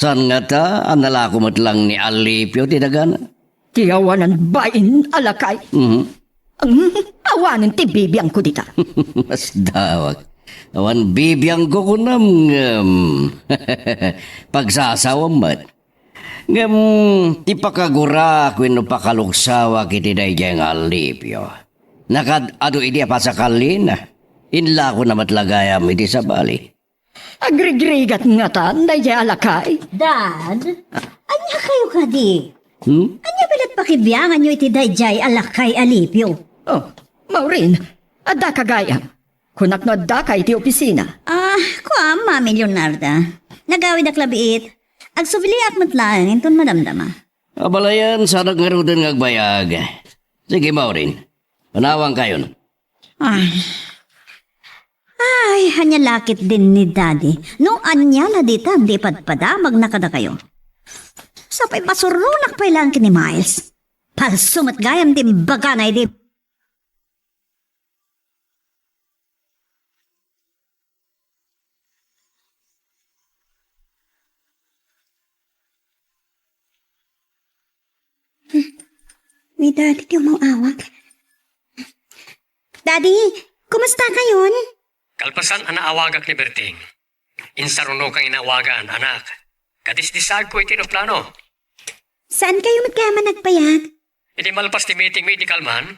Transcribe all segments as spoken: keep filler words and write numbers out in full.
Saan ngata a nalako met lang ni Alipio ti dagana? Ti awanan bain a lakay. Mhm. Ang awanen ti bibiangko dita. Masdawak. Awan bibiangko kunam ngem pagsasawam met. Ngem ti pakaguraak wenno pakaluksaoak iti daydiay nga Alipio, nakaad-adu idi a pasakalina. Inlakona met la gayam iti sabali. Agrigrigat ngatan daydiay a lakay? Dad, ania kayo kadi? Hmm? Ania met pakibianganyo iti daydiay a lakay, Alipio? Oh, Maureen, adda ka gayam? Kunak no adda ka iti opisina. Ah, kuam, Mami Leonarda. Nagawidak labiit. Agsubliak met laeng inton madamdama. Abalayan, saanak ngaruden nga agbayag. Sige, Maureen. Panawan kayon. Ay. Ay, ania la ketdin ni Daddy. No ania la ditan ti ipadpadamagna kadakayo. Sapay masuronak pay laeng ken ni Miles. Palso met gayam ti imbagana idi. Ni Daddy ti umaw-awag. Daddy, kumusta kayon? Kalpasan a naawagak ni Berting, insarunokang inawagan, anak. Kadisdisaagko iti eroplano. Saan kayo met gayam a nagbayag? Idi malpas ti meetingmi iti kalman,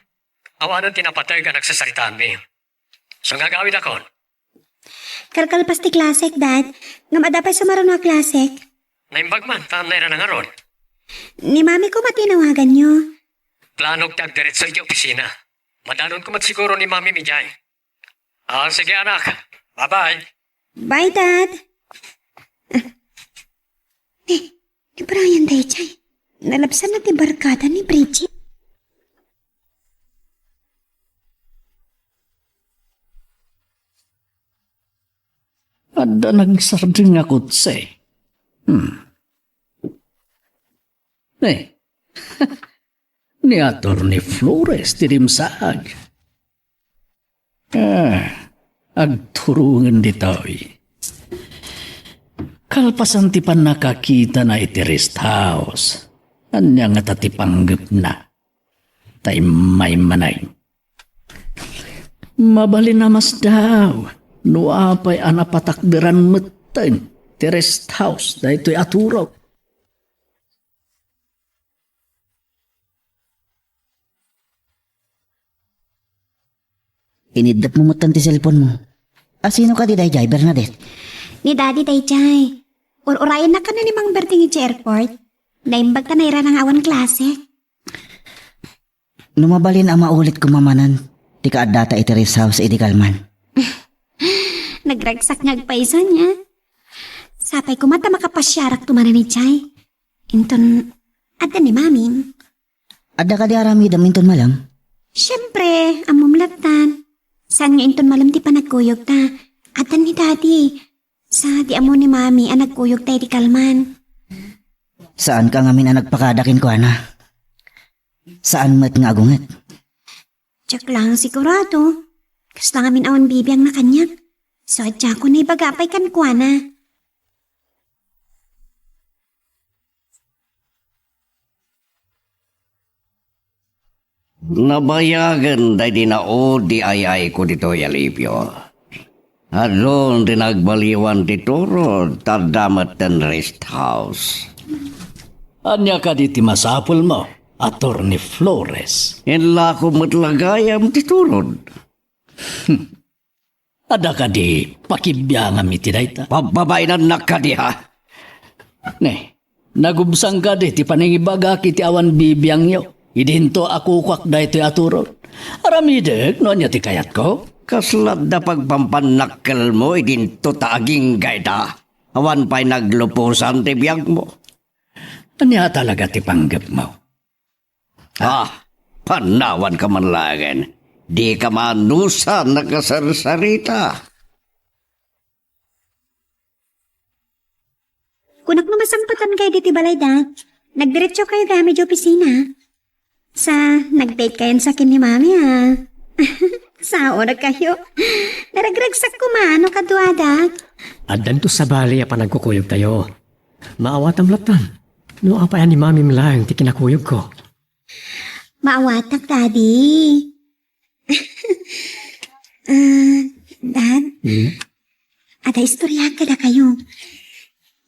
awanen ti napateg a nagsasaritaanmi. So nga agawidakon? Kalkalpas ti klasek, Dad. Ngem adda pay sumaruno a klasek. Naimbag man, ta nairana ngarud. Ni Mami koma ti inawaganyo. Planok ti agdiretso iti opisina. Madanonko met siguro ni Mami idiay. Ah, sige, anak. Bye-bye. Bye, Dad. Ah. Eh, ni Brian daydiay. Nalabsanna ti barkada ni Bridget. Adda nagsardeng a kotse. Hmm. Eh, ni Attorney Flores ti dimsaag. Ah, agturongen ditoy. Kalpasan ti pannakakitana iti rest house, ania ngata ti panggepna? Ta immay manen. Mabalin a masdaw no apay a napatakderan metten ti rest house daytoy a turog. Iniddep mo metten ti cellphone mo. A sino kadi daydiay, Bernadette? Ni Daddy daydiay. Ur-urayennak kano ni Mang Berting iti airport. Naimbag ta nairana nga awan klase. No mabalin a maulit koma manen ti kaaddata iti rest house idi kalman. Nagragsak nga agpayso nia. Sapay koma ta makapasiarak to manen idiay. Inton adda ni Mami. Adda kadi aramidem inton malem? Siempre, ammom lattan. Saan nga inton malem ti panagkuyogta? Adda ni Daddy. Sa di ammo ni Mami a nagkuyogta idi kalman. Saanka ngamin a nagpakada kenkuana. Saan met nga agunget. Diak lang sigurado. Kasla ngamin awan bibiangna kaniak. So, diakon naibaga pay kenkuana. Nabayagen daydi naudi ay-ayko ditoy, Alipio. Adun ti nagbaliwan ti turod, ta adda metten rest house. Ania kadi ti masapulmo, Attorney Flores? Inlako met la gayam ti turod. Adda kadi pakibiangam iti dayta? Pabbabainannak kadi, ha? Ne, nagubsang kadi ti panangibagak iti awan bibiangyo? Idinto a kukuak daytoy a turod. Aramidek no ania ti kayatko. Kasla adda pagpampannakkelmo idinto ta agingga ita. Awan pay nagluposan ti biagmo. Ania talaga ti panggepmo? Ah, panawanka man laengen. Dika maanusan a kasarsarita. Kunak no masangpatan kayo ditoy balay, Dad. Nagdiretso kayo gayam idiay opisina. Sa, nag-date kayon sa ken ni Mami, ah. Sao na kayo. Naragragsak koma no kaduadak. Addanto sabali a panagkukuyogtayo. Maawatam latta. No apay a ni Mamim laeng ti kinakuyogko. Maawatak, Daddy. Ah, Dad? Hmm? Adda istoryaak kadakayo.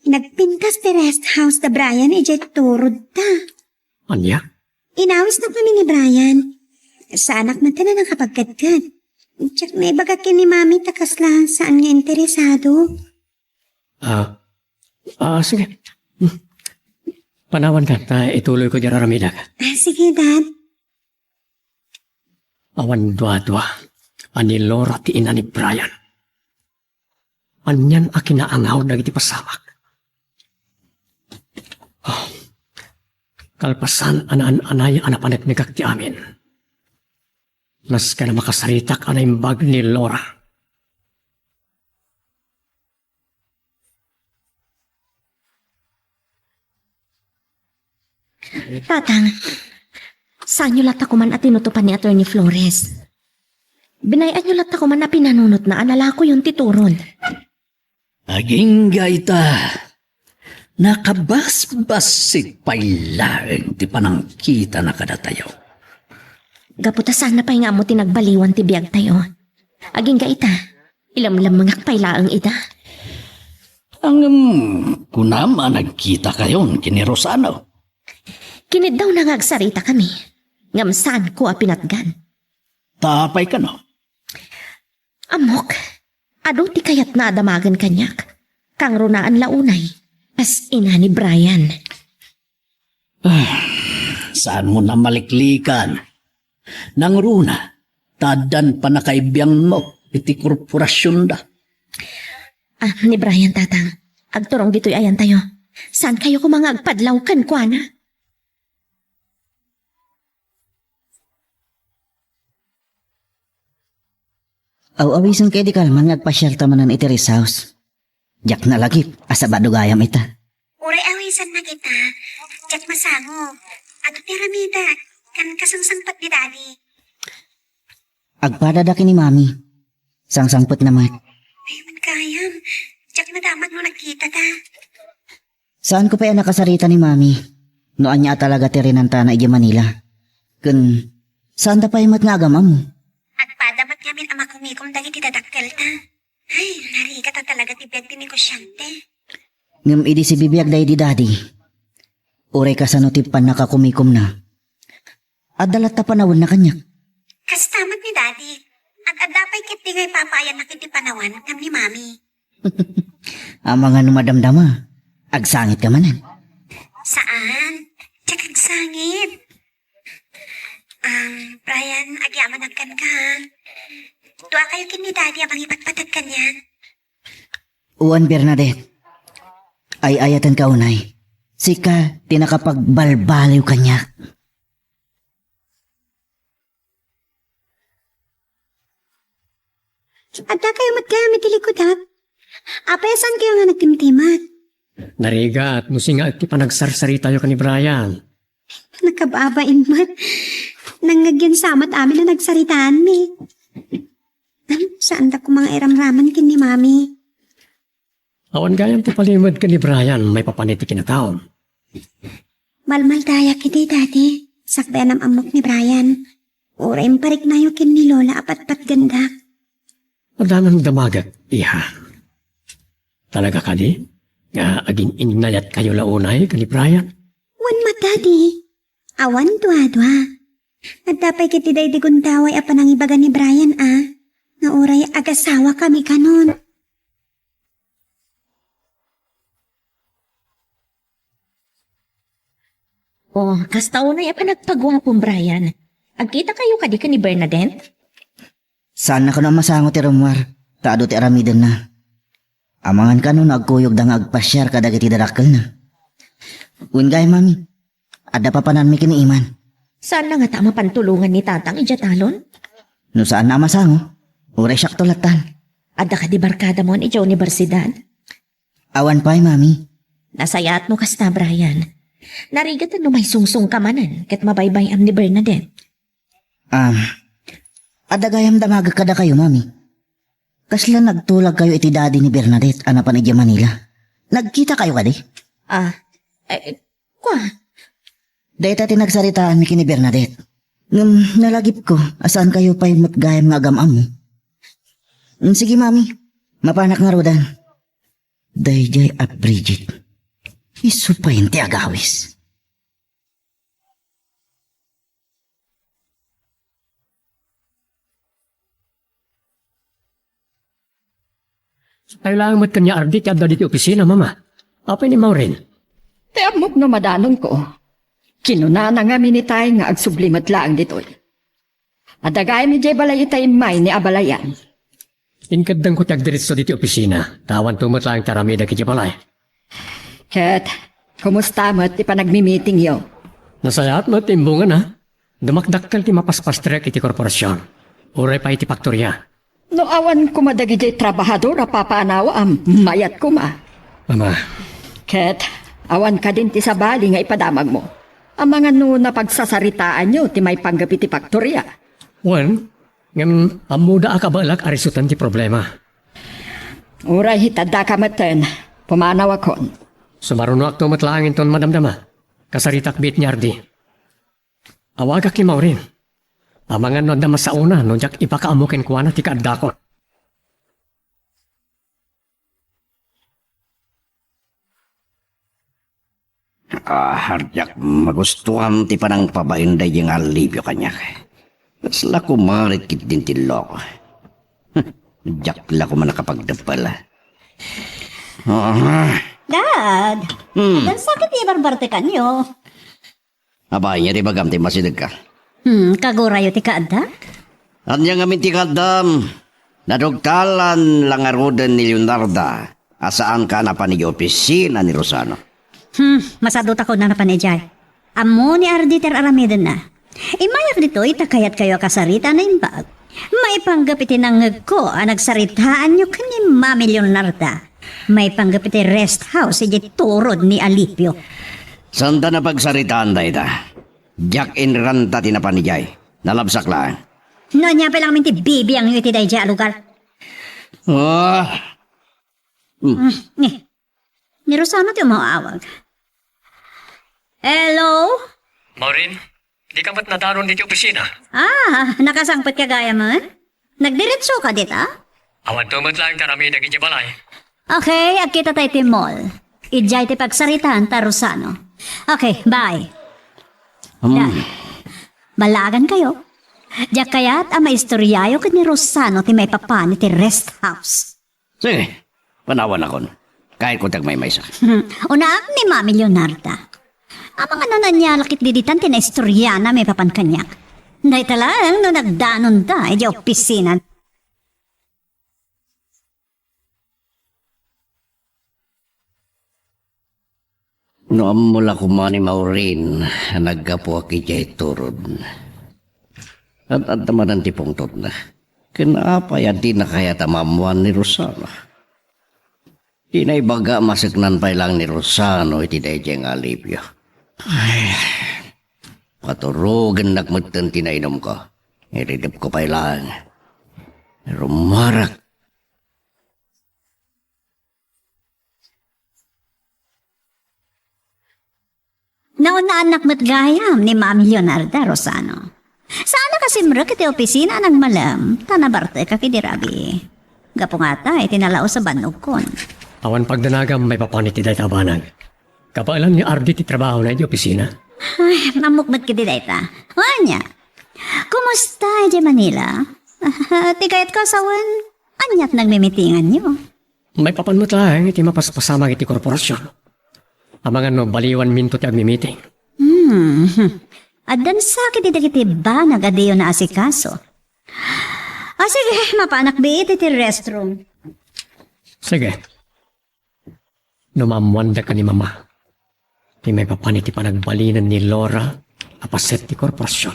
Nagpintas ti rest house da Brian idiay turodda. Ania? Inawisna kami ni Brian. Saanak man ta a nakapagkadkad. Diak naibaga ken ni Mami ta kasla saan nga interesado. Ah, ah, sige. Hmm. Panawanka, ta ituloyko diay aramidek. Ah, sige, Dad. Awan duadua a ni Laura ti ina ni Brian. Anian a kinaangaw dagiti pasamak. Ah, kalpasan a naan-anay a napaneknekak ti amin. Nasken a makasaritak a naimbag ni Laura. Tatang, saanyo latta koman a tinutupan ni Attorney Flores. Binay-anyo latta koman a pinanunotna a nalakoyon ti turod. Agingga ita, nakabasbassit pay laeng ti panangkitana kadatayo. Gapu ta saanna pay nga ammo ti nagbaliwan ti biagtayo. Agingga ita, ilamlemmengak pay laeng ida. Ngem kunam a nagkitakayon ken ni Rosano? Kiniddawna nga agsaritakami, ngem saanko a pinatgan. Ta apay kano? Ammok, adu ti kayatna a damagen kaniak. Kangrunaan la unay, kas ina ni Brian. Ah, saanmo a maliklikan. Nangruna, ta addan pannakaibiangmo iti korporasionda. Ah, ni Brian, Tatang. Agturong ditoy ayantayo. Saankayo koma nga agpadlaw kenkuana? Aw-awisenka idi kalman nga agpasiarta manen iti rest house. Diak nalagip a Sabado gayam ita. Uray awisennak ita, diak masango. Adu ti aramidek, ken kasangsangpet ni Daddy. Agpadada ken ni Mami. Sangsangpetna met. Ay, man gayam. Diak nadamag no nagkitata. Saanko pay a nakasarita ni Mami no ania a talaga ti rinantana idiay Manila. Ken saanda pay met nga agam-ammo. Agpada met ngamin a makumikom dagiti dadakkelta. Ay, narigat a talaga ti biag ti negosyante. Ngem idi sibibiag daydi Daddy, uray kasano ti pannakakumikomna, adda latta panawenna kaniak. Kasta met ni Daddy. Ag-adda pay ketdi nga ipapaayannak iti panawen ngem ni Mami. Amangan no madamdama, agsangitka manen. Saan? Diak agsangit. Um, Brian, agyamanak kenka, ha? Duakayo ken ni Daddy a mangipatpateg kaniak. Wen, Bernadette. Ay-ayatenka unay. Sika ti nakapagbalbaliw kaniak. Addakayo met gayam iti likudak. Apay a saankayo nga nagtimtimek? Narigat no singa ti panagsarsaritayo ken ni Brian. Nakababain met. Nangngegyan sa met amin a nagsaritaanmi. Ngem saanda koma nga iramraman ken ni Mami. Awan gayam ti palimed ken ni Brian maipapan iti kinataom. Malmaldayak idi, Daddy. Sakbay a nam-ammok ni Brian. Uray impariknayo ken ni Lola a patpatgendak. Adda nga damagek, iha. Talaga kadi nga agin-innayatkayo la unay ken ni Brian? Wen met, Daddy. Awan duadua. Adda pay ketdi daydi gundaway a panangibaga ni Brian a, nga uray agasawakami kanon. Oh, kasta unay a panagpaguapom, Brian. Agkitakayo kadi ken ni Bernadette? Saanna kano a masango ti rummuar, ta adu ti aramidenna. Amangan kano no agkuyogda nga agpasiar kadagiti dadakkelna. Wen gayam, Mami, adda papananmi ken ni Iman. Saanna ngata a mapan tulongan ni Tatang idiay talon? No saanna a masango, uray siakto lattan. Adda kadi barkadamon idiay universidad? Awan pay, Mami. Nasayaat no kasta, Brian. Narigat no maisungsongka manen ket mabaybay-am ni Bernadette. Ah, adda gayam damagek kadakayo, Mami. Kasla nagtulagkayo iti daddy ni Bernadette a napan idiay Manila. Nagkitakayo kadi? Ah, eh, kua? Dayta ti nagsaritaanmi ken ni Bernadette. Ngem nalagipko a saankayo pay met gayam nga agam-ammo. Mm, sige, Mami. Mapanak ngaruden. Daydiay a Bridget. Isu pay ti agawis. Kailangan met ken ni Ardi ti adda ditoy opisina, Mama. Apay ni Maureen? Ti ammok no madanonko. Kinunana ngamin itay nga agsubli met laeng ditoy. Adda gayam idiay balay itay immay ni abalayan. Inkeddengko ti agdiretso ditoy opisina, ta awanto met laeng ti aramidek idiay balay. Ket, kumusta met ti panagmimitingyo? Nasayaat met ti imbungana. Dumakdakkel ti mapaspastrek iti korporasion. Uray pay iti faktoria. No awan koma dagidiay trabahador a papaanawam, mayat koma. Ama. Ket, awan kadin ti sabali nga ipadamagmo. Amangan no napagsasaritaanyo ti maipanggep iti faktoria. Wen, ngem ammoda a kabaelak a risuten ti problema. Uray ita addaka metten, pumanawakon. Sumarunoakto met laeng inton madamdama. Kasaritak biit ni Ardi. Awagak ni Maureen. Amangan no adda masaona no diak ipakaammo kenkuana ti kaaddakon. Ah, diak magustuan ti panangpabain daydiay nga alibio kaniak. Kasla kumarit ketdin ti loko. Diak la koma nakapagdeppel. Ah. Dad, Hmm. Addan sakit ti barbartekanyo. Abay, nia ti ibagam ti masidegka. Hmm, kagurayo ti kaaddak? Ania ngamin ti kaaddam? Nadugtalan la ngaruden ni Leonarda a saanka a napan idiay opisina ni Rosano. Hmm, masadutakon a napan idiay. Ammo ni Ardi ti ar-aramidenna. Immayak ditoy ta kayatkayo a kasarita a naimbag. Maipanggep iti nangngegko a nagsaritaanyo ken ni Mami Leonarda. Maipanggep iti rest house idiay turod ni Alipio. Saanda napagsaritaan dayta. Diak inranta ti napan idiay. Nalabsak laeng. No ania pay la ngamin ti bibiangyo iti daydiay a lugar? Ah. Hmm. Hmm, ni. Ni Rosano ti umaawag. Hello? Maureen, dika met nadanon ditoy opisina? Ah, nakasangpetka gayamen? Nagdiretso ka dita? Awanto met laeng ti aramidek idiay balay. Okay, agkita tayo ti mall. Idiay ti pagsaritaan ta Rosano. Okay, bye. Hmm. Da. Balagan kayo. Diak kayat a maistoryayo ken ni Rosano ti maipapan iti rest house. Sige, panawanakon. Kayatko ti agmaymaysa. Unaak ni Mami Leonarda. Amangan no ania la ketdi ditan ti naistoryana maipapan kaniak. Dayta laeng no nagdanonda idiay opisina. No ammo la koma ni Maureen a naggapuak idiay turod, ad-adda manen ti pungtotna. Ken apay a dina kayat a maammoan ni Rosano? Dina ibaga a maseknan pay laeng ni Rosano iti daydiay nga alibio. Ay, paturogennak metten ti nainumko. Iridepko pay laeng. Rumarak. Naunnaannak met gayam ni Ma'am Leonarda, Rosano. Saanak a simrek iti opisina a nagmalem, ta nabartekak idi rabii. Gapu ngata iti nalaus a bannogkon. Awan pagdanagam maipapan iti dayta a banag. Kabaelan ni Ardi ti trabahona iti opisina. Ay, ammok met ketdi dayta. Ania? Kumusta idiay Manila? Ti kayatko a sawen, aniat nagmimitinganyo? Maipapan met laeng iti mapaspasamak iti korporasion. Amangan no baliwanminto ti agmimiting. Hmm. Addan sakit dagiti banag a diyo naasikaso. Ah, sige, mapanak biit iti restroom. Sige. No maammoanda ken ni Mama ti maipapan iti panagbalinen ni Laura a paset ti korporasion,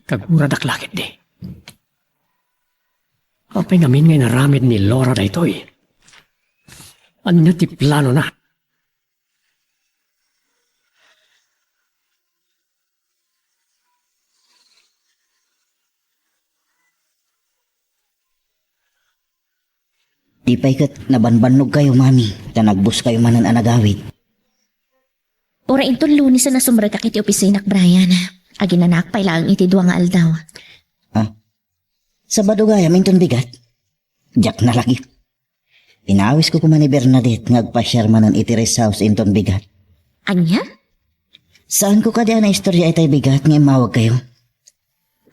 kaguradak la ketdi. Apay ngamin nga inaramid ni Laura daytoy? Ania ti planona? Di pay ket nabanbannogkayo, Mami, ta nagbuskayo manen a nagawid. Uray inton Lunes a nasumrekak iti opisinak, Brian. Aginanaak pay laeng iti dua nga aldaw. Ah, Sabado gayam inton bigat? Diak nalagip. Inawisko koma ni Bernadette nga agpasiar manen iti rest house inton bigat. Ania? Saanko kadi a naistorya itay bigat nga immawagkayo?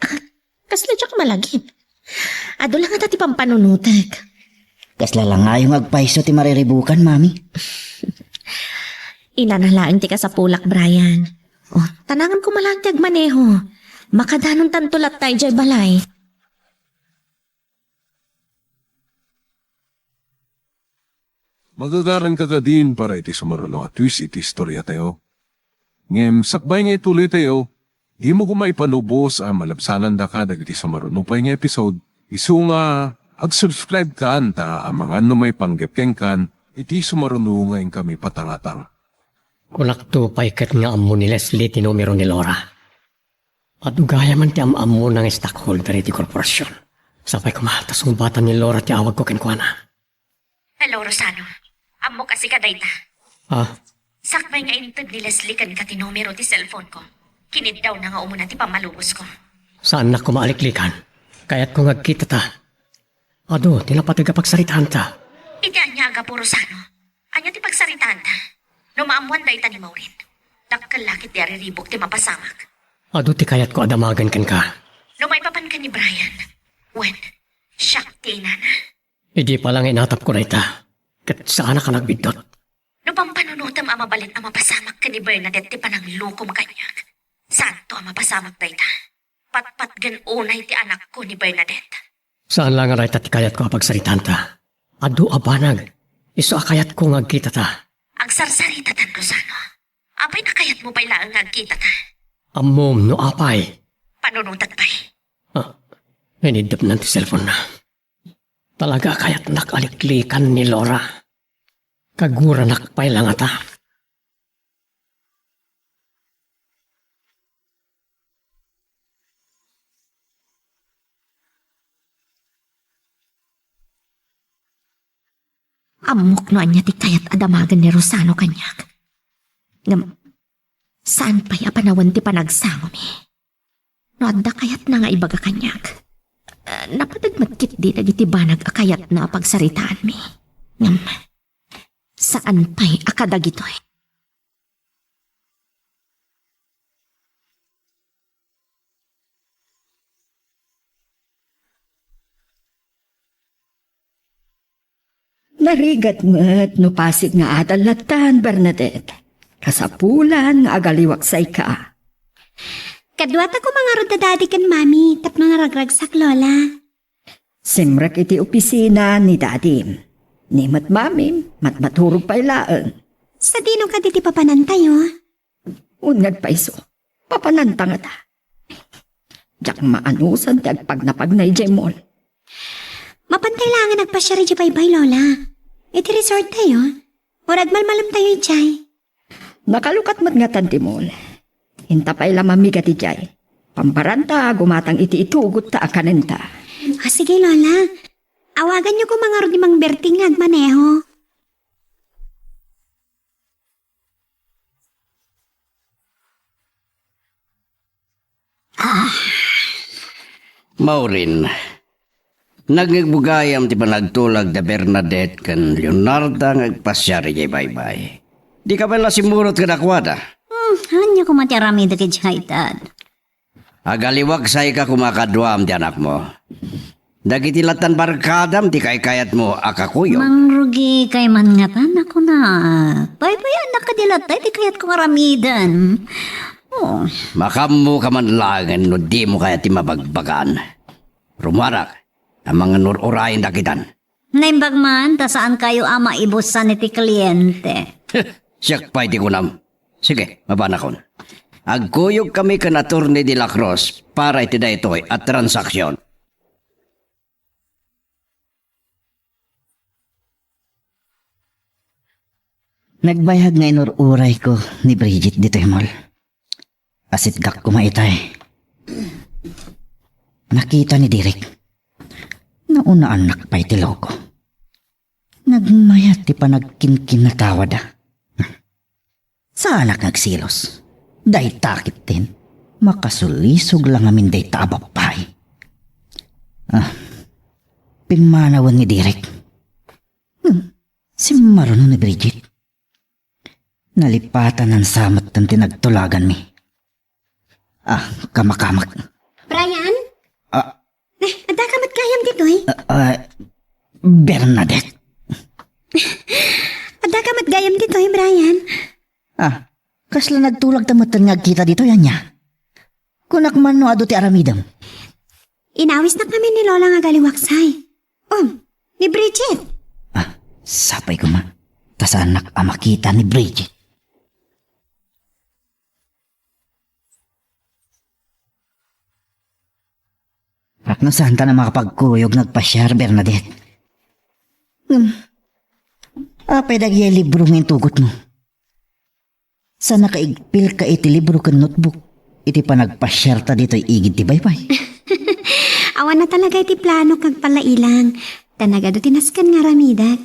Ah, kasla diak malagip. Adu la ngata ti pampanunotek. Kasla la ngayo nga agpayso ti mariribukan, Mami. Inana laeng ti kasapulak, Brian. Oh, tanangan koma laeng ti agmaneho. Makadanontanto latta idiay balay. Magagaranka kadin para iti sumaruno a twist iti istoriatayo. Ngem sakbay nga ituloytayo, dimo koma ipalubos a malabsanandaka dagiti sumaruno pay nga episode, isu nga ag-subscribe kan ta amangan no maipanggep kenkan iti sumaruno nga inkami patangatang. Kunakto pay ket nga ammo ni Leslie ti numero ni Laura. Adu gayamen ti am-ammona nga stockholder iti korporasion. Sapay koma ta sungbatan ni Laura ti awagko kenkuana. Hello, Rosano. Ammok a sika dayta. Ah? Sakbay nga inted ni Leslie kenka ti numero ti cellphone-ko, kiniddawna nga umuna ti pammalubosko. Saannak koma a liklikan. Kayatko nga agkitata. Adu ti napateg a pagsaritaanta. Iti ania a gapu, Rosano? Ania ti pagsaritaanta? No maammoan dayta ni Maureen, dakkel la ketdi a riribuk ti mapasamak. Adu ti kayatko a damagen kenka. No maipapan ken ni Brian, wen, siak ti inana. Idi pay la nga inatapko dayta, ket saanak a nagbiddut. No pampanunotem a mabalin a mapasamak ken ni Bernadette ti pananglukom kaniak, saanto a mapasamak dayta. Patpatgen unay ti anakko ni Bernadette. Saan la nga dayta ti kayatko a pagsaritaanta. Adu a banag, isu a kayatko nga agkitata. Agsarsaritatan, Rosano. Apay a kayatmo pay laeng nga agkitata? Ammom no apay. Panunotek pay. Ah, iniddepnan ti cellphone-na. Talaga a kayatnak a liklikan ni Laura. Kaguranak pay la ngata. Ammok no ania ti kayat a damagen ni Rosano kaniak. Ngem, saan pay a panawen ti panagsangomi? No adda kayatna nga ibaga kaniak, ah, napateg met ketdi dagiti banag a kayatna a pagsaritaanmi. Ngem, saan pay a kadagitoy. Narigat met no pasig nga adal lattan, Bernadette. Kasapulan nga agaliwak sayka. Kaduata koma ngarud da Daddy ken Mami tapno naragragsak, Lola. Simrek iti opisina ni Dadim. Ni met Mamim, matmaturog pay laeng. Sadino kadi ti papanantayo? Wen nga agpayso, papananta ngata. Diak maanusan ti agpagnapagna idiay mall. Mapantay laengen agpasiar idiay baybay, Lola. Iti resort tayo. Wen agmalmalemtayo idiay. Nakalukat met ngatan ti mall. Inta pay la mamigat idiay. Pambaranta a gumatang iti itugotta a kanenta. Ah, sige, Lola. Awaganyo koma ngarud ni Mang Berting nga agmaneho. Ah, Maureen, nangngegmo gayam ti panagtulag da Bernadette ken Leonarda nga agpasiar idiay baybay. Dika pay la simmurot kadakuada. Hmm, ania koma ti aramidek idiay, Dad? Agaliwak sayka koma kaduam ti anakmo. Dagiti lattan barkadam ti kaykayatmo a kakuyog. Mangrugikay man ngatan a kunak. Baybayanak kadi latta iti kayatko nga aramiden. Oh. Makaammoka man laengen no dimo kayat ti mabagbagaan. Rumuarak, amangan ur-urayen dakitan. Naimbag man, ta saankayo a maibusan iti kliente. Siak pay ti kunam. Sige, mapanakon. Agkuyogkami ken Attorney de la Cruz para iti daytoy a transaksion. Nagbayag nga inur-urayko ni Bridget ditoy mall. Asitgak koma itay. Nakita ni Derek. Naunaannak pay ti loko. Nagmayat ti panagkinkinatawada. Saanak nga agselos. Dayta ketdin. Makasulisog la ngamin dayta a babbai. Ah, pimmanawen ni Derek. Hmm, simmaruno ni Bridget. Nalipatan sa met ti nagtulaganmi. Ah, kamakamak. Brian? Ah. Eh, adda ka met gayam ditoy? Ah, ah, Bernadette. Adda ka met gayam ditoy, Brian? Ah, kasla nagtulag ta met nga agkita ditoy, ania? Kunak man no adu ti aramidem. Inawisnak ngamin ni Lola nga agaliwaksay. Um, ni Bridget. Ah, sapay koma. Ta saannak a makita ni Bridget. Tapno saanta a makapagkuyog nga agpasiar, Bernadette. Ngem, apay dagiti libro nga intugotmo? Saan a kaigpilka iti libro ken notebook iti panagpasiarta ditoy igid ti baybay? Awan na talaga iti planok nga agpalailang. Ta nagadu ti nasken nga aramidek.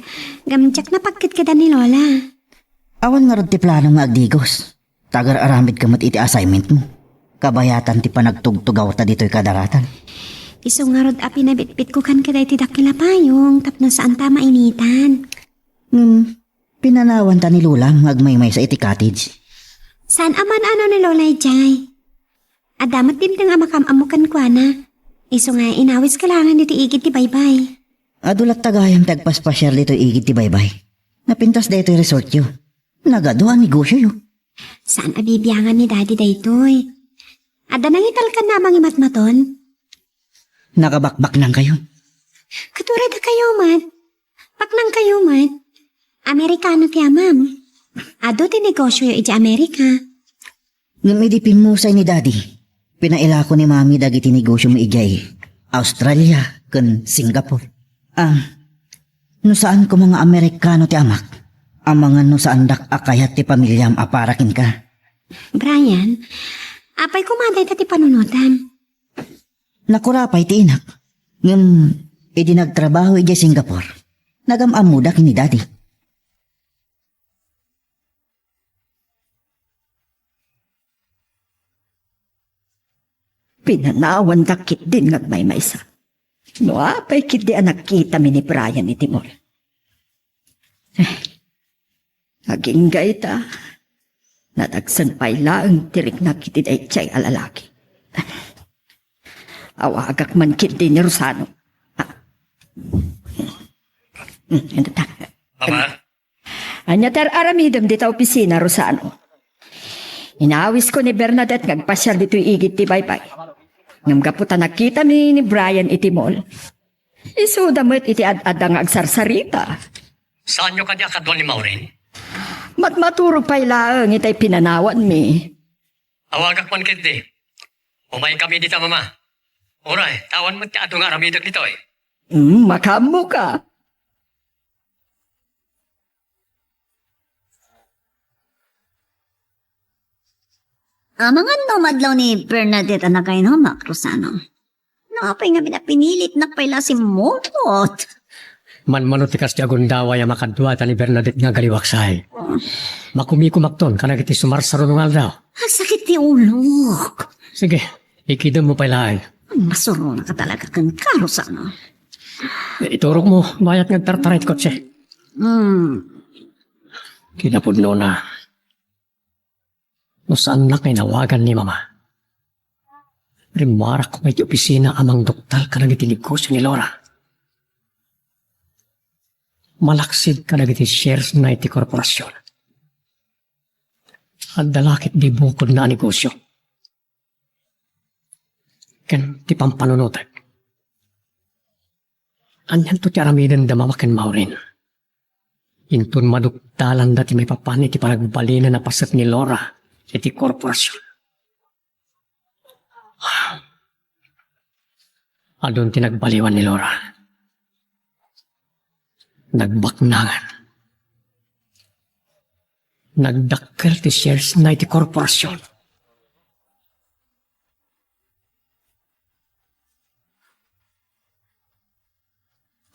Ngem diak napagket keda ni Lola. Awan ngarud ti plano nga agdigos. Ta agar-aramidka met iti assignmentmo. Kabayatan ti panagtugtugawta ditoy kadaratan. Isu ngarud a pinabitbitko kan keda iti dakkel a payong tapno saanta a mainitan. Ngem, pinanawanta ni Lolam nga agmaymaysa iti cottage. Saan a man-ano ni Lola idiay. Adda met dimteng a makaam-ammo kenkuana. Isu nga inawiska laengen iti igid ti baybay. Adu latta gayam ti agpaspasiar ditoy igid ti baybay. Napintas daytoy resortyo. Nagadu a negosioyo. Saan a bibiangan ni Daddy daytoy. Adda nangitalkanna a mangimatmaton. Nakabakbaknangkayo. Ket uray dakayo met. Baknangkayo met. Amerikano ti amam. Adu ti negosioyo idiay Amerika. Ngem idi pimmusay ni Daddy, pinailako ni Mami dagiti negosiomi idiay Australia ken Singapore. Ah, no saan koma nga Amerikano ti amak, amangan no saandak a kayat ti pamiliam a para kenka. Brian, apay koma dayta ti panunotam? Nakura pay ti inak. Ngem, idi nagtrabaho idiay Singapore, nagam-ammoda ken ni Daddy. Pinanawandak ketdin nga agmaymaysa. No apay ketdi a nagkitami ni Brian iti mall. Eh, agingga ita, nadagsen pay laeng ti riknak iti daydiay a lalaki. Awagak man ketdi ni Rosano. Ah. Hmm, ano ta? Mama? Ania ti ar-aramidem dita opisina, Rosano? Inawisko ni Bernadette nga agpasiar ditoy igid ti baybay. Ngem gapu ta nagkitami ni Brian iti mall, isuda met iti ad-adda nga agsarsarita. Saanyo kadi a kaduan ni Maureen? Matmaturog pay laeng itay pinanawanmi. Awagak man ketdi. Umaykami dita, Mama. Uray, ta awan met ti adu nga aramidek ditoy. Hmm, makaammoka. Amangan no madlaw ni Bernadette a nakainumak, Rosano. No apay ngamin a pinilitnak pay la simmurot. Manmano ti kas ti agundaway a makadua ta ni Bernadette nga agaliwaksay. Oh. Makumikumakton kadagiti sumarsaruno nga aldaw. Agsakit ti ulok. Sige, ikidemmo pay laeng. Masurunaka talaga kenka, Rosano. Iturokmo, bayat nga agtartaray ti kotse. Hmm. Kinapudnona, no saannak nga inawagan ni Mama, rimmuarak koma iti opisina a mangduktal kadagiti negosio ni Laura. Malaksid kadagiti shares na iti korporasion. Adda la ketdi bukodna a negosio. Ken ti pampanunotek. Anianto ti aramidenda, Mama ken Maureen? Inton maduktalanda ti maipapan iti panagbalinen a paset ni Laura iti korporasion. Adun ti nagbaliwan ni Laura. Nagbaknangan. Nagdakkel ti shares na iti korporasion.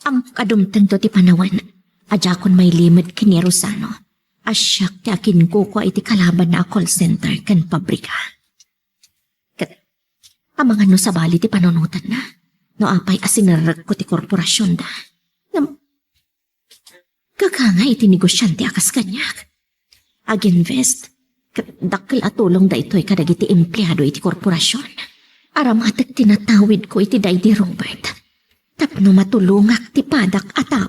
Ammok a dumtengto ti panawen a diakon mailimed ken ni Rosano. a siak ti akinkukua iti kalabanna a call center ken pabrika. Ket amangan no sabali ti panunotanna, no apay a sinerrekko ti korporasionda. Ngem, gagangay iti negosiante a kas kaniak. Ag-invest, ket dakkel a tulong daytoy kadagiti empleado iti korporasion. Aramatek ti natawidko iti daydi Robert tapno matulongak ti padak a tao.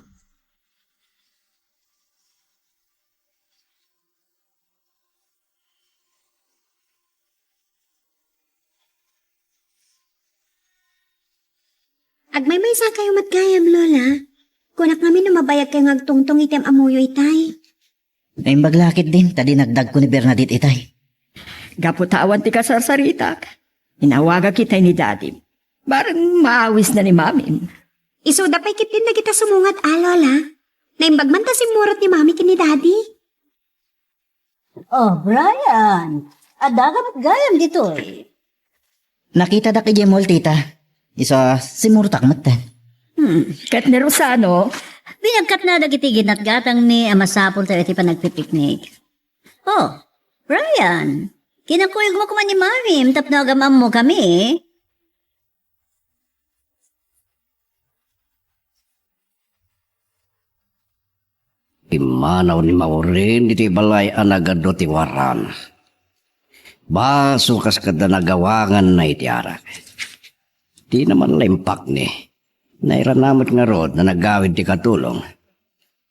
Agmaymaysakayo met gayam, Lola. Kunak ngamin no mabayagkayo nga agtungtong iti am-ammoyo itay. Naimbag la ketdin ta dinagdagko ni Bernadette itay. Gapu ta awan ti kasarsaritak, inawagak itay ni Daddy. Bareng maawisna ni Mamim. Isuda pay ketdin dagita sumungat a, Lola. Naimbag man ta simmurot ni Mami ken ni Daddy. Oh, Brian, adda ka met gayam ditoy. Nakitadak idiay mall, tita. Isu a, simmurotak met. Hmm, ket ni Rosano? Binagkatna dagiti ginatgatangmi a masapultayo iti panagpipiknik. Oh, Brian, kinakuyogmo koma ni Mamim tapno agam-ammokami. Pimmanaw ni Maureen iti balay a nagadu ti waran. Basol kas kadda nagawanganna iti arak. Dina man la impakni. Nairana met ngarud a nagawid ti katulong.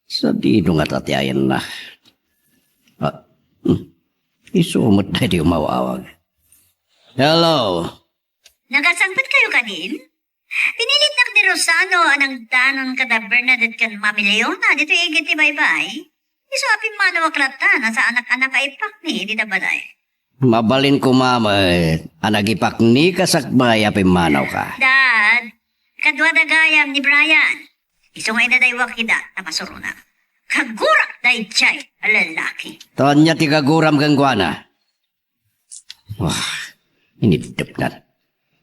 Sadino ngata ti ayanna? Ah, hmm. Isu met daydi umaw-awag. Hello? Nagasangpetkayo kadin? Pinilitnak ni Rosano a nangdanon kada Bernadette ken Mami Leona ditoy igid ti baybay. Isu a pimmanawak latta a saanak a nakaipakni dita balay. Mabalin koma met a nagipaknika sakbay a pimmanawka. Dad, kaduada gayam ni Brian. Isu nga inadaywak ida ta masuronak. Kagurak daydiay a lalaki. Ta ania ti kaguram kenkuana? Wah, iniddepnak.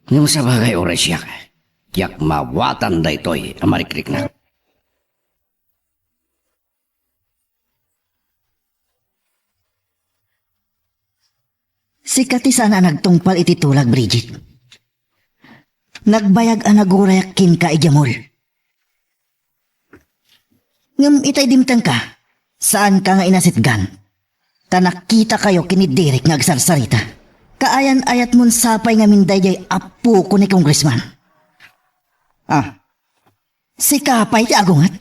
Ngem sabagay uray siak, diak maawatan daytoy a marikriknak. Sika ti saan a nagtungpal iti tulag, Bridget. Nagbayag a nagurayak kenka idiay mall. Ngem itay dimtengka, saanka nga inasitgan. Ta nakitakayo ken ni Derek nga agsarsarita. Kaayan-ayatmon sapay ngamin daydiay apoko ni Congressman. Ah, sika pay ti agunget?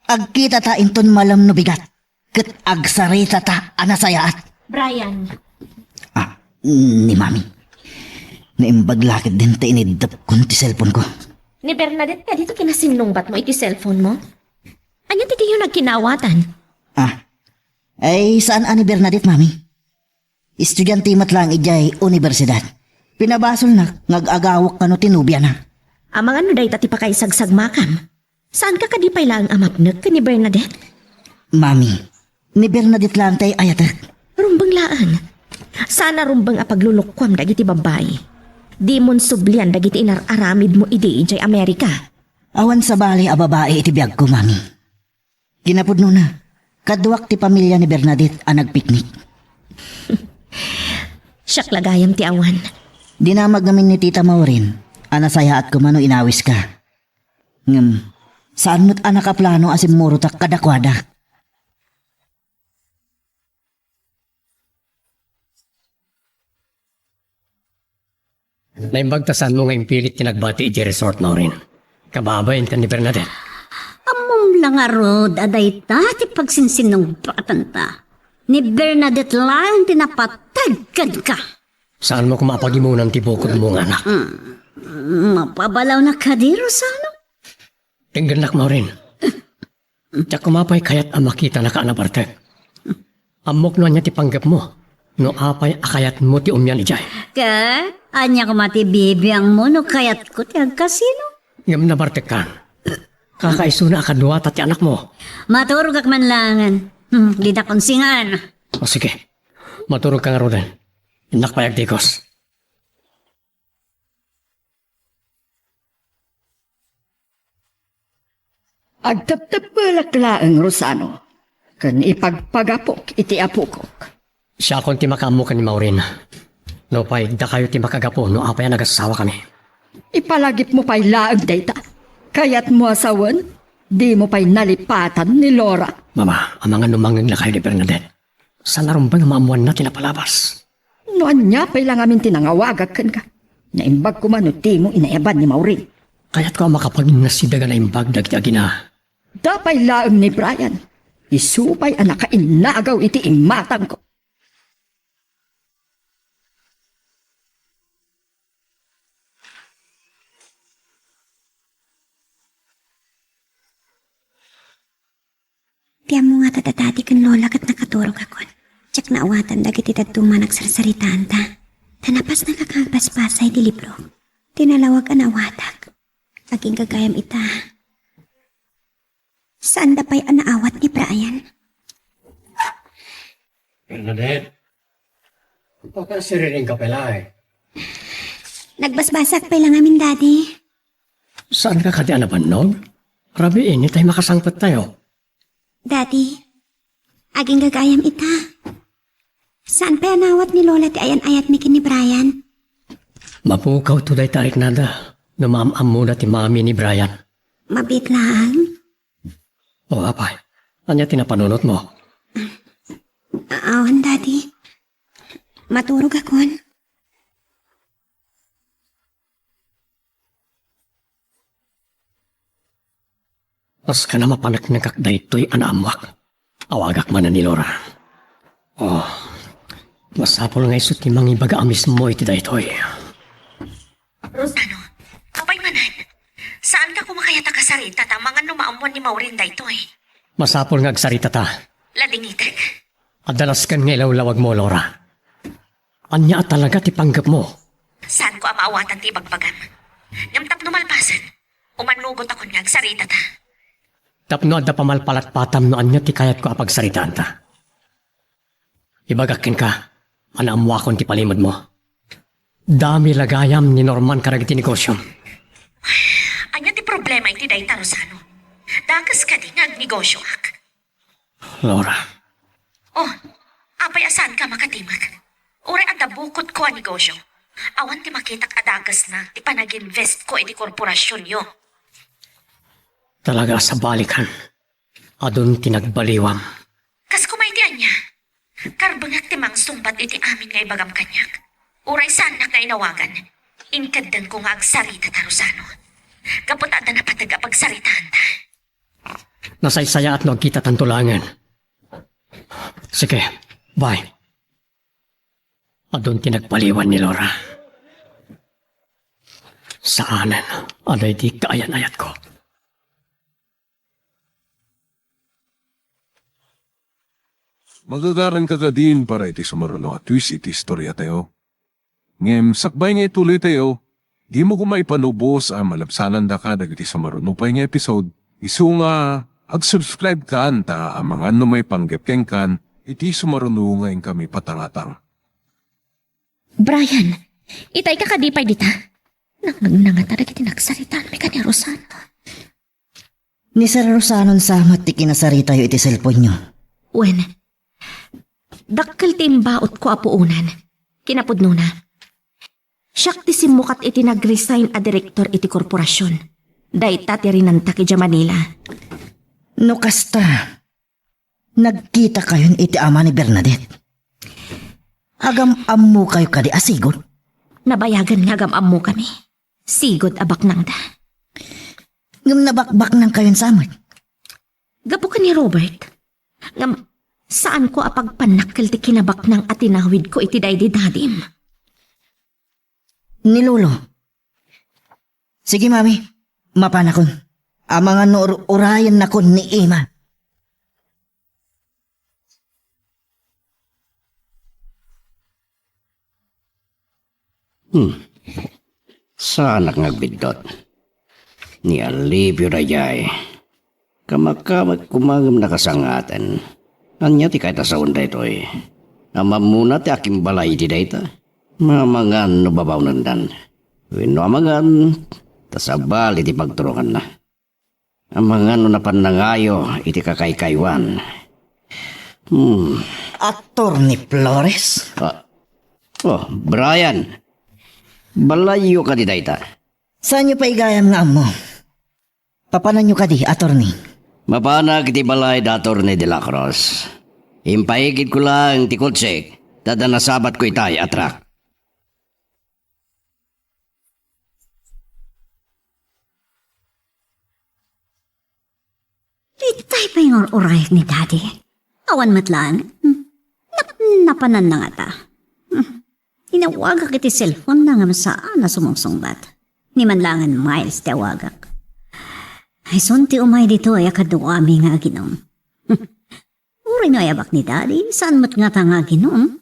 Agkitata inton malem no bigat, ket agsaritata a nasayaat. Brian. Ah, ni Mami. Naimbag la ketdin ta iniddepkon ti cellphone-ko. Ni Bernadette kadi ti kinasinnungbatmo iti cellphone-mo? Ania ti diyo nagkinaawatan? Ah, ay, saan a ni Bernadette, Mami. Estudiante met laeng idiay unibersidad. Pinabasolnak nga ag-agawek kano ti nobiana. Amangan no dayta ti pakaisagsagumakam. Saanka kadi pay laeng a mapnek ken ni Bernadette? Mami, ni Bernadette laeng ti ay-ayatek. Rumbeng laeng. Saan a rumbeng a paglulukuam dagiti babbai. Dimon sublian dagiti inar-aramidmo idi idiay Amerika. Awan sabali a babai iti biagko, Mami. Kinapudnona, kaduak ti pamilia ni Bernadette a nagpiknik. Siak la gayam ti awan. Dinamag ngamin ni Tita Maureen a nasayaat koma no inawiska. Ngem, saan met a nakaplano a simmurotak kadakuada. Naimbag ta saanmo nga impilit ti nagbati idiay resort, Maureen. Kababain ken ni Bernadette. Ammom la ngarud a dayta ti pagsinsinungbatanta. Ni Bernadette laeng ti napateg kenka. Saanmo koma a pagimunan ti bukodmo nga anak? Mm, mapabalawna kadi, Rosano? Denggennak, Maureen. Diak koma pay kayat a makitanaka a nabartek. Ammok no ania ti panggepmo, no apay a kayatmo ti umian idiay. Ket ania koma ti bibiangmo no kayatko ti agkasino? Ngem nabartekkan. Kakaisuna a kaduata ti anakmo. Maturogak man laengen. Hmm, didak unsingan. O sige, maturogka ngaruden. Innak pay agdikos. Agtepteppelek laeng, Rosano. ken ipagpagapok iti apokok. Siakon ti makaammo ken ni Maureen. Nupay dakayo ti makagapu no apay a nagasawakami. Ipalagipmo pay laeng dayta. Kayatmo a sawen, dimo pay nalipatan ni Laura. Mama, amangan no mangngegnakayo ni Bernadette. Saan a rumbeng a maammoanna ti napalabas. No ania pay la ngamin ti nangawagak kenka, naimbag koma no dimo inayaban ni Maureen. Kayatko a makapanginnasida nga naimbag dagiti agina. Dapay laeng ni Brian. Isu pay a nakainnagaw iti imatangko. Ti ammo nga ta dadadi ken Lola ket nakaturogakon. Diak naawatan dagiti dadduma a nagsarsaritaanta. Ta napasnaka nga agbasbasa iti libro. Ti nalawag a naawatak. Agingga gayam ita. Saanda pay a naawat ni Brian. Bernadette, pakasiriring ka pay laeng. Nagbasbasak pay la ngamin, Daddy. Saanka kadi a nabannog? Rabiin, itay makasangpettayo. Daddy, agingga gayam ita. Saan pay a naawat ni Lola ti ayan-ayatmi ken ni Brian? Mapukawto dayta a riknada no maam-ammona ti mami ni Brian. Mabiit laeng? O, apay, ania ti napanunotmo? A-, awan, Daddy. Maturogakon. Kas kana mapaneknekak daytoy a naammoak. Awagak manen ni Laura. Oh, masapul nga isu ti mangibaga a mismo iti daytoy. Rosano, apay manen? Saanka koma kayat a kasaritata amangan no maammoan ni Maureen daytoy? Masapul nga agsaritata. Ladingitek. Adda lasken nga ilawlawagmo, Laura. Ania a talaga ti panggepmo? Saanko a maawatan ti ibagbagam. Ngem tapno malpasen, umannugotakon nga agsaritata. Tapno adda pamalpalatpatam no ania ti kayatko a pagsaritaanta. Ibagak kenka a naammoakon ti palimedmo. Dami la gayam ni Norman kadagiti negosiom. Ania ti problema iti dayta, Rosano? Dakes kadi nga agnegosioak? Laura. Oh, apay a saanka makatimek? Uray adda bukodko a negosio. Awan ti makitak a dakesna ti panag-investko iti korporasionyo. Talaga a sabalikan. Adun ti nagbaliwam. Kas koma iti ania? Karbengak ti mangsungbat iti amin nga ibagam kaniak. Uray saannak nga inawagan, inkeddengko nga agsaritata, Rosano. Gapu ta adda napateg a pagsaritaanta. Nasaysayaat no agkitatanto laengen. Sige, bye. Adun ti nagbaliwan ni Laura. Saanen a daydi kaayan-ayatko. Magagaranka kadin para iti sumaruno a twist iti istoriatayo. Ngem sakbay nga ituloytayo, dimo koma ipanubos a malabsanandaka dagiti sumaruno pay nga episode, isu nga ag-subscribe kan ta amangan no maipanggep kenkan iti sumaruno nga inkami patangatang. Brian, itayka kadi pay dita? Nangnangnangata dagiti nagsaritaanmi ken ni Rosano. Ni Sir Rosanon sa met ti kinasaritayo iti cellphone-nyo. Wen, dakkel ti imbaotko a puonan. Kinapudnona, siak ti simmukat iti nag-resign a direktor iti korporasion. Dayta ti rinantak idiay Manila. No kasta, nagkitakayon iti ama ni Bernadette. Agam-ammokayo kadi a sigud? Nabayagan nga agam-ammokami. Sigud a baknangda. Ngem nabakbaknangkayon sa met? Gapu ken ni Robert. Ngem saanko a pagpannakkel ti kinabaknang a tinawidko iti daydi dadim. Ni Lolo. Sige, Mami. Mapanakon. Amangan no ur-, urayennakon ni Ima. Hmm. Saanak nga agbiddut. Ni Alipio daydiay. Kamakamek koma ngem nakasangaten. Ania ti kayat a sawen daytoy? Ammo na ti akimbalay iti dayta. Mamangan no babawnendan. Wenno amangan, ta sabali ti pagturonganna. Amangan no napan nangayo iti kakaykaywan. Hmm. Attorney Flores? Ah. Oh, Brian. Balayyo kadi dayta? Saanyo pay gayam nga ammo? Papananyo kadi, attorney? Mapanak iti balay da Attorney De La Cruz. Impaigidko laeng ti kotsek, ta adda nasabatko itay a truck. Itay pay nga ur-urayak ni Daddy. Awan met laeng. Hmm. Nap-, napananna ngata. Hmm. Inawagak iti cellphone na ngem saan a sumungsungbat. Ni man laengen Miles ti awagak. Isun ti umay ditoy a kaduami nga aginum. Uray no ayabak ni Daddy, saan met ngata nga aginum?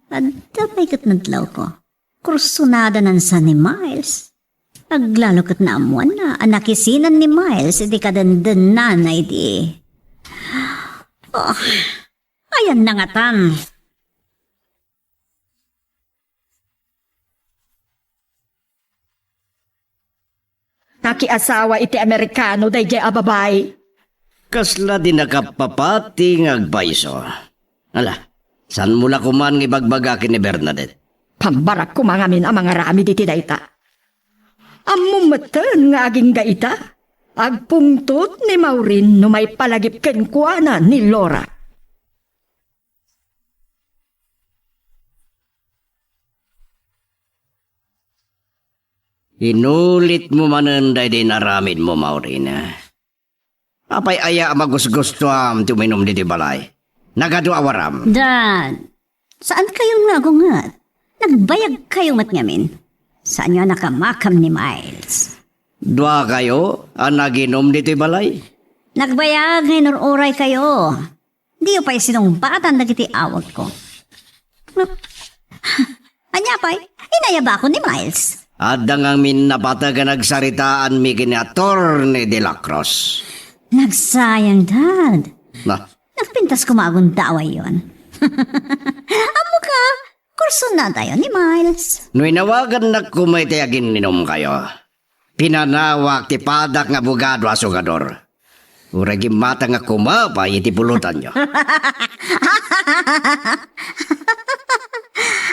Adda pay ket nadlawko. Kursunada nansan ni Miles. Aglalo ket naammoanna a nakisinan ni Miles iti kadendennana idi. Oh, ayanna ngatan. Nakiasawa iti Amerikano daydiay a babai. Kasla di nakapapati nga agpayso. Ala, saanmo la koman nga ibagbaga ken ni Bernadette? Pambarak koma ngamin a mangaramid iti dayta. Ammom metten nga agingga ita, agpungtot ni Maureen no maipalagip kenkuana ni Laura. Inulitmo manen daydi inaramidmo, Maureen. Apay aya a magusgustoam ti uminum ditoy balay? Nagadu a waram. Dad, saan kayo nga agunget? Nagbayag kayo met ngamin. Saanyo a nakamakam ni Miles? Dua kayo a naginum ditoy balay? Nagbayag nga inur-uray kayo. Diyo pay sinungbatan dagiti awagko. Ania pay? Inayabakon ni Miles. Adda ngamin napateg a nagsaritaanmi ken ni Attorney De La Cruz. Nagsayang, Dad. Na? Nagpintas koma a gundawayyon. Ammoka, kursunadayo ni Miles. No inawagannak koma iti aginninumkayo, pinanawak ti padak nga abogado a sugador. Uray gimmatangak koma pay iti pulutanyo.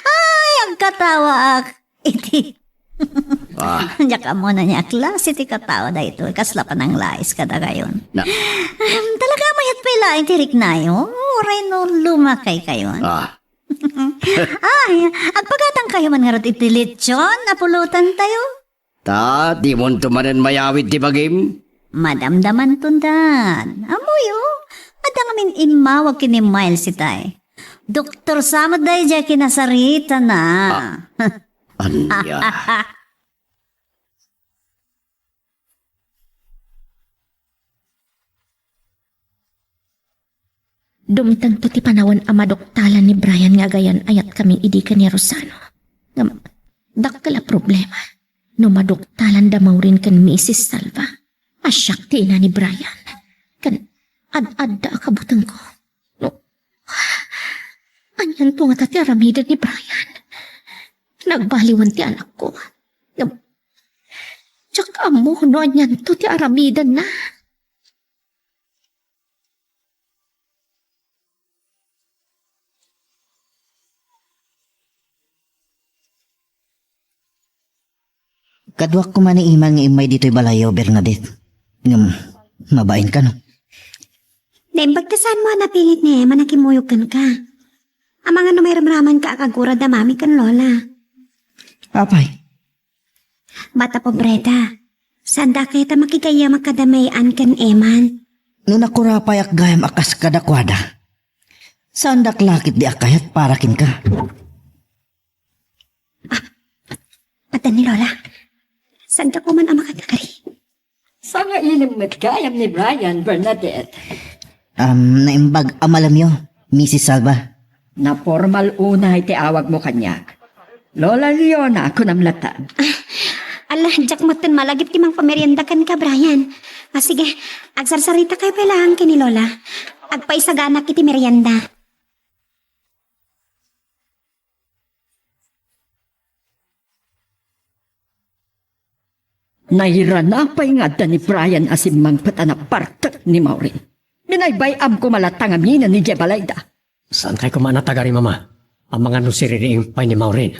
Ay, agkatawaak iti. Ah. Diak ammo no ania a klase ti katao daytoy, kasla pananglais kadakayon. Na. Em, talaga mayat pay laeng ti riknayo. Uray no lumakay kayon. Ah. Ay, agpagatang kayo man ngarud iti lechon a pulutantayo. Ta, dimonto manen mayawid ti bagim? Madamdamanton, Dad. Ammoyo, adda ngamin immawag ken ni Miles itay. Doktor sa met daydiay kinasaritana. Ah, ania? Dumtengto ti panawen a maduktalan ni Brian nga agayan-ayatkami idi ken ni Rosano. Ngem, dakkel a problema no maduktalan da Maureen ken Misis Salva a siak ti ina ni Brian. Ken ad-adda a kabutengko. No, anianto ngata ti aramiden ni Brian? Nagbaliwen ti anakko. Ngem, diak ammo no anianto ti aramidenna. Kaduak koma ni Eman nga immay ditoy balayyo, Bernadette. Ngem, mabain kano? Naimbag ta saanmo a napilit ni Eman a kimmuyog kenka. Amangan no mairamramanka a kagurada Mami ken Lola. Apay? Bata pobreta. Saanda kayat a makigayam a kada may-an ken Eman. No nakurapayak gayam a kas kadakuada, saandak la ketdi a kayat para kenka. Ah, adda ni Lola. Saanda koman a makagagari. Sangailem met gayam ni Brian, Bernadette. Um, naimbag a malamyo, Misis Salva. Napormal unay ti awagmo kaniak. Lola Leona, kunam latta. Ah, ala, diak metten malagip ti mangpamerienda kenka, Brian. Ah, sige, agsarsarita kayo pay laeng ken ni Lola. Agpaisaganak iti merienda. Nairana pay nga adda ni Brian a simmangpet a napartek ni Maureen. Inaybay-am koma latta ngamin idiay balayda. Saan kay koma a natagari, Mama? Amangan no siririing pay ni Maureen.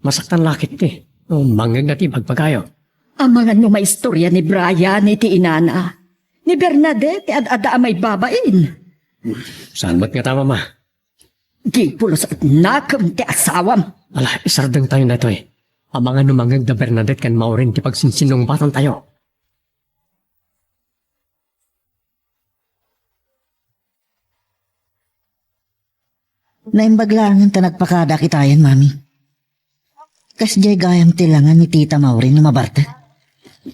Masaktan la ketdi no mangngegna ti ibagbagayo. Amangan no maistorya ni Brian iti inana, ni Bernadette ti ad-adda a maibabain. Saan met ngata, Mama? Di pulos adnakem ti asawam. Ala, isardengtayo daytoy. Amangan no mangngeg da Bernadette ken Maureen ti pagsinsinungbatantayo. Naimbag laengen ta nagpakadak itayen, Mami. Kasdiay gayam ti langan ni Tita Maureen no mabartek.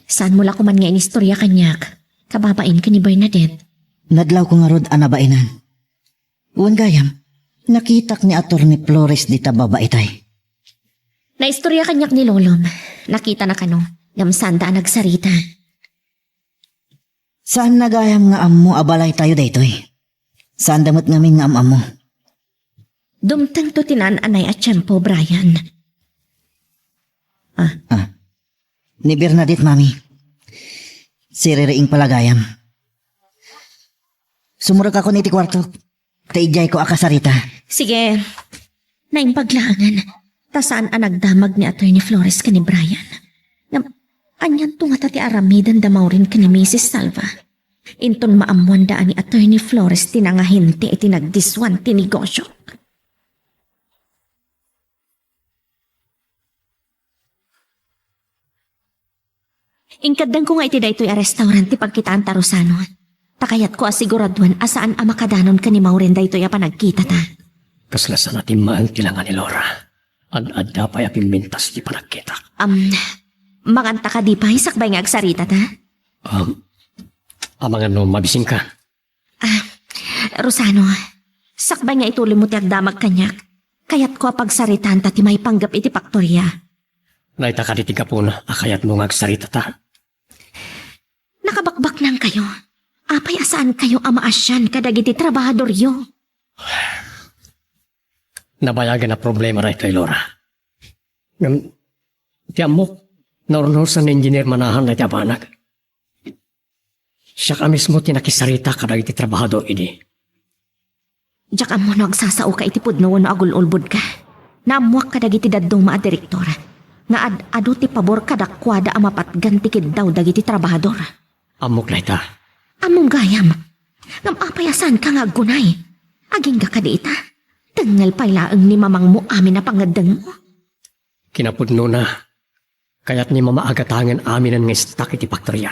Saanmo la koman nga inistorya kaniak, kababain ken ni Bernadette? Nadlawko ngarud a nabainan. Wen gayam, nakitak ni Attorney Flores dita babaitay. Naistorya kaniak ni Lolom. Nakitana kano, ngem saanda a nagsarita. Saanna gayam nga ammo a balaytayo daytoy. Saanda met ngamin nga am-ammo. Dumtengto ti naan-anay a tiempo, Brian. Ah. Ah. Ni Bernadette, Mami. Siririing pay la gayam. Sumrekakon iti kuartok. Ta idiayko a kasarita. Sige. Naimbag laengen, ta saan a nagdamag ni Attorney Flores ken ni Brian. Ngem, anianto ngata ti aramiden da Maureen ken ni Misis Salva? Inton maammoanda a ni Attorney Flores ti nangahente iti nagdiswan ti negosio. Inkeddengko nga iti daytoy a restaurant ti pagkitaanta, Rosano. Ta kayatko a siguraduen a saan a makadanon ken ni Maureen daytoy a panagkitata. Kasla saan a timmaen ti langa ni Laura. Ad-adda pay a pimmintas ti panagkitak. Am, manganta kadi pay sakbay nga agsaritata? Am, amangan no mabisinka. Ah, Rosano, sakbay nga itulimo ti agdamag kaniak, kayatko a pagsaritaanta ti maipanggep iti faktoria. Dayta kadi ti gapuna a kayatmo nga agsaritata? Nakabakbaknangkayo. Apay a saankayo a maasian kadagiti trabahadoryo? Nabayagen a problema daytoy, Laura. Ngem, ti ammok, naurnusan ni Engineer Manahan dayta a banag. Siak a mismo ti nakisarita kadagiti trabahador idi. Diak ammo no agsasaoka iti pudno wenno agul-ulbodka. Naammoak kadagiti dadduma a direktor nga ad-adu ti pabor kadakuada a mapatgan ti kiddaw dagiti trabahador. Ammok dayta. Ammom gayam. Ngem apay a saanka nga aggunay? Agingga kadi ita? Tengngel pay laeng ni mamangmo amin a pangngeddengmo. Kinapudnona, kayat ni Mama a gatangen aminen nga istak iti faktoria.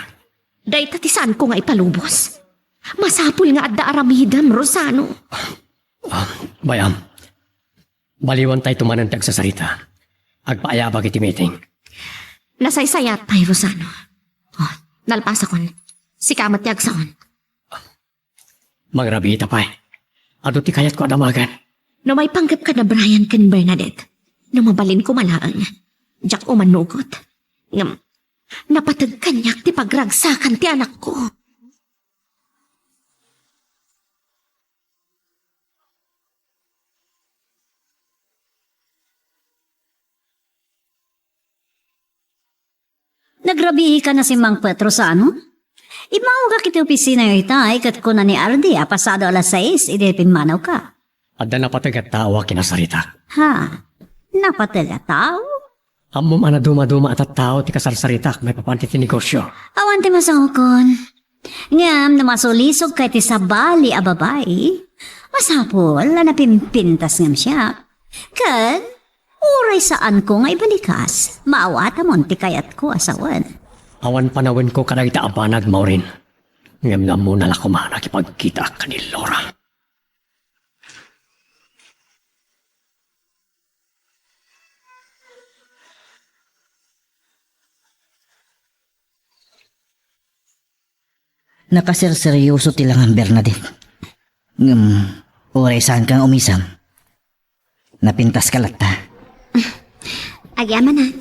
Dayta ti saanko nga ipalubos. Masapul nga adda aramidem, Rosano. Ah, bay-am. Baliwantayto manen ti agsasarita. Agpaayabak iti meeting. Nasaysayat pay, Rosano. Oh, nalpasakon. Sika met ti agsaon. Mangrabiita pay. Adu ti kayatko a damagen. No maipanggepka da Brian ken Bernadette, no mabalin koma laeng, diak umanugot. Ngem, napateg kaniak ti pagragsakan ti anakko. Nagrabiika na si Mang Petro, saan? Immawagak iti opisinayo itay ket kuna ni Ardi a pasado alas sais idi pimmanawka. Adda napateg a tao a kinasaritak. Ha? Napateg a tao? Ammom a naduma-duma a tattao ti kasarsaritak maipapan ti negosio. Awan ti masaokon. Ngem no masulisogka iti sabali a babai, masapul a napimpintas ngem siak. Ken, uray saanko nga ibalikas, maawatamon ti kayatko a sawen. Awan panawenko kadagita a banag, Maureen. Ngem no ammona la koma a nakipagkitaak ken ni Laura. Nakaserseryoso ti langan, Bernadette. Ngem, uray saanka nga umisem, napintaska latta. Agyamanak,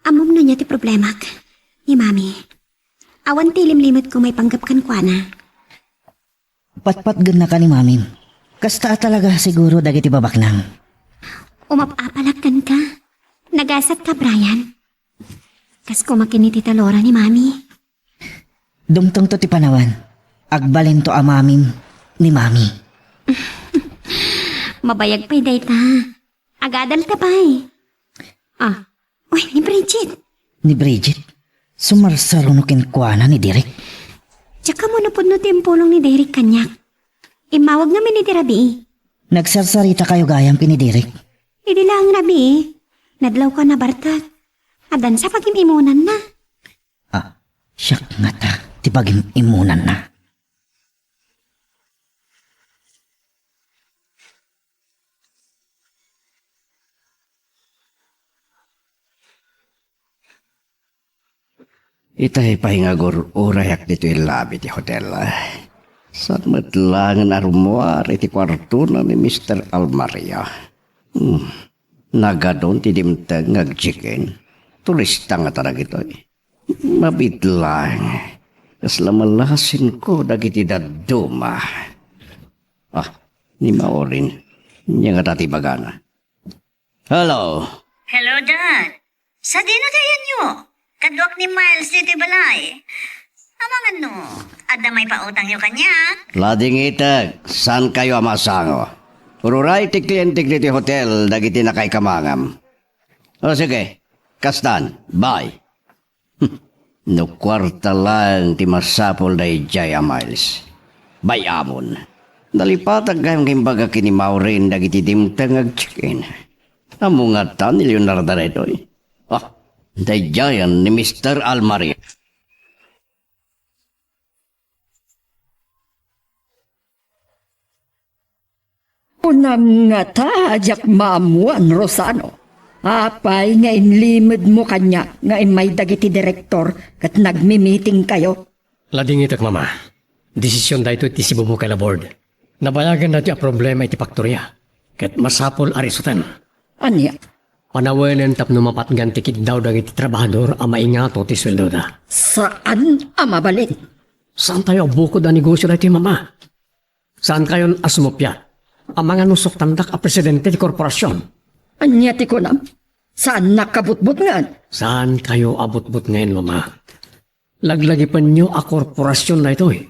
ammom no ania ti problemak ni Mami. Awan ti ilimlimetko maipanggep kenkuana. Patpatgennaka ni Mamim. Kasta a talaga siguro dagiti babaknang. Umap-apalak kenka. Nagasatka, Brian. Kas koma ken ni Tita Laura ni Mami. Dumtengto ti panawen. Agbalinto a mamim ni Mami. Mabayag pay dayta. Agadalta pay. Ah, uy, ni Bridget. Ni Bridget? Sumarsaruno kenkuana ni Derek. Diak ammo no pudno ti impulong ni Derek kaniak. Immawag ngamin iti rabii. Nagsarsarita kayo gayam ken ni Derek? Idi laeng rabii, nadlawko a nabartek. Addan sa pagim-imunanna. Ah, siak ngata ti pagim-imunanna. Itay pay nga agur-urayak ditoy lobby ti hotel. Saan met laengen a rummuar iti kuartona ni Mister Almaria. Hmm. Nagadun ti dimteng nga agcheck-in. Turista ngata dagitoy. Mabiit laeng. Kasla malasinko dagiti dadduma. Ah, ni Maureen. Ania ngata ti ibagana? Hello. Hello, Dad. Sadina kayanyo? Kaduak ni Miles ditoy balay. Amangan no, adda maipautangyo kaniak? Ladingitek, saan kayo a masango? Ururay ti klientek ditoy hotel dagiti nakaikamangam. O sige, kastan, bye. No kuarta laeng ti masapul daydiay a Miles. Bay-amon. Nalipatak gayam nga imbaga ken ni Maureen dagiti dimteng nga agcheck-in. Ammo ngata ni Leonardo daytoy. Ah, daydiayen ni Mister Almaria. Kunam ngata a diak maammuan, Rosano. Apay nga inlimedmo kaniak nga immay dagiti direktor ket nagmi-meetingkayo? Ladingitek, Mama. Desisyon daytoy ti sibubukay a board. Nabayagan daytoy a problema iti faktoria, ket masapul a resoten. Ania? Panawenen tapno mapatgan ti kiddaw dagiti trabahador a maingato ti sueldoda. Saan a mabalin? Saantayo a bukod a negosyo daytoy, Mama. Saankayon a sumuppiat? Amangan no suktandak a presidente ti korporasion. Ania ti kunam? Saannak a butbutngen? Saankayo a butbutngen, Mama. Laglagipenyo a korporasion daytoy.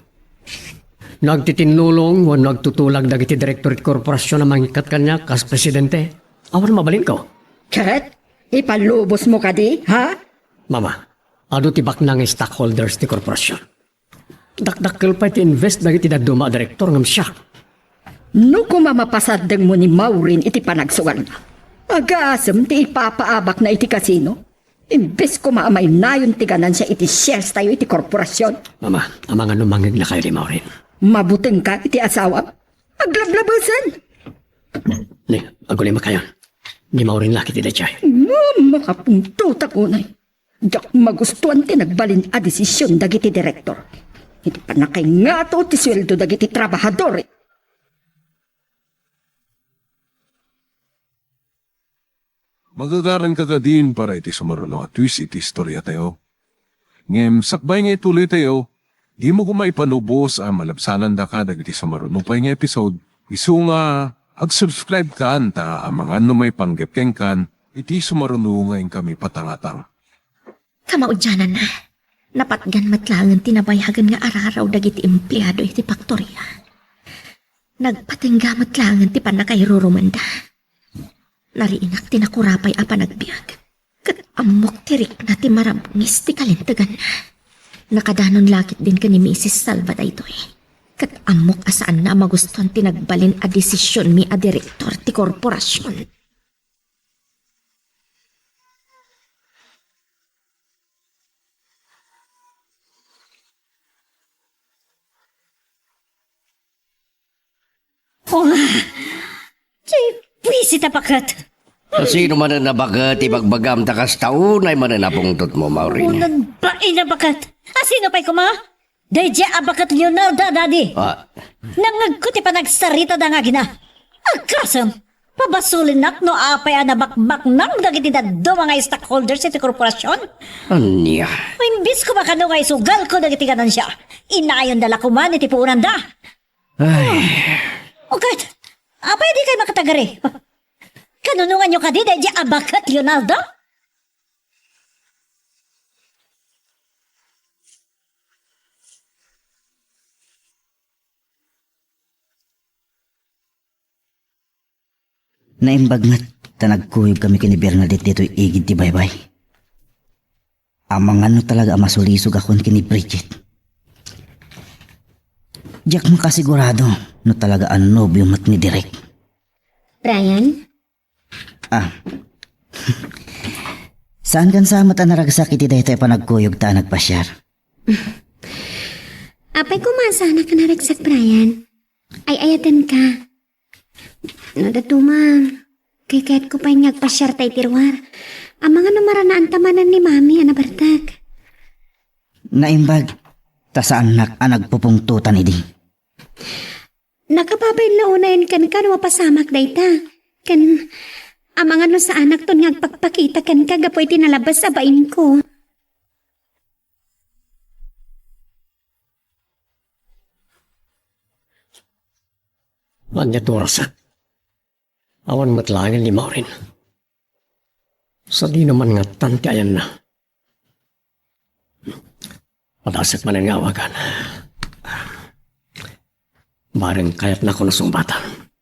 No agtitinnulong wenno agtutulag dagiti direktor ti korporasion a mangikkat kaniak kas presidente, awan mabalinko. Ket ipalubosmo kadi, ha? Mama, adu ti baknang nga stockholders ti korporasion. Dakdakkel pay ti invest dagiti dadduma a direktor ngem siak. No koma mapasaddengmo ni Maureen iti panagsugalna, agasem ti ipapaabakna iti kasino. Imbes koma a mainayon ti ganansia iti shares tayo iti korporasion. Mama, amangan no mangeglakayo ni Maureen. Mabutengka iti asawam? Aglablabesen! Ni, agulimakayon. Ni Maureen la ket daydiay. Mama, kapuntotak unay. Diak magustuan ti nagbalin a desisyon dagiti direktor. Iti pannakaingato ti sueldo dagiti trabahador. Magagaranka kadin para iti sumaruno a twist iti istoriatayo. Ngem sakbay nga ituloytayo, dimo koma ipalubos a malabsanandaka dagiti sumaruno pay nga episode. Isu nga ag-subscribe kan ta amangan no maipanggep kenkan iti sumaruno nga inkami patangatang. Kamaudiananna, napatgan met laengen ti nabayagen nga araraw dagiti empleado iti faktoria. Nagpatengga met laengen ti pannakairurumanda. Nariinak ti nakurapay a panagbiag, ket ammok ti rikna ti marabngis ti kalinteganna. Nakadanon la ketdin ken ni Misis Salva daytoy, ket ammok a saanna a magustuan ti nagbalin a desisionmi a direktor ti korporasion. Ona, ti buisit a baket. Asino manen a baket ti bagbagam ta kasta unay manen a pungtotmo, Maureen? Unan bain a baket. Asino pay koma? Daydiay a baket Leonardo, Daddy. Ah. Nangngegko ti panagsaritada nga agina. Agasem, pabasolennak no apay a nabakbaknang dagiti dadduma nga stockholders iti korporasion. Ania? Imbis koma kano nga isugalko dagiti ganansia, inayonda la koman iti puonanda. Ay. O ket, apay dikay makatagari? Kanunonganyo kadi daydiay a baket Leonardo? Naimbag met ta nagkuyogkami ken ni Bernadette ditoy igid ti baybay. Amangan no talaga a masulisogakon ken ni Bridget. Diak makasigurado no talaga a nobio met ni Derek. Brian? Ah. Saankan sa met a naragsak iti daytoy a panagkuyog ta a nagpasiar. Apay koma a saanak a naragsak, Brian? Ay-ayatenka. No datuma, kaykayatko pay nga agpasiarta iti ruar. Amangan no maranaanta manen ni Mami a nabartek. Naimbag, ta saannak a nagpupungtotan idi. Nakababain la unayen kenka no mapasamak dayta. Ken, amangan no saanakton nga agpakpakita kenka gapu iti nalabas a bainko. Ania ti orasak? Awan met laengen ni Maureen. Sadino man ngarud ti ayanna? Padasek manen nga awagan. Bareng kayatnakon a sungbatan.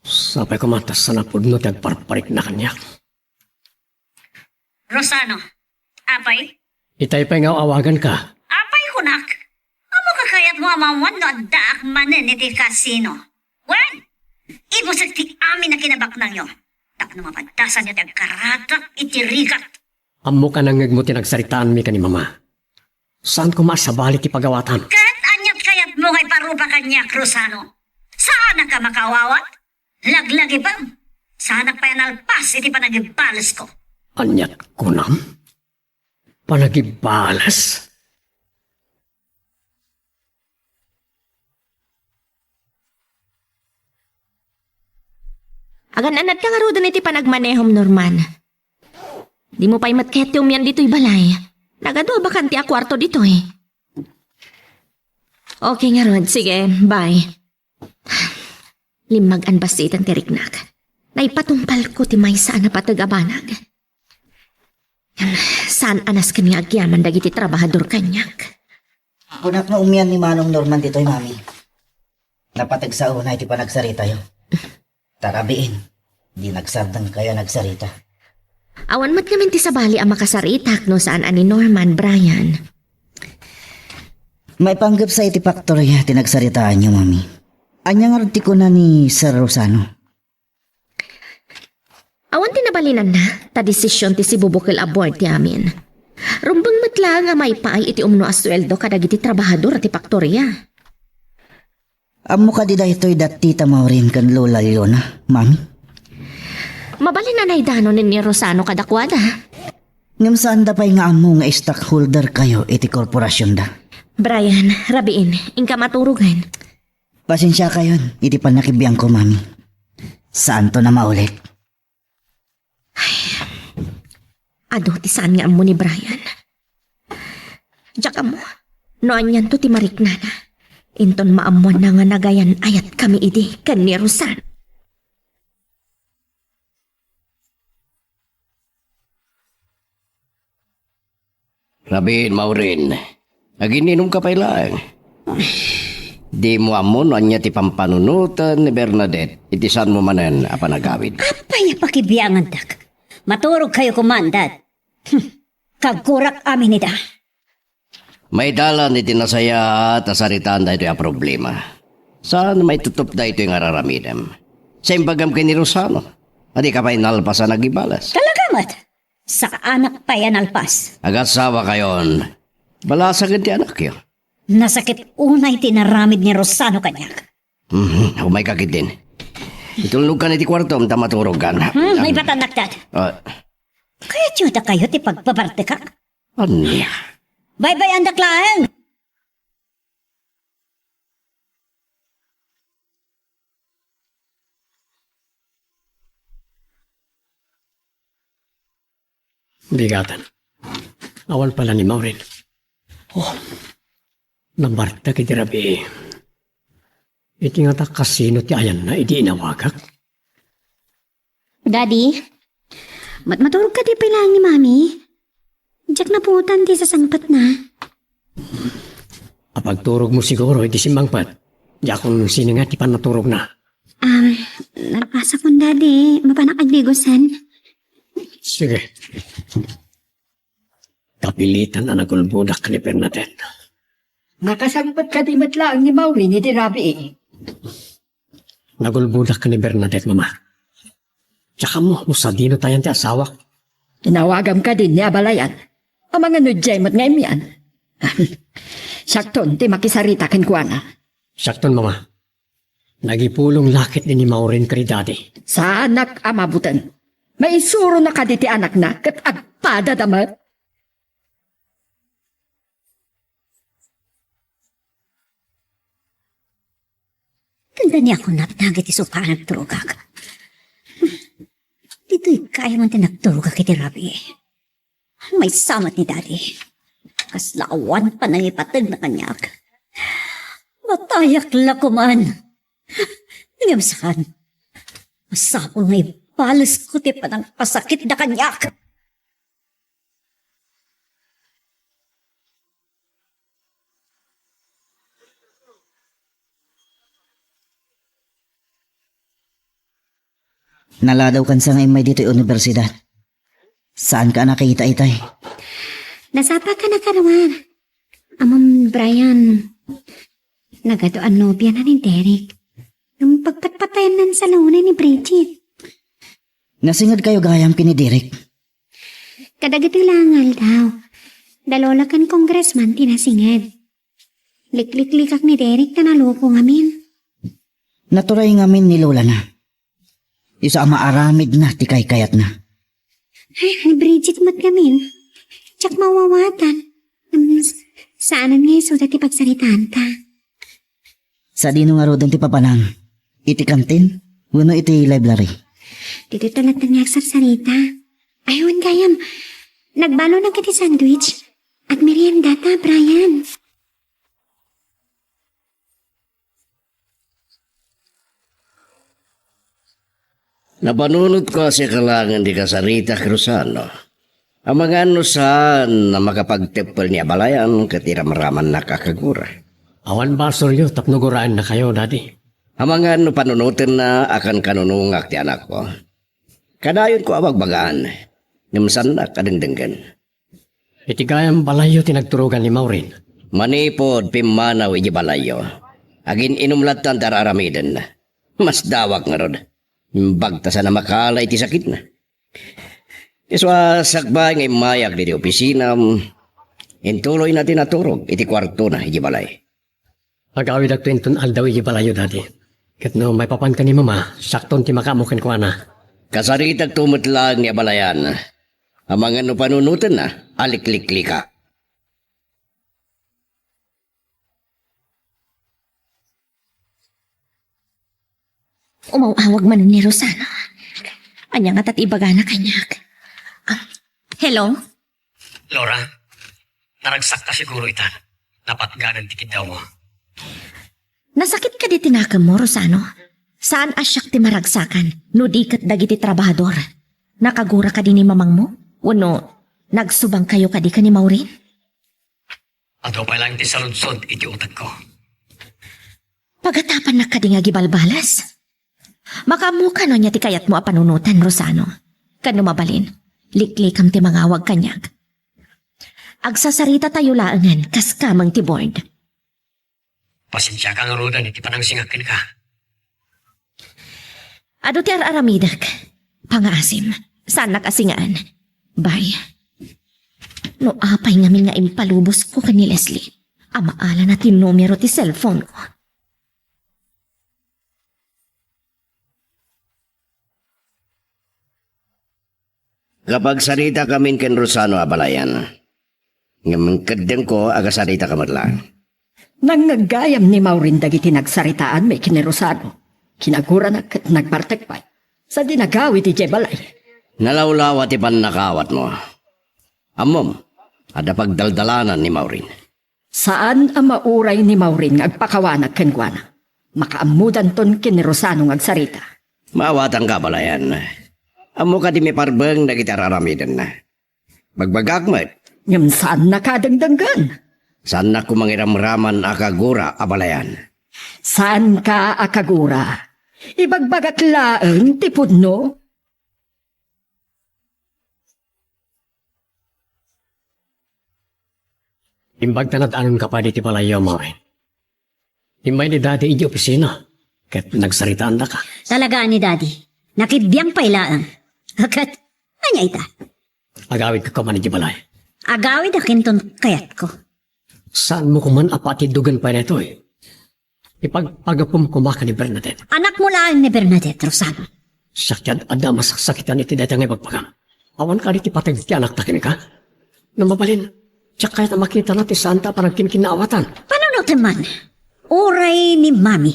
Sapay koma ta saan a pudno ti agparparikna kaniak. Rosano, apay? Itay pay nga awaganka. Apay kunak? Ammoka kayatmo a maammuan no addaak manen iti kasino? Wen, ibusek ti amin a kinabaknangyo tapno mapadasanyo ti agkaratak iti rigat. Ammok a nangngegmo ti nagsaritaanmi ken ni Mama. Saan koma a sabali ti pagawatam. Ket ania ti kayatmo nga iparupa kaniak, Rosano? Saanak a makaawawat? Laglagipem. Saanak pay a nalpas iti panagibalesko. Ania ti kunam? Panagibales? Agan-anadka ngaruden iti panagmanehom, Norman. Dimo pay met kayat ti umian ditoy balay. Nagadu a bakante a kuarto ditoy. Okay ngarud. Sige, bye. Limmag-an bassiten ti riknak. Naipatungpalko ti maysa a napateg a banag. Ngem saan a nasken nga agyaman dagiti trabahador kaniak. Kunak nga umian ni Manong Norman ditoy, Mami. Napateg sa unay ti panagsaritayo. Ta rabiin, di nagsardengkayo a nagsarita. Awan met ngamin ti sabali a makasaritak no saan a ni Norman, Brian. Maipanggepsa iti faktoria ti nagsaritaanyo, Mami. Ania ngarud ti kuna ni Sir Rosano? Awan ti nabalinanna, ta desisyon ti sibubukel a board ti amin. Rumbeng met laeng a maipaay iti umno a sueldo kadagiti trabahador ti faktoria. Ammo kadi daytoy da Tita Maureen ken Lola Leona, Mami? Mabalin a naidano ni Rosano kadakuada. Ngem saanda pay nga ammo nga stockholder kayo iti korporasionda. Brian, rabiin, inka maturogen. Pasensiakayon iti pannakibiangko, Mami. Saanton a maulit. Ay, adu ti saan nga ammo ni Brian. Diak ammo no anianto ti mariknana. Inton maammoanna nga nagayan-ayatkami idi ken ni Rosan. Rabiin, Maureen. Agin-inumka pay laeng. Dimo ammo no ania ti pampanunoten ni Bernadette iti saanmo manen a panagawid. Apay a pakibiangandak? Maturogkayo koma, Dad. Hmm. Kaggurak amin ida. Maidalan iti nasayaat a saritaan daytoy a problema. Saan maitutup daytoy nga ar-aramidem. Sa imbagam ken ni Rosano, adika pay nalpas a nagibales. Talaga met? Saanak pay a nalpas. Agasawa kayon. Balasaken ti anakyo. Nasakit unay ti inaramid ni Rosano kaniak. Mhm, umayka ketdin. Itulnogkan iti kuartom ta maturogkan. Hmm, maipatannak, Dad. Ah. Kayatyo dakayo ti pagbabartekak? Ania? Baybay-andak laeng. Bigaten. Awan pala ni Maureen. Oh, nabartek iti rabii. Iti ngata kasino ti ayanna idi inawagak? Daddy, mat-, maturog kadi pay laeng ni Mami? Diak napuotan ti sasangpetna. Apagturogmo siguro iti simmangpet. Diakon sininga ti pannaturogna. Um, nalpas Sakon, Daddy, mapanak agdigosen. Sige. Kapilitan a nagulbodak ni Bernadette. Nakasangpet kadi met laeng ni Maureen iti rabii? Nagulbodak ni Bernadette, Mama. Diak ammo no sadino tayan ti asawak. Inawagam kadi ni abalayan. Amangan no diay met nga immian. Siakton ti makisarita kenkuana. Siakton, Mama. Nagipulong la ket ni Maureen kadi, Daddy. Saanak a mabuteng. Maisuronaka diti anakna ket agpadada met. Tanda niya ako napnag iti sofa a nagturogak. Ditoy kayo man ti nagturogak iti rabii. Maysa met ni Daddy. Kasla awan panangipateg na kaniak. Matayak la koman. Ngem saan. Masapul nga ibales ko ti panangpasakit da kaniak. Naladaw kansa nga immay ditoy universidad. Saanka a nakita itay? Nasapaka na karuar. Ammom, Brian, nagadu a nobiana ni Derek. Ngem pagpatpatayennan sa launay ni Bridget. Nasinged kayo gayam ken ni Derek? Kadagiti la nga aldaw, da lola ken congressman ti nasinged. Likliklikak ni Derek ta naloko ngamin. Naturay ngamin ni lolana. Isu a maaramidna ti kaykayatna. Ay, ni Bridget met ngamin. Diak mawawatan. Ngem, saanen nga isuda ti pagsaritaanta. Sadino ngaruden ti papanan? Iti kantin wenno iti library? Ditoy talatta nga agsarsarita. Ay, wen gayam. Nagbalon na iti sandwich. Agmeriendata, Brian. Napanunotko a siak laengen ti kasaritak, Rosano. Amangan no saan a makapagteppel ni abalayan ket iramramannak a kagura. Awan basolyo tapno guraennakayo, Daddy. Amangan no panunotenna a kankanunongak ti anakko. Kadayonko a bagbagaan, ngem saannak a dengdenggen. Iti gayam balayyo ti nagturogan ni Maureen. Manipud pimmanaw idiay balayyo, agin-inum lattan ti ar-aramiden. Masdawak ngarud. Imbag ta saan a makala iti sakitna. Isu a sakbay nga immayak ditoy opisinam, intuloyna ti naturog iti kuartona idiay balay. Agawidakto inton aldaw idiay balayyo, Daddy. Ket no maipapanka ni Mama, siakton ti makaammo kenkuana. Kasaritakto met laeng ni abalayan. Amangan no panunotenna a likliklikak. Umaw-awag manen ni Rosano. Ania ngata ti ibagana kaniak? Ah, hello? Laura, naragsakka siguro itan. Napatganen ti kiddawmo. Nasakit kadi ti nakemmo, Rosano? Saan a siak ti maragsakan no di ket dagiti trabahador. Nakagura kadi ni mamangmo? Wenno nagsubangkayo kadi ken ni Maureen? Adu pay laeng ti saludsod iti utekko. Pagatapannak kadi nga agibalbalas? Makaammoka no ania ti kayatmo a panunotan, Rosano. Ken no mabalin, liklikam ti mangawag kaniak. Agsasaritatayo laengen kas kameng ti board. Pasensiaka ngaruden iti panangsingak kenka. Adu ti ar-aramidek. Pangaasim, saannak a singaan. Bye. No apay ngamin nga impalubosko ken ni Leslie, a maalana ti numero ti cellphone ko. Kapagsaritakamin ken Rosano a balayan. Ngem keddengko a kasaritaka met laeng. Nangngeg gayam ni Maureen dagiti nagsaritaanmi ken ni Rosano. Kinagurana ket nagbartek pay. Sadi nagawid idiay balay. Nalawlawa ti pannakaawatmo. Ammom, adda pagdaldalanan ni Maureen. Saan a mauray ni Maureen nga agpakawanak kenkuana. Makaammodanton ken ni Rosano nga agsarita. Maawatanka a balayan. Ammo kadi miparbeng dagiti ar-aramidenna. Bagbagak met. Ngem saannaka a dengdenggen. Saannak koma nga iramraman a kagura a balayan. Saanka a kagura. Ibagbagak laeng ti pudno. Imbag ta nadanon ka pay ditoy balayyo, Maureen. Immay ni Daddy idiay opisina, ket nagsaritaandaka. Talaga ni Daddy. Nakibiang pay laeng. Ket, ania ita? Agawidka koma idiay balay. Agawid a kinton kayatko. Saanmo koman a patiddogen pay daytoy? Ipagpagapom koma ken ni Bernadette. Anakmo laeng ni Bernadette, Rosano. Siak ti ad-, adda a masaksakitan iti dayta nga ibagbagam. Awan kadi ti pateg ti anakta kenka? No mabalin, diak kayat a makitana ti saanta a panagkinkinnaawatan. Panunotem man, uray ni Mami,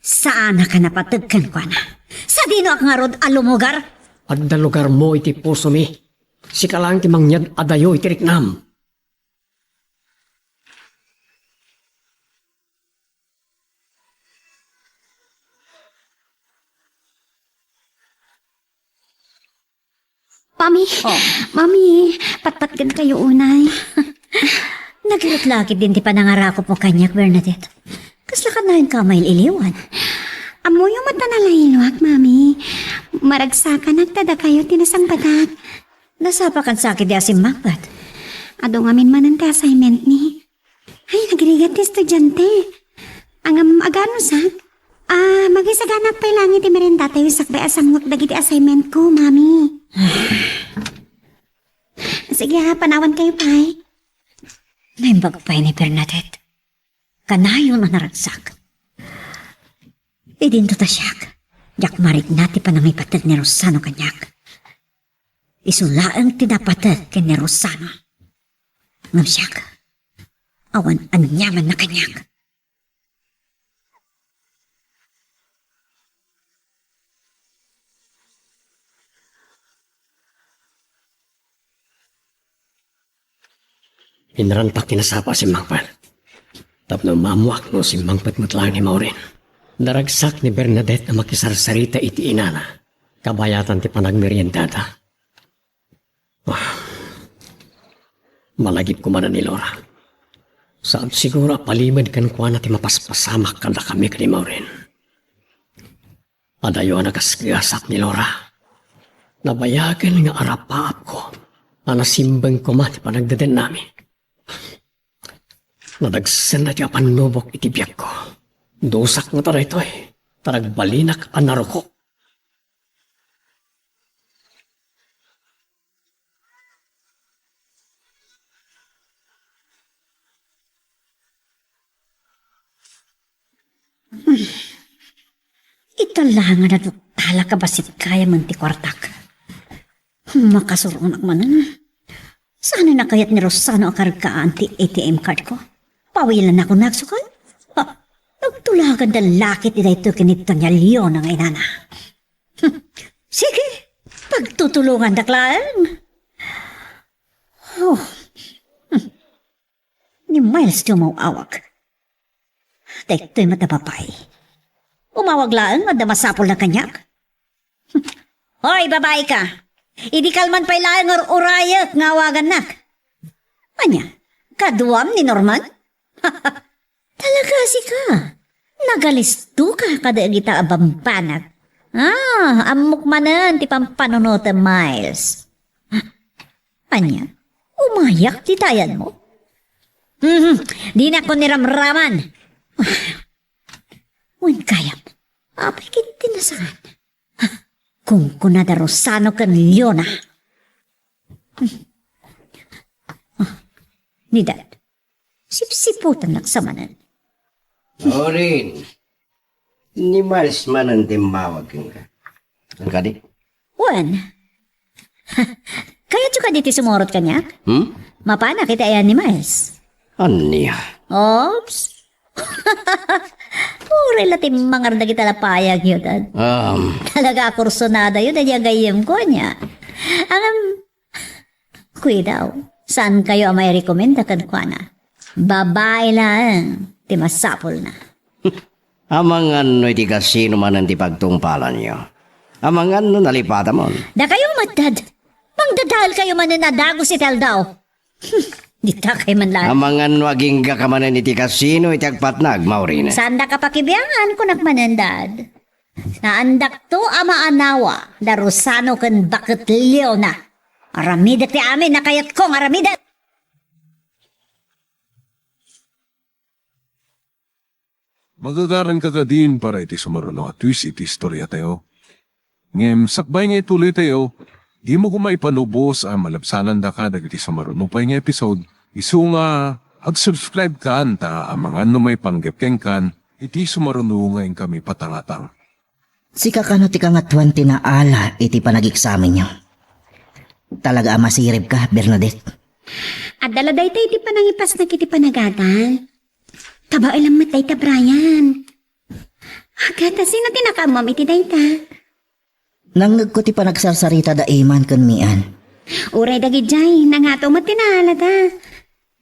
saanak a napateg kenkuana. Sadinoak ngarud a lumugar? Adda lugarmo iti pusomi. Sika laeng ti mangngeg a dayo iti riknam. Mami, Oh. Mami, patpatgen kayo unay. Nagarut la ketdin ti panangarakopmo kaniak, Bernadette. Kasla kanayon ka mail-iliwan? Ammoyo met a nalailuak, Mami. Maragsakanak ta dakayo ti nasangbatak. Nasapakan sa ketdi a simmangpet. Adu ngamin manen ti assignment ni. Ay, nagrigat ti estudiante. Ngem, agano sa? Ah, magisaganak pay laeng iti merienda tayo sakbay a sangoek dagiti assignment ko, Mami. Sige ha, panawan kayo pay. Naimbag pay ni Bernadette. Kanayon a naragsak. Idinto ta siak, diak marikna ti panangipateg ni Rosano kaniak. Isu laeng ti napateg ken ni Rosano. Ngem siak, awan aniamanna kaniak. Inrantak ti nasapa a simmangpet. Tapno maammoak no simmangpet met laeng ni Maureen. Naragsak ni Bernadette a makisarsarita iti inana, kabayatan ti panagmeriendada. Ah, malagip koma ni Laura. Saan siguro a palimed kenkuana ti mapaspasamak kadakami ken ni Maureen. Adayo a nagasgasak ni Laura. Nabayagen nga arapaapko a nasimbeng koma ti panagdedennami. Nadagsenna ti apannubok iti biagko. Dusak ngata daytoy, ta nagbalinak a narukok. Ita la nga naduttalak a bassit gayamen ti kuartak. Makasuronak manen. Saan a kayat ni Rosano a kargaan ti A T M card ko? Pawilanakon nga agsukal? Ha, nagtulaganda la ketdi daytoy ken ni Doña Leona nga inana. Hmm. Sige, pagtutulongandak laeng. Oh. Hmm. Ni Miles ti umaw-awag. Daytoy met a babai. Umawag laeng nga adda masapulna kaniak. Hmm. Hoy, babai ka! Idi kalman pay laeng nga ur-urayek nga awagannak. Ania, kaduam ni Norman? Talaga sika? Nagalisto ka kadagita a bambanag. Ah, ammok manen ti pampanunotem, Miles. Ania, umayak ti dayanmo? Mhm, dinak ni ramraman. Wen gayam, apay ket ti nasaan? Kunkunada Rosano ken Leona. Ni Dad, sipsiputannak sa manen. Maureen, ni Miles manen ti immawag kenka. Kadi? Wen, kayatyo kadi ti sumurot kaniak? Hmm? Mapanak iti ayan ni Miles. Ania? Oops. Uray la ti mangar dagita la payagyo, Dad. Um. Talaga a kursunadayo, Dad, ya gayyemko, ania? Ngem, kuidaw, saan kayo a mairekomenda kenkuana? Babai laeng ti masapulna. Amangan no iti kasino manen ti pagtungpalanyo. Amangan no nalipatamon. Dakayo met, Dad. Mangdadael kayo manen a dagus iti aldaw. Hmm, dita kay man laeng. Amangan no agingga ka manen iti kasino iti agpatnag, Maureen. Saan da ka pakibiangan, kunak manen, Dad. Saandakto a maanawa da Rosano ken baket Leona. Aramidek ti amin a kayatko nga aramiden. Magagaranka kadin para iti sumaruno a twist iti istoriatayo. Ngem sakbay nga ituloytayo, dimo koma ipanubos a malabsanandaka dagiti sumaruno pay nga episode, isu nga ag-subscribe kan ta amangan no maipanggep kenkan iti sumaruno nga inkami patangatang. Sika kano ti kangatoan ti naala iti panagiksaminyo? Talaga a masiribka, Bernadette? Adda la dayta iti panangipasnak iti panagadal. Kabaelam met dayta, Brian. Agata, sino ti nakaammom iti dayta? Nangngegko ti panagsarsarita da Iman ken Mian. Uray dagidiay, nangato met ti naalada.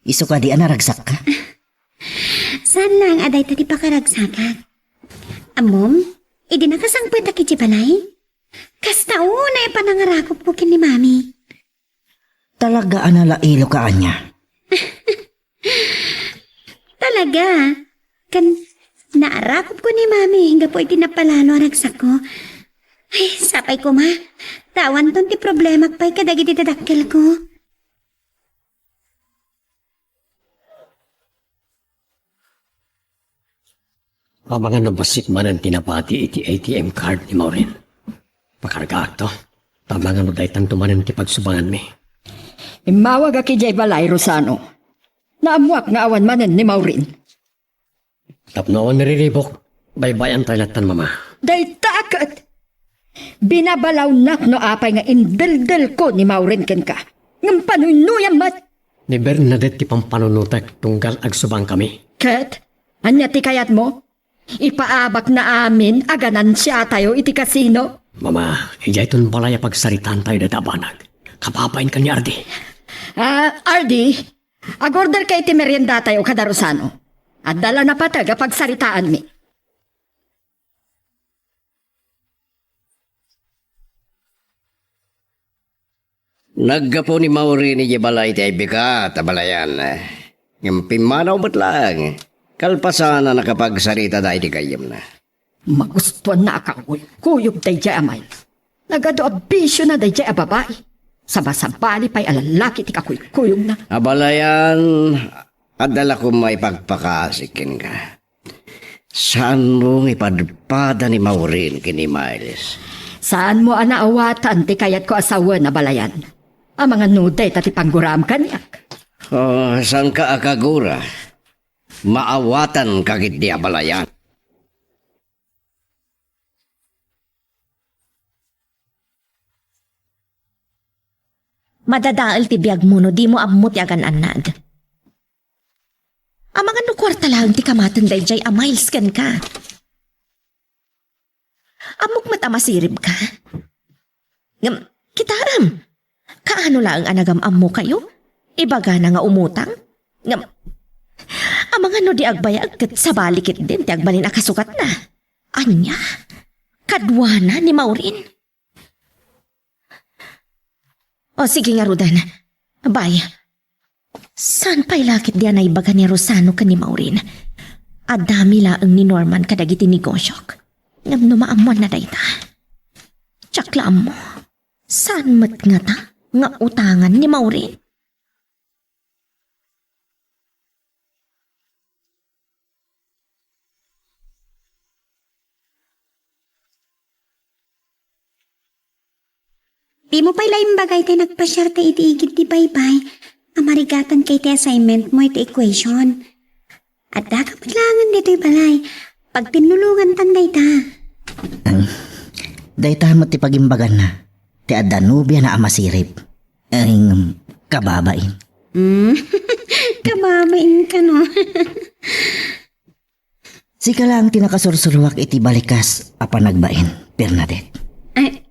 Isu kadi a naragsakka? Saan laeng a dayta ti pakaragsakak. Ammom, idi nakasangpetak idiay balay, kasta unay a panangarakupko ken ni Mami. Talaga a nalailoka ania? Talaga. Ken naarakupko ni Mami gapu iti napalalo a ragsakko. Ay, sapay koma. Ta awanton ti problemak pay kadagiti dadakkelko. Amangan no bassit manen ti nabati iti A T M card ni Maureen. Pakargaakto. Amangan no daytanto manen ti pagsubanganmi. Immawagak idiay balay, Rosano. Naammoak nga awan manen ni Maureen. Tapno awan nariribok, baybay-antay lattan, Mama. Dayta ket! Binabalawnak no apay nga indeldelko ni Maureen kenka. Ngem panuynoyam met! Ni Bernadette ti pampanunotek tunggal agsubangkami. Ket, ania ti kayatmo? Ipaabakna amin a ganansiatayo iti kasino? Mama, idiayton balay a pagsaritaantayo dayta a banag. Kababain ken ni Ardi. Ah, Ardi, agorderka iti meriendatayo kada Rosano. Adda la napateg a pagsaritaanmi. Naggapu ni Maureen idiay balay ti ay bigat a balayan. Ngem pimmanaw met laeng, kalpasan a nakapagsaritada iti gayyemna. Magustuanna a kakuy-kuyog daydiay a Miles. Nagadu a bisiona daydiay a babai. Sabasabali pay a lallaki ti kakuy-kuyogna. A balayan, adda la koma ipagpakaasi kenka. Saanmo nga ipadpada ni Maureen ken ni Miles? Saanmo a naawatan ti kayatko a sawen a balayan? Amangan no dayta ti pangguraam kaniak. Oh, saanka a kagura? Maawatanka ketdi a balayan. Madadael ti biagmo no dimo ammo ti agan-annad. Amangan no kuarta laeng ti kamaten daydiay a Miles kenka. Ammok met a masiribka. Ngem, kitaem, kaano laeng a nagam-ammokayo? Ibagana nga umutang? Ngem, amangan no di agbayag ket sabali ketdin ti agbalin a kasukatna. Ania? Kaduana ni Maureen? O, sige ngaruden. Bye. Saan pay la ketdi a naibaga ni Rosano ken ni Maureen? Addami laeng ni Norman kadagiti negosyok. Ngem no maammoanna dayta, diak la ammo. Saan met ngata nga utangan ni Maureen? Dimo pay la imbaga iti nagpasiarta iti igid ti baybay a marigatanka iti assignment mo iti equation. Addaka met laengen ditoy balay. Pagtinnulongantan dayta. Dayta met ti pagimbaganna ti adda nobiana a masirib. Ay, kababain. Mm. Kababain kano. Sika laeng ti nakasursuruak iti balikas a panagbain, Bernadette. Ay,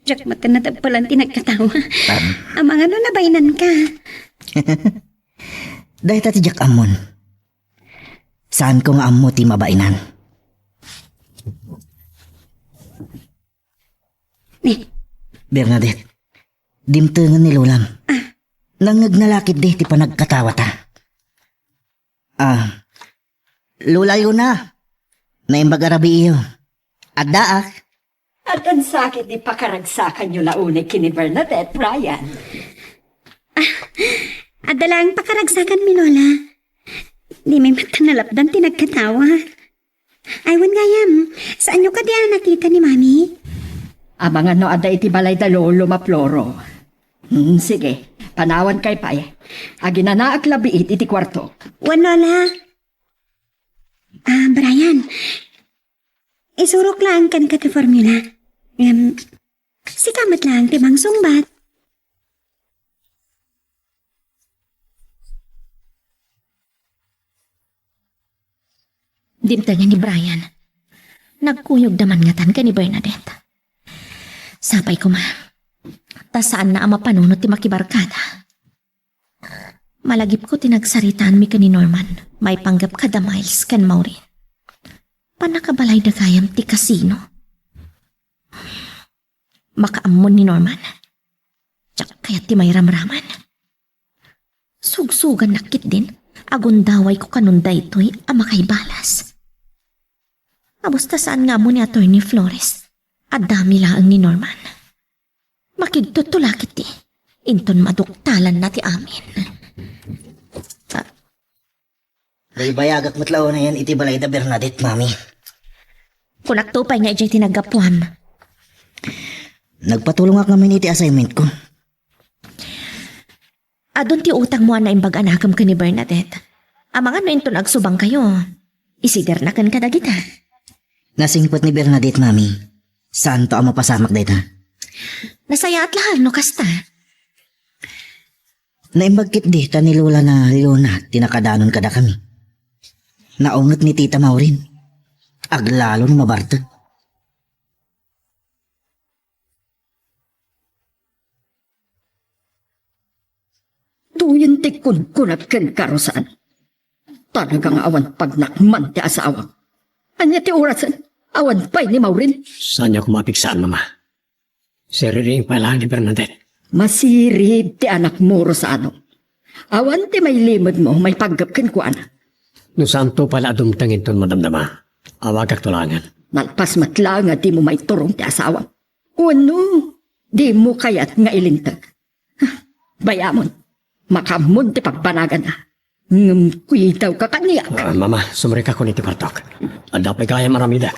diak met natagpalan ti nagkatawa. Amangan no nabainanka. Dayta ti diak ammon. Saanko nga ammo ti mabainan. Ni. Bernadette, dimtengen ni Lolam. Ah. Nangngegna la ketdi ti panagkatawata. Ah, Lola Leona, naimbag a rabiiyo. Addaak. Addan sakit ti pakaragsakanyo la unay ken ni Bernadette, Brian? Adda laeng pakaragsakanmi, Lola. Dimi met nalapdan ti nagkatawa. Ay, wen gayam, saanyo kadi a nakita ni Mami? Amangan no adda iti balay da Lolo Maploro. Hmm, sige, panawankayo pay. Aginanaak labiit iti kuartok. Wen, Lola. Ah, Brian, isurok laeng kenka ti formula. Ngem, sika met laeng ti mangsungbat. Dimtengen ni Brian. Nagkuyogda man ngatan ken ni Bernadette. Sapay koma, ta saanna a mapanunot ti makibarkada. Malagipko ti nagsaritaanmi ken ni Norman maipanggep kada Miles ken Maureen. Pannakabalayda gayam ti kasino. Makaammo ni Norman. Diak kayat ti mairamraman. Sugsugannak ketdin, agundawayko kanon daytoy a makaibalas. Abus ta saan nga ammo ni Attorney Flores, addami laeng ni Norman. Makigtutto la ketdi, inton maduktalanna ti amin. Baybayagak met la unayen iti balay da Bernadette, Mami. Kunakto pay nga idiay ti naggapuam. Nagpatulongak ngamin iti assignment ko. Adun ti utangmo a naimbag a nakem ken ni Bernadette. Amangan no inton agsubangkayo, isiderna ken kadagita. Nasingpet ni Bernadette, Mami. Saanto a mapasamak dayta. Nasayaat laeng no kasta. Naimbag ketdi ta ni Lola na Leona ti nakadanon kadakami. Naunget ni Tita Maureen. Aglalo no mabartek. Tuyen ti kunkunak kenka, Rosan. Talaga nga awan pagnakman ti asawam. Ania ti orasen? Awan pay ni Maureen? Saanyo koma a pigsaan, Mama? Siririing pay laeng ni Bernadette. Masirib ti anakmo, Rosano. Awan ti mailimedmo maipanggep kenkuana. No saanto pay la a dumteng inton madamdama, awagakto laengen. Nalpas met laeng a dimo maiturong ti asawam. Wenno, dimo kayat nga ilinteg. Bay-amon, makaammo ti pagbanaganna. Ngem kuidawka kaniak. Ah, Mama, sumrekakon iti kuartok. Adda pay gayam aramidek.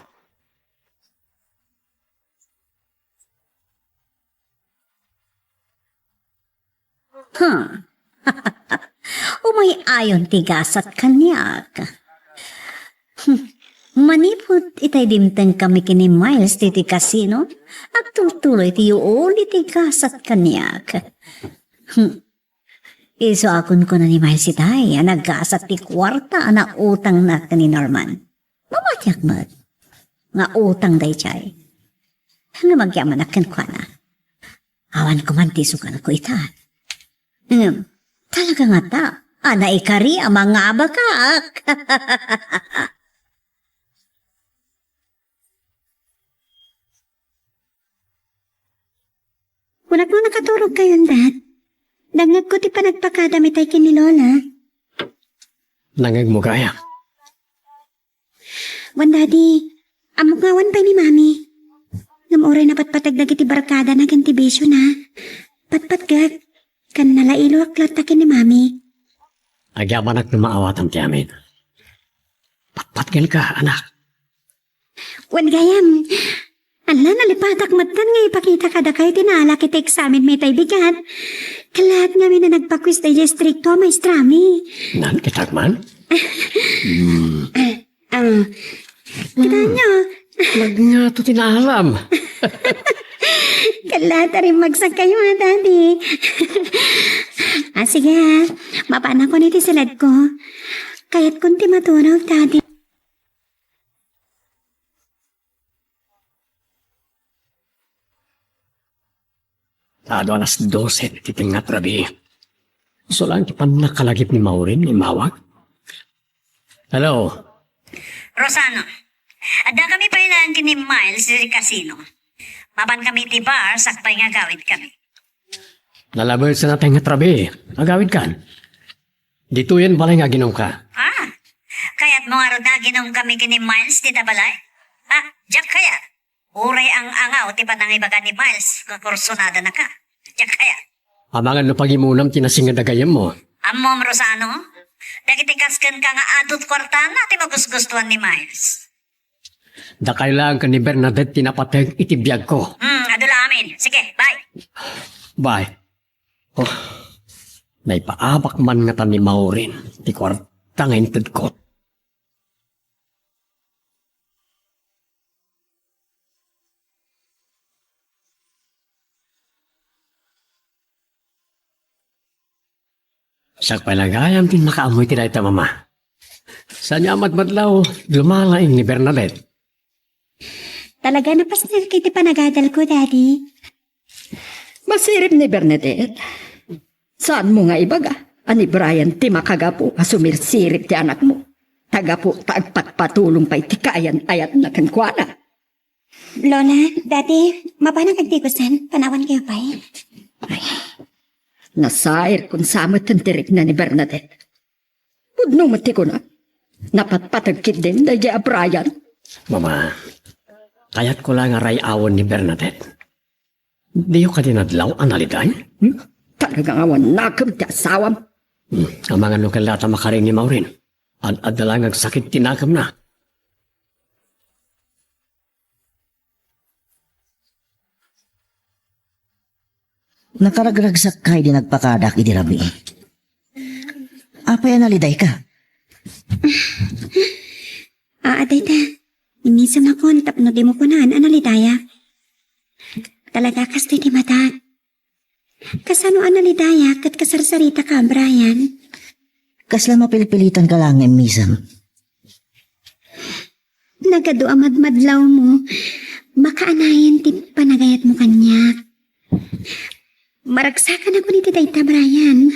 Huh. Umay-ayon ti gasat kaniak. Hmm. Manipud itay dimtengkami ken ni Miles ditoy kasino, agtultuloy ti yuul iti gasat kaniak. Hmm. Isu a kunkuna ni Miles itay a naggasat ti kuarta a nautangna ken ni Norman. Mamatiak met nga utang daydiay. Ngem agyamanak kenkuana. Awan koman ti isugalko ita. Ngem, talaga ngata a naikari a mangabakak. Kunak no nakaturogkayon, Dad. Dangngegko ti panagpakadam itay ken ni Lola. Nangngegmo gayam. Wen, Daddy, ammok nga awan pay ni Mami. Ngem uray napatpateg dagiti barkadana ken ti bisiona, patpatgek, ken nalailuak latta ken ni Mami. Agyamanak no maawatam ti amin. Patpatgenka, anak. Wen gayam, ala, nalipatak metten nga ipakita kadakayo ti naalak iti eksamenmi itay bigat. Kalaat ngamin a nagpa-quiz daydiay istrikto a maestrami. Naan, kitak man? Hmm. Ah, ah. Kitaenyo? Magngato ti naalam. Kalaat a rimmagsakkayo, a, Daddy. Ah, sige, ah. Mapanakon iti siledko. Kayatkon ti maturog, Daddy. Adu alas dose ti tengnga ti rabii. Isu laeng ti pannakalagip ni Maureen nga immawag. Hello? Rosano, addakami pay laeng ken ni Miles iti kasino. Mapankami iti bar sakbay nga agawidkami. Nalabesan a tengnga ti rabii. Agawidkan. Ditoyen balay nga aginumka. Ah, kayatmo ngarud a aginumkami ken ni Miles dita balay? Ah, diak kayat. Uray ang-angaw ti panangibaga ni Miles nga kursonadanaka. Diak kayat. Amangan no pagimunam ti nasinged a gayyemmo. Ammom, Rosano? Dagiti kas kenka nga adut kuartana ti magusgustuan ni Miles. Dakay laeng ken ni Bernadette ti napateg iti biagko. Hmm, adu la amin. Sige, bye. Bye. Oh, naipaabak man ngata ni Maureen ti kuarta nga intedko. Siak pay la gayam ti makaammo iti dayta, Mama. Saanyo a madmadlaw, lumalaing ni Bernadette. Talaga, napasnek iti panagadalko, Daddy. Masirib ni Bernadette. Saanmo nga ibaga a ni Brian ti makagapu a sumirsirib ti anakmo? Ta gapu ta agpatpatulong pay ti kaayan-ayatna kenkuana. Lola, Daddy, mapanak agdigusan, panawankayo pay. Ay, nasairkon sa met ti rikna ni Bernadette. Pudno met ti kuna. Napatpateg ketdin daydi a Brian. Mama, kayatko la nga ray-awen ni Bernadette. Diyo kadi nadlaw a naliday? Hmm? Talaga nga awan nakem ti asawam. Hmm, amangan no kayatna a makaring ni Maureen. Ad-adda la nga agsakit ti nakemna. Nakaragragsakka idi nagpakadak idi rabii. Apay a nalidayka? Aa, dayta. Immisamakon tapno dimo kunan a nalidayak. Talaga, kastoy ti madak. Kasano a nalidayak ket kasarsaritaka, Brian? Kasla mapilpilitanka laeng nga immisem? Nagadu a madmadlawmo, makaanayon ti panagayatmo kaniak. Maragsakan a kun iti dayta, Brian.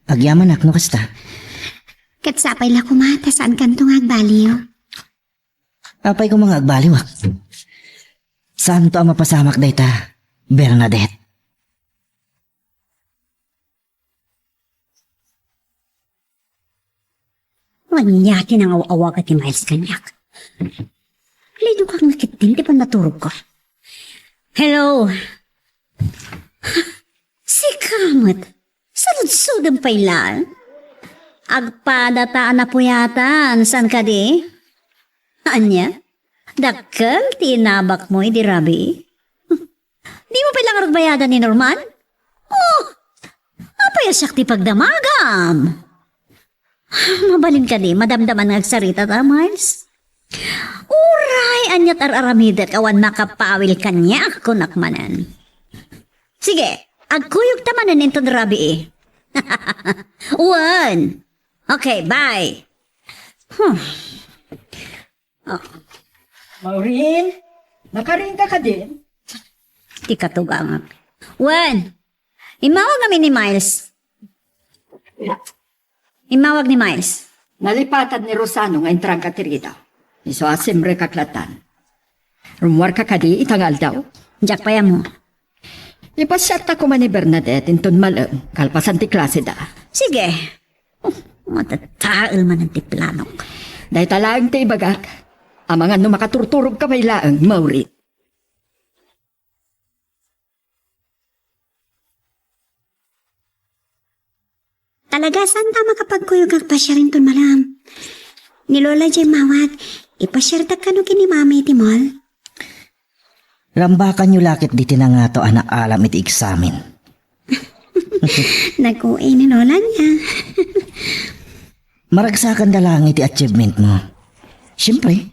Agyamanak no kasta. Ket sapay la koma ta saankanto nga agbaliw. Apay koma nga agbaliwak? Saanto a mapasamak dayta, Bernadette? Ania ti nangaw-awag a ti Miles kaniak? Lidokak nga ketdin ti pannaturogko. Hello? Sika met? Saludsodem pay laeng? Agpadata a napuyatan, saan kadi? Ania? Dakkel ti inabakmo idi rabii? Dimo pay la ngarud bayadan ni Norman? Oh! Apay a siak ti pagdamagam? Mabalin kadi madamdama nga agsarita ta, Miles? Uray aniat ar-aramidek awan makapawil kaniak, kunak manen. Sige, agkuyogta manen inton rabii. Wen. Okay, bye. Huh. Oh. Maureen, nakaringka kadin? Ti katugangak. Wen, immawag amin ni Miles. Immawag ni Miles. Nalipatan ni Rosano nga intrangka ti ridaw. Isu a simrekak latan. Rummuarka kadi ita nga aldaw? Diak pay ammo. Ipasiatta koma ni Bernadette inton mal-em, kalpasan ti klaseda. Sige. Matatael manen ti planok. Dayta laeng ti ibagak. Amangan no makaturturogka pay laeng, Maureen. Talaga, saanta a makapagkuyog agpasiar inton mal-em? Ni Lola diay immawag, ipasiardak kano ken ni Mami iti mall. Rambakanyo la ketdi ti nangato a naalam iti eksamen. Nag-O A ni Lola nia. Maragsakanda laeng iti achievementmo. Siempre,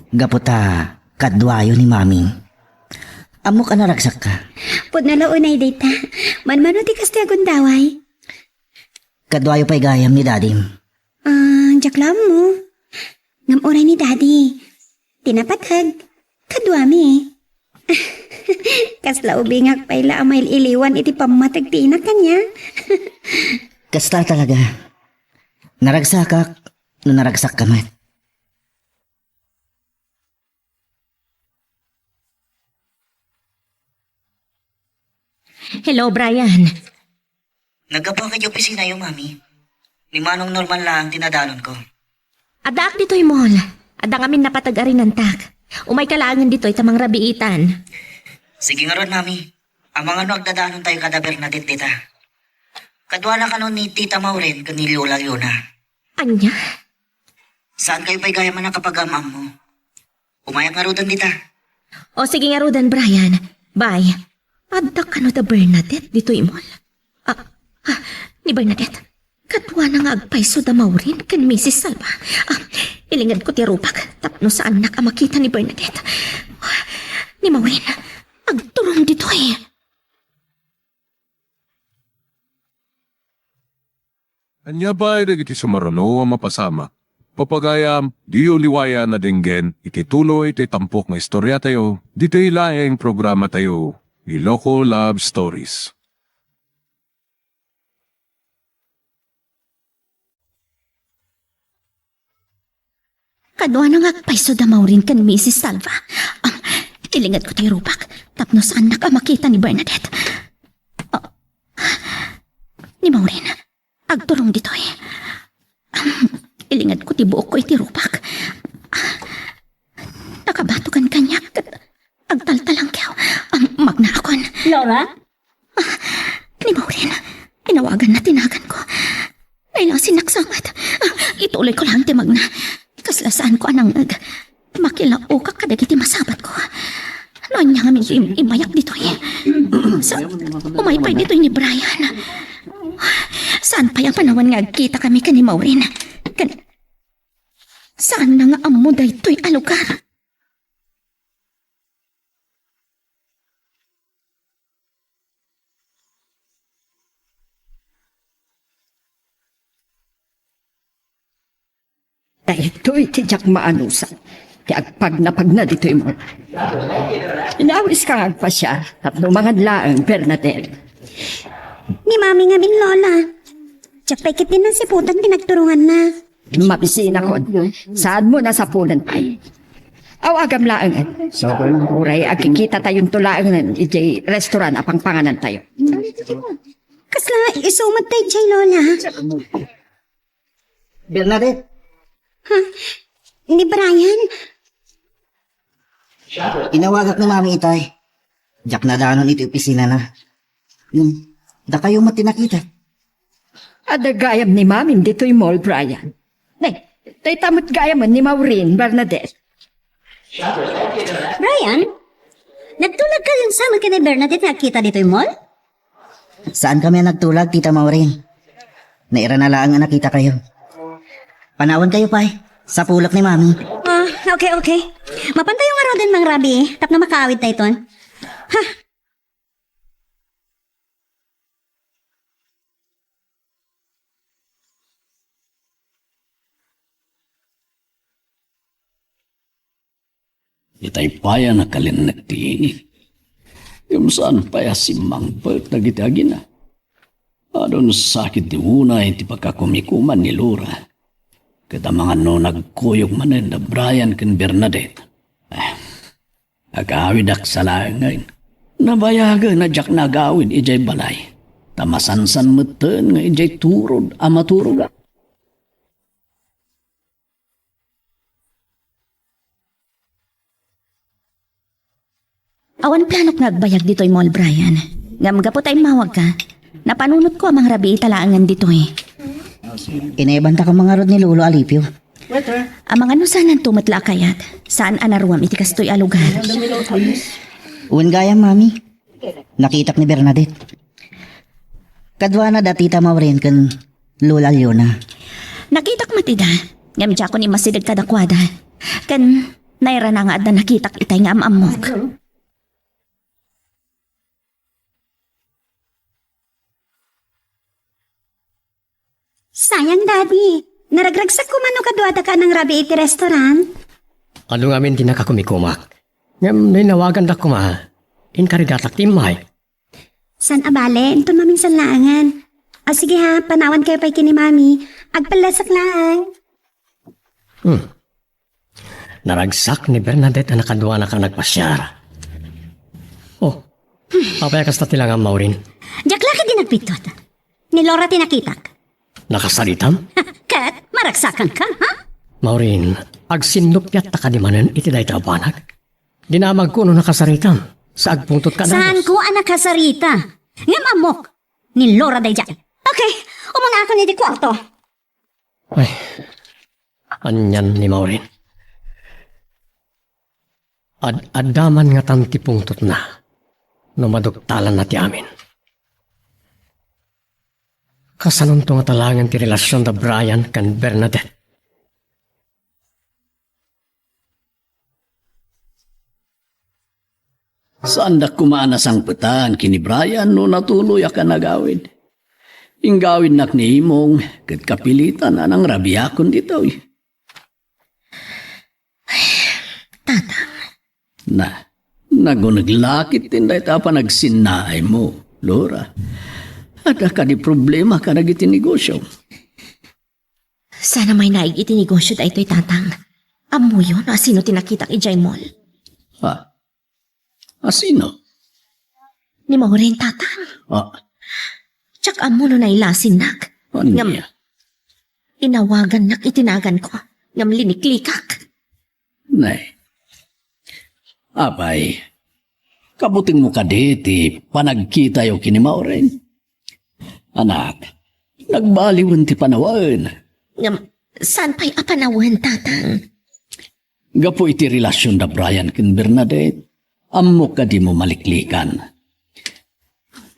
gapu ta kaduayo ni Mami. Ammok a naragsakka. Pudno la unay dayta. Manmano ti kastoy a gundaway? Kaduayo pay gayam ni Dadim. Ah, diak la ammo. Ngem uray ni Dadi, ti napateg, kaduami. Kasla ubingak pay la a mail-iliwan iti pammateg ti inak kaniak. Kasta talaga. Naragsakak no naragsakka met. Hello, Brian. Naggapuak idiay opisinayo, Mami. Ni Manong Norman laeng ti nadanonko. Addaak ditoy mall. Adda ngamin napateg a rinantak. Umayka laengen ditoy ta mangrabiitan. Sige ngarud, Mami. Amangan no agdadanontayo kada Bernadette dita. Kaduana kano ni Tita Maureen ken ni Lola Leona. Ania? Saankayo pay gayam a nakapag-am-ammo. Umayak ngaruden dita. O, sige ngaruden, Brian. Bye. Adda kano da Bernadette ditoy mall? Ah, ah, ni Bernadette. Kaduana nga agpayso da Maureen ken Misis Salva. Ah, ilingedko ti rupak tapno saannak a makita ni Bernadette. Ah, ni Maureen, agturong ditoy. Ania pay dagiti sumaruno a mapasamak? Papagayam, diyo liwayan a denggen iti tuloy ti tampok nga istoriatayo, ditoy laeng programatayo, Iloko Love Stories. Kaduana nga agpayso da Maureen ken Misis Salva. Ah, ilingedko ti rupak tapno saannak a makita ni Bernadette. Ah, ni Maureen, agturong ditoy. Ah, ilingedko ti buokko iti rupak. Ah, nakabatogan kaniak ket agtaltalangkew. Ah, magnaakon. Laura? Ah, ni Maureen, inawaganna ti naganko. Nailasinnak samet. Ah, ituloyko laeng ti magna. Kasla saanko a nangngeg. Makilaokak kadagiti masabatko. No ania ngamin ti im-, immayak ditoy? Sa, umay pay ditoy ni Brian. Saan pay a panawen nga agkitakami ken ni Maureen? Ken saanna nga ammo daytoy a lugar? Daytoy ti diak maanusan ti agpagnapagna ditoy mall. Inawiska nga agpasiar tapno mangan laeng, Bernadette. Ni Mami ngamin, Lola. Diak pay ketdi nasiputan ti nagturonganna. Mabisinakon. Saanmo a sapulen pay. Aw, agam laengen. Uray agkikitatayon to laengen idiay restaurant a pangpanganantayo. Kasla isu met daydiay, Lola? Bernadette. Ha? Ni Brian? Inawagak ni Mami itay. Diak nadanon iti opisinana. Hmm. Dakayo met ti nakita. Adda gayam ni Mamim ditoy mall, Brian. Ne, dayta met gayamen ni Maureen, Bernadette. Brian, nagtulagkayon sa amin ken ni Bernadette nga agkita ditoy mall? Saankami a nagtulag, Tita Maureen. Nairana laeng a nakitakayo. Panawankayo pay. Sapulek ni Mami. Ah, okay, okay. Mapantayo ngaruden mangrabii tapno makaawidtayton. Ha? Itay pay a nakalinnek ti init. Ngem saan pay a simmangpet dagiti agina. Adun sakit ti unay ti pakakumikuman ni Laura. Ket amangan no nagkuyog manen da Brian ken Bernadette. Eh, agawidak sa laengen. Nabayagen a diak nagawid idiay balay. Ta masansan metten nga idiay turod a maturogak. Awan planok nga agbayag ditoy mall, Brian. Ngem gapu ta immawagka, napanunotko a mangrabii ta laengen ditoy. Inayabantaka mangarud ni Lolo Alipio. Amangan no saananto met la a kayat. Saan a naruam iti kastoy a lugar. Wen gayam, Mami. Nakitak ni Bernadette. Kaduana da Tita Maureen ken Lola Leona. Nakitak met ida, ngem diakon immasideg kadakuada. Ken nairana nga adda nakitak itay nga am-ammok. Sayang, Daddy. Naragragsak koma no kaduadaka a nangrabii iti restaurant. Adu ngamin ti nakakumikumak. Ngem no inawagandak koma, inkarigatak ti immay. Saan a bale, inton maminsan laengen. O sige ha, panawankayo pay ken ni Mami. Agpellesak laeng. Hmm. Naragsak ni Bernadette a nakaduanak a nagpasiar. Oh, apay a kasta ti langam, Maureen? Diak la ketdi nagbiddut. Ni Laura ti nakitak. Nakasaritam? Ket maragsakanka, ha? Maureen, Agsinnuppiatta kadi manen iti dayta a banag? Dinamagko no nakasaritam sa agpungtotka a dagus. Saanko a nakasarita. Ngem ammok, ni Laura daydiay. Okay, umunaakon iti kuarto. Ay, anian ni Maureen? Ad-adda man ngatan ti pungtotna no maduktalanna ti amin. Kasanonto ngata laengen ti relasion da Brian ken Bernadette? Saandak koma a nasangpetan ken ni Brian no natuloyak a nagawid. Inggawidnak ni Imong ket kapilitan a nangrabiakon ditoy. Tatang. Na, naguneg la ketdin dayta a panagsinnaaymo, Laura. Adda kadi problema kadagiti negosio? Saan a mainaig iti negosio daytoy, Tatang. Ammoyo no asino ti nakitak idiay mall? Ha? Asino? Ni Maureen, Tatang. Ah. Diak ammo no nailasinnak. Ania? Ngem inawagannak iti naganko. Ngem liniklikak. Nay. Apay, kabutengmo kadi ti panagkitayo ken ni Maureen? Anak, nagbaliwen ti panawen. Ngem, saan pay a panawen, Tatang? Gapu iti relasion da Brian ken Bernadette, ammok a dimo maliklikan.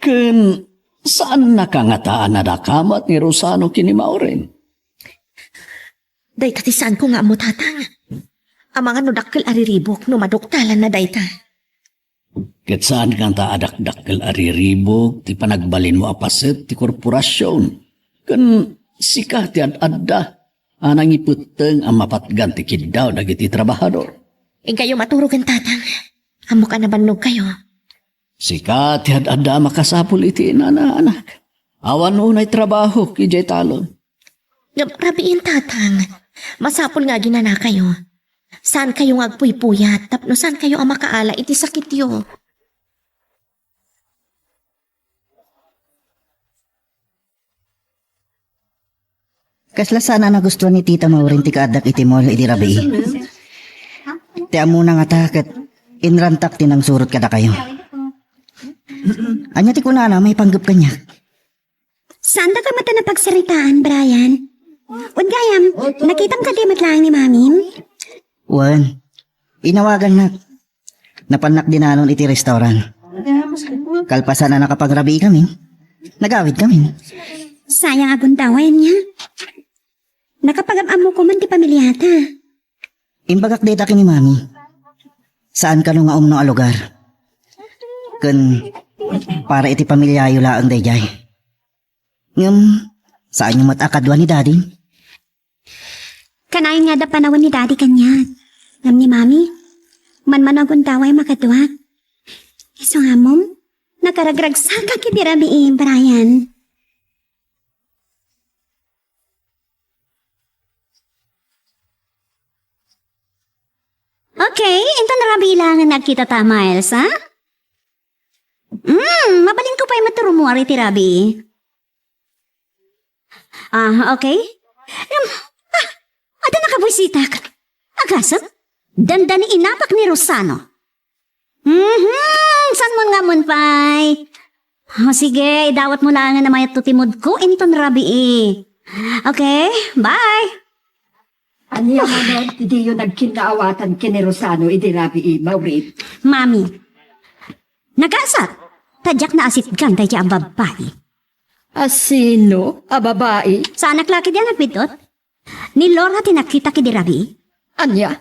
Ken saannaka ngata a nadakamat ni Rosano ken ni Maureen? Dayta ti saanko nga ammo, Tatang. Amangan no dakkel a riribuk no maduktalanna dayta. Ket saan ngata a dakdakkel a riribuk ti panagbalinmo a paset ti korporasion. Ken sika ti ad-adda a nangipetteng a mapatgan ti kiddaw dagiti trabahador. Inkayo maturogen, Tatang. Ammok a nabannogkayo. Sika ti ad-adda a makasapul iti inana, anak. Awan unay trabahok idiay talon. Ngem rabiin, Tatang. Masapul nga aginanakayo. Saankayo nga agpuypuyat tapno saankayo a makaala iti sakityo. Kasla saan a nagustuan ni Tita Maureen ti kaaddak iti mall idi rabii. Ti ammona ngata ket inrantak ti nangsurot kadakayo. Ania ti kunana maipanggep kaniak? Saandaka met a napagsaritaan, Brian? Wen gayam, nakitam kadi met laeng ni Mamim? Wen, inawagannak. Napannak dinanon iti restaurant. Kalpasan a nakapangrabii kami, nagawid kami. Sayang a gundaway ania. Nakapagam-ammok man ti pamiliata. Imbagak dayta ken ni Mami. Saan kano nga umno a lugar. Ken para iti pamiliayo laeng daydiay. Ngem, saanyo met a kadua ni Daddy? Kanayon nga adda panawen ni Daddy kaniak. Ngem ni Mami, manmano a gundaway a makaduak. Isu nga ammom, nakaragragsakak iti rabii, Brian. Okay, inton rabii laengen nga agkitata, Miles, ha? Hmm, mabalinko pay met ti rummuar iti rabii. Ah, okay. Ngem, ah, adda nakabuisitak. Agasek? Dandani inapak ni Rosano. Mhm, saan mon nga ammon pay? O, sige, idawatmo laengen a mayatto ti moodko inton rabii. Okay, bye. Ania manen ti diyo nagkinnaawatan ken ni Rosano idi rabii, Maureen? Mami, nagasat, ta diak naasitgan daydiay a babbai. Asino a babai? Saanak la ketdi a nagbid-ot. Ni Laura ti nakitak idi rabii. Ania?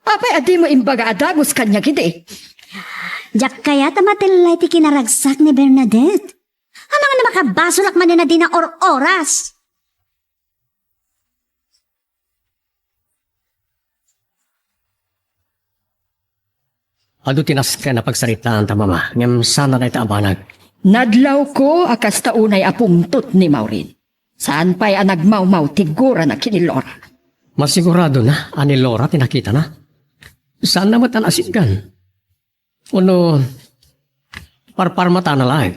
Apay a dimo imbaga a dagus kaniak idi? Diak kayat a matellay ti kinaragsak ni Bernadette. Amangan a makabasolak manen a dina or-oras. Adu ti nasken a pagsaritaanta, Mama, ngem saan a dayta a banag. Nadlawko a kasta unay a pungtot ni Maureen. Saan pay a nagmawmaw ti gurana ken ni Laura. Masiguradona a ni Laura ti nakitana. Saanna met a naasitgan. Wenno, parparmatana laeng.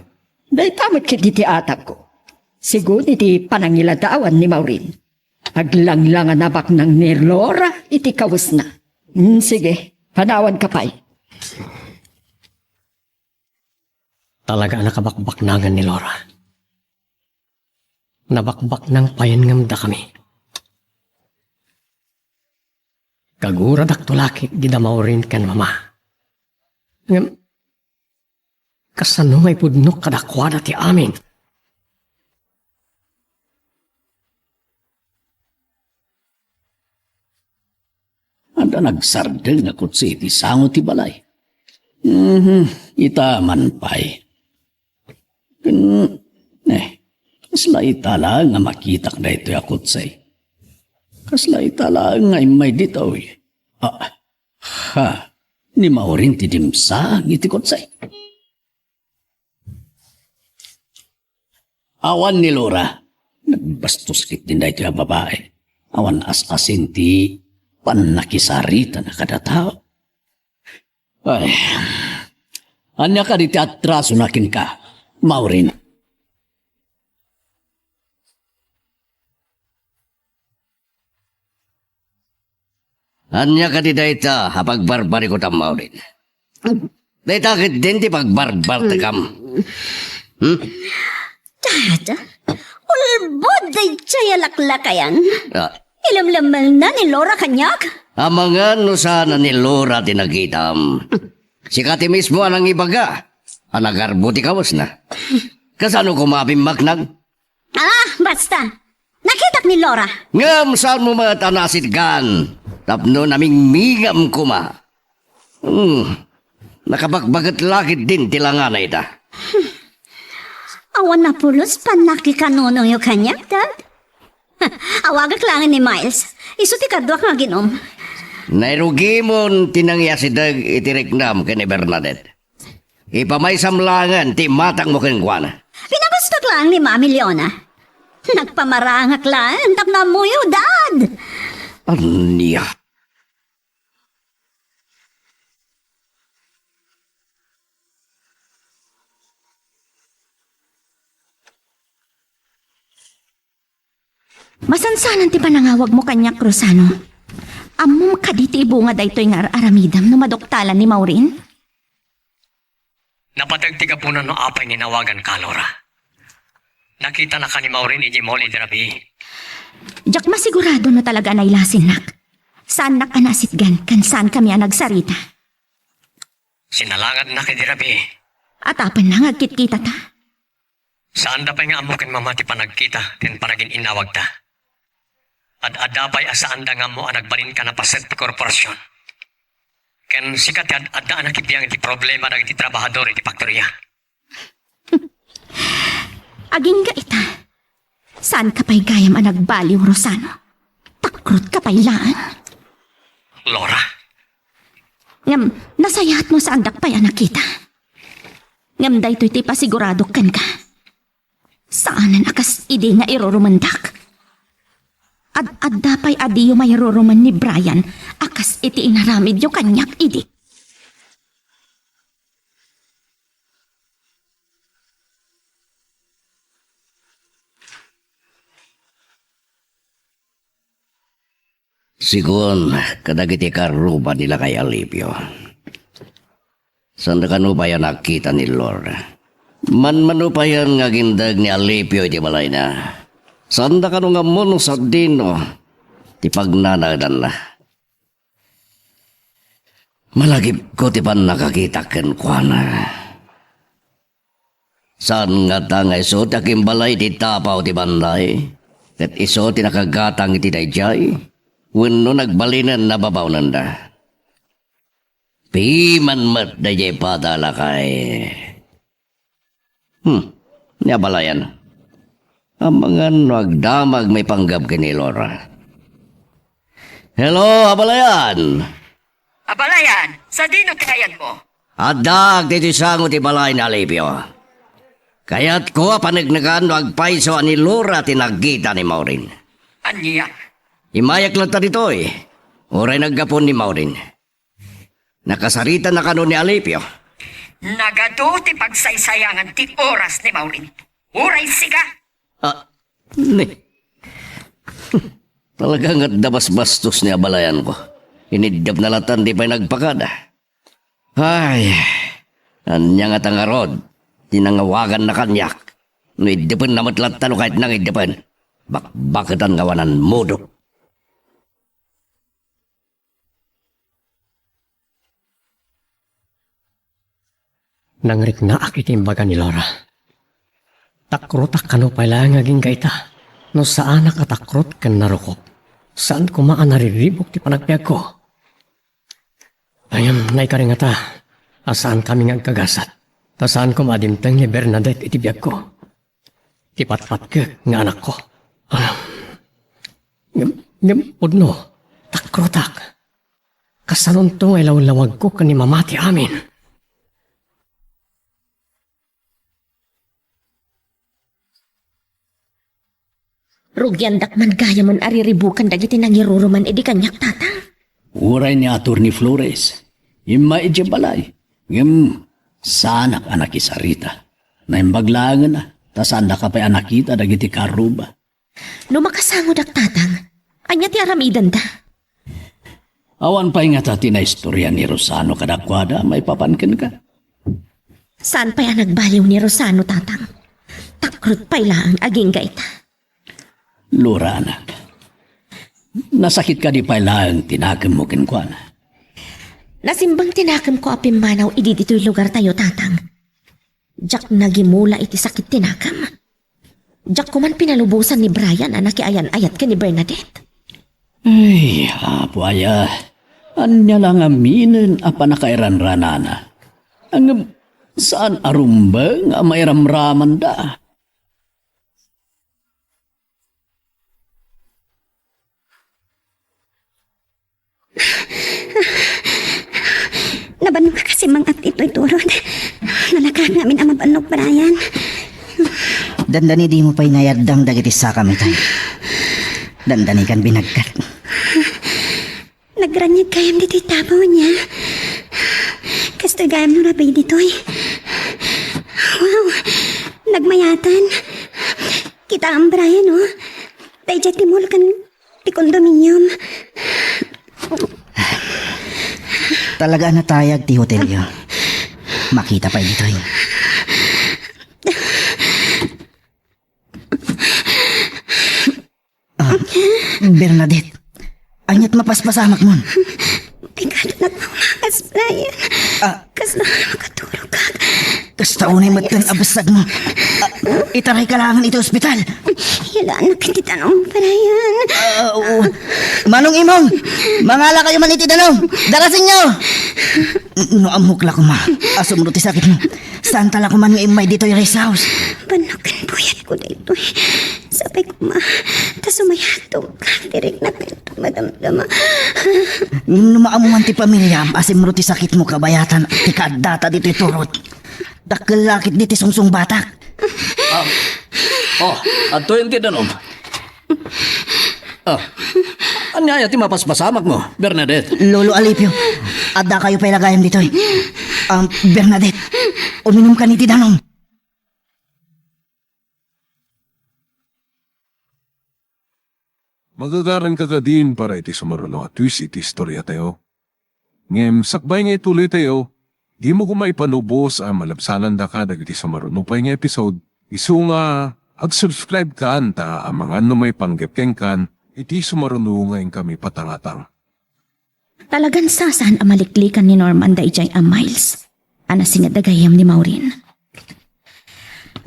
Dayta met ketdi ti atagko. Sigun iti panangiladawan ni Maureen. Aglanglang a nabaknang ni Laura iti kawesna. Mm, sige, panawanka pay. Talaga a nakabakbaknangan ni Laura. Nabakbaknang payen ngem dakami. Kaguradakto la ketdi da Maureen ken Mama. Ngem, kasano nga ipudnok kadakuada ti amin? Adda nagsardeng a kotse iti sango ti balay. Mhm, ita man pay. Ken, eh, kasla ita laeng nga makitak daytoy a kotse. Kasla ita laeng nga immay ditoy. Ah, ha, ni Maureen ti dimsaang iti kotse. Awan ni Laura. Nagbastos ketdin daytoy a babai. Awan as-asin ti pannakisaritana kadataw. Ay, ania kadi ti atrasona kenka, Maureen? Ania kadi dayta a pagbarbarikutam, Maureen? Dayta ketdin ti pagbarbartekam. Hmm? Dada, ulbod daydiay a laklakayan. Ah. Ilemlemmelna ni Laura kaniak? Amangan no saan a ni Laura ti nakitam. Sika ti mismo a nangibaga a nagarbo ti kawesna. Kasano koma a bimmaknang? Ah, basta! Nakitak ni Laura. Ngem saanmo met a naasitgan tapno namingmingam koma. Hmm. Nakabakbaket la ketdin ti langana ita. Awan a pulos pannakikanunongyo kaniak, Dad. Awagak laeng ni Miles. Isu ti kaduak nga aginum. Nairugimon ti nangiasideg iti riknam ken ni Bernadette. Ipamaysam laengen ti imatangmo kenkuana. Pinagustok laeng ni Mami Leona. Nagpamarangak laeng tapno ammoyo, Dad. Ania? Masansanan ti panangawagmo kaniak, Rosano. Ammom kadi ti ibunga daytoy nga ar-aramidem no maduktalan ni Maureen? Napateg ti gapuna no apay nga inawaganka, Laura. Nakitanaka ni Maureen idiay mall idi rabii. Diak masigurado no talaga a nailasinnak. Saannak a naasitgan ken saankami a nagsarita. Sinalangadnak idi rabii. At apanna nga agkitkitata? Saanda pay nga ammo ken Mama ti panagkita ken panagin-innawagta. Ad-adda pay a saanda nga ammo a nagbalinka a paset ti korporasion. Ken sika ti ad-adda a nakibiang iti problema dagiti trabahador iti faktoria. Agingga ita. Saanka pay gayam a nagbaliw, Rosano. Takrotka pay laeng. Laura? Ngem, nasayaat no saandak pay a nakita. Ngem daytoy ti ipasiguradok kenka. Saanen a kas idi nga irurumendak. Ad-adda pay a diyo mairurumen ni Brian a kas iti inaramidyo kaniak idi. Sigun kadagiti karruba ni Lakay Alipio. Sanda kano pay a nakita ni Lord? Manmano payen nga agindeg ni Alipio iti balayna? Sanda kano nga ammo no sadino ti pagnanaedanna? Malagipko ti pannakakitak kenkuana. Saan ngata nga isu ti akimbalay iti tapaw ti banday, ket isu ti nakagatang iti daydiay, wenno nagbalinen a babaonenda? Piman met daydiay pada, lakay. Hmm, ni abalayan. Amangan no agdamag maipanggep ken ni Laura. Hello, abalayan! Abalayan, sadino ti ayanmo? Addaak ditoy sango ti balay ni Alipio. Kayatko a paneknekan no agpayso a ni Laura ti nagkita ni Maureen. Ania? Immayak latta ditoy, uray naggapu ni Maureen. Nakasaritanna kano ni Alipio? Nagadu ti pagsaysayangan ti oras ni Maureen. Uray sika! Ah, ni. Talaga nga adda basbastos ni abalayanko. Iniddepna latta ti pay nagpakada. Ay, ania ngata ngarud ti nangawaganna kaniak? No iddepenna met latta no kayatna nga iddepen, bakbaketan nga awanan mudo. Nangriknaak iti imbaga ni Laura. Takrotak kano pay laeng agingga ita no saanak a takrot ken narukop. Saan koma a nariribuk ti panagbiagko. Ngem naikari ngata a saankami nga agkagasat, ta saan koma a dimteng ni Bernadette iti biagko. Ti patpatkek nga anakko. Ah. Ngem, ngem pudno, takrotak. Kasanonto nga ilawlawagko ken ni Mama ti amin. Rugiandak man gayamen a riribukan dagiti nangiruruman idi kaniak, Tatang. Uray ni Attorney Flores, immay idiay balay. Ngem, saanak a nakisarita. Naimbag laengen a, ta saandaka pay a nakita dagiti karuba. No makasangodak, Tatang, ania ti aramidenda? Awan pay ngata ti naistorya ni Rosano kadakuada maipapan kenka? Saan pay a nagbaliw ni Rosano, Tatang? Takrot pay laeng agingga ita. Laura, anak. Nasakit kadi pay laeng ti nakemmo kenkuana? Nasimbang ti nakemko a pimmanaw idi ditoy lugartayo, Tatang. Diak nagimula iti sakit ti nakem. Diak koman pinalubosan ni Brian a nakiayan-ayat ken ni Bernadette. Ay, Apo aya, ania la ngaminen a pannakairanranana? Ngem saan a rumbeng a mairamramanda. Nabannoka kasi mang-at ditoy turod. Nalakaak ngamin a mabannog, Brian. Dandani dimo pay nayaddang dagiti sakam itay. Dandani kan binagkat. Nagraniag gayam ditoy tabaw niya. Kastoy gayam no rabii ditoy. Wow! Nagmayatan. Kitaem, Brian, oh. Daydiay ti mall ken ti condominium. Talaga a natayag ti hotelyo. Makita pay ditoy. Ah, Bernadette, ania't mapaspasamakmon? Pigado nagmaumakas, Brian. Ah. Kasla makaturog ka. Kasta unay met ken a bessagmo. Ah, itarayka laengen iti ospital. Yalaannak iti danum, Brian. Ah, oo. Manong Imong, mangalakayo man iti danum. Darasenyo! N-, no ammok la koma a sumro ti sakitmo, saanta la koman nga immay ditoy rest house. Bannog ken buyatko daytoy. Sapay koma, ta sumayatog, direk na kayo madamdama. Ngem no maammuan ti pamiliam a simro ti sakitmo kabayatan ti kaaddata ditoy turod, dakkel la ketdi ti sungsungbatak. Ah, oh, adtoyen ti danum. Ah, ania aya ti mapaspasamakmo, Bernadette? Lolo Alipio, addakayo pay la gayam ditoy. Um, Bernadette, uminumkan iti danum. Magagaranka kadin para iti sumaruno a twist iti istoriatayo. Ngem sakbay nga itulitayo, dimo koma ipalubos a malabsanandaka dagiti sumaruno pay nga episode, isu nga ag-subscribe kan ta amangan no maipanggep kenkan iti sumaruno nga inkami patangatang. Talagan sasaan a maliklikan ni Norman daydiay a Miles a nasingadda gayam ni Maureen.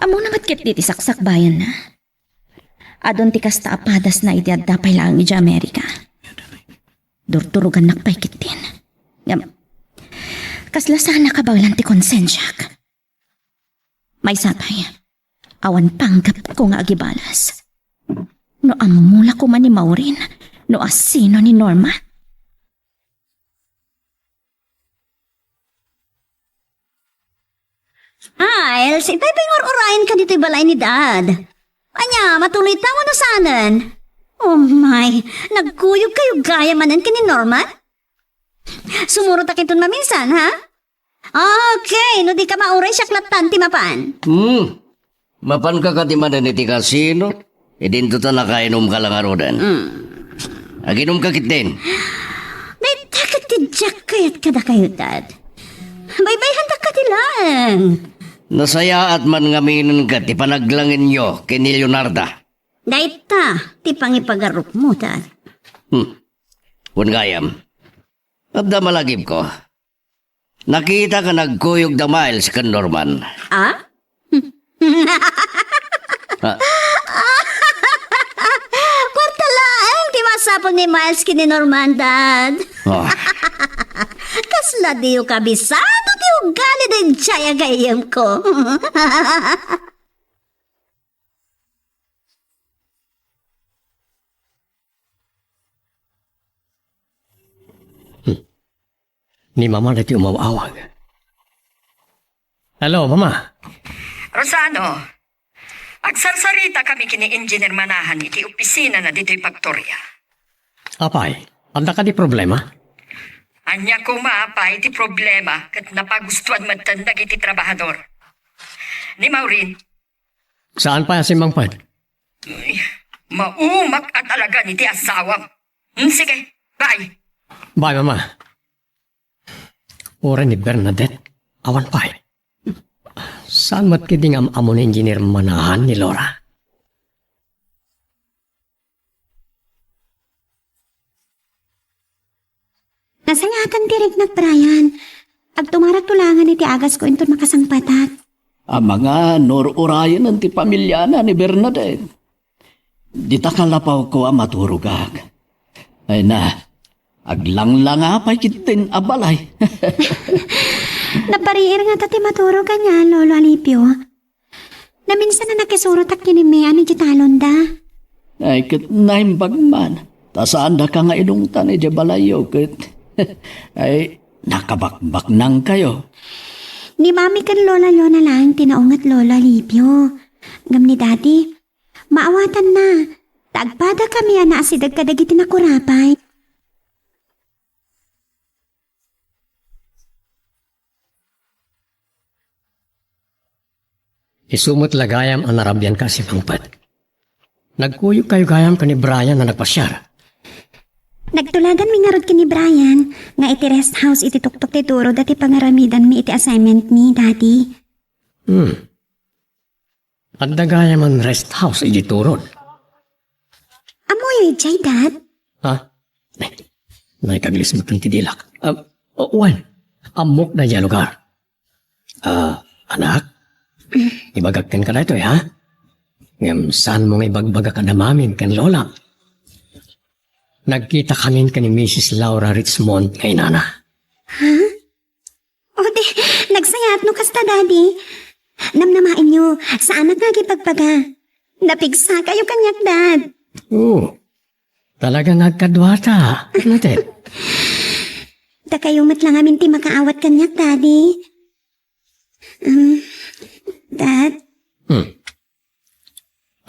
Ammona met ketdi ti saksakbayanna. Adun ti kasta a padasna idi adda pay laeng idiay Amerika. Durdurugannak pay ketdin. Ngem, kasla saan a kabaelan ti konsensiak. Maysa pay, awan panggepko nga agibalas. No ammo la koma ni Maureen no asino ni Norman. Miles, itay pay ngur-urayen ka ditoy balay ni Dad. Ania, matuloy ta wenno saanen? Oh my, nagkuyog kayo gayam manen ken ni Norman? Sumurotak inton maminsan, ha? Okay, no di ka mauray, siak lattan ti mapan. Hmm. Mapanka kadi manen iti kasino? Idinto ta nakainumka la ngaruden. Hmm. Aginumka ketdin. Dayta ket ti diak kayat kadakayo, Dad. Baybayhandak kadi laeng. Nasayaat man ngamin ket ti panaglangenyo ken ni Leonarda. Dayta ti pangipagarupmo, Dad. Hmm. Wen gayam. Adda malagipko. Nakitaka nga nagkuyog da Miles ken Norman. Ah? Ah. Kwarta laeng ti masapul ni Miles ken ni Norman, Dad. Ah. Kasla diyo kabisado ti ugali daydiay a gayyemko. Hmm. Ni Mama daytoy umaw-awag. Hello, Mama. Rosano, agsarsaritami ken ni Engineer Manahan iti opisinana ditoy faktoria. Apay, adda kadi problema? Ania koma pay ti problema ket napagustoan metten dagiti trabahador. Ni Maureen, saan pay a simmangpet? Ay, maumak a talaga ni ti asawam. Hmm, sige, bye. Bye, Mama. Uray ni Bernadette, awan pay. Saan met kadi nga am-ammo ni Engineer Manahan ni Laura? Nasayaatan ti riknak, Brian. Agtumarak tulangan iti agasko inton makasangpetak. Amangan, ur-urayanen ti pamiliana ni Bernadette. Dita kalapawko a maturogak. Ay na, aglanglanga pay ketdin a balay. Napariir ngata ti maturog ania, Lolo Alipio. Naminsan a nakisurotak ken ni Mea idiay talonda. Ay, ket naimbag man, ta saandaka nga inungtan idiay balayyo, ket, ay, nakabakbaknangkayo. Ni Mami ken Lola Leona laeng ti naunget, Lolo Alipio. Ngem ni Daddy, maawatanna, ta agpadakami a naasideg kadagiti nakurapay. Isu met la gayam a narabianka a simmangpet. Nagkuyogkayo gayam ken ni Brian a nagpasiar. Nagtuladanmi ngarud ken ni Brian nga iti rest house iti tuktok ti turod a ti pangaramidanmi iti assignmentmi, Daddy. Hmm. Adda gayam a rest house idiay turod. Ammoyo idiay, Dad? Ha? Ay, naikaglismek ti dilak. Ah, o, wen, ammok daydiay a lugar. Ah, anak, ibagak kenka daytoy, ha? Ngem saanmo nga ibagbaga kada mamim ken lolam. Nagkitakamin ken ni Missus Laura Richmond nga inana. Ha? O di, nagsayaat no kasta, Daddy. Namnamaenyo, saanak nga agibagbaga. Napigsakayo kaniak, Dad. Oo. Talaga nga agkaduata. Ano, Ted? Dakayo met la ngamin ti makaawat kaniak, Daddy. Um, Dad? Hmm.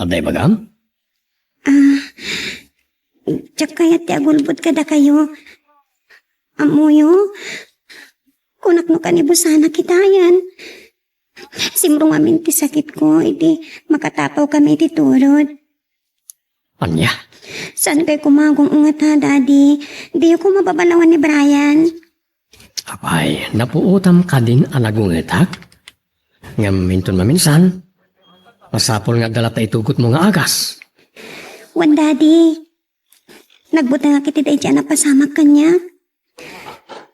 Adda ibagam? Ah, diak kayat ti agulbod kadakayo. Ammoyo, kunak no kanibusanak itayan. Simrong amin ti sakitko idi makatapawkami iti turod. Ania? Saan kay koma agung-unget, ha, Daddy? Diyo koma babalawan ni Brian. Apay, napuotam kadin a nagungetak? Ngem inton maminsan, masapul nga adda latta itugotmo nga agas. Wen, Daddy, nagbutengak iti daydiay a napasamak kaniak.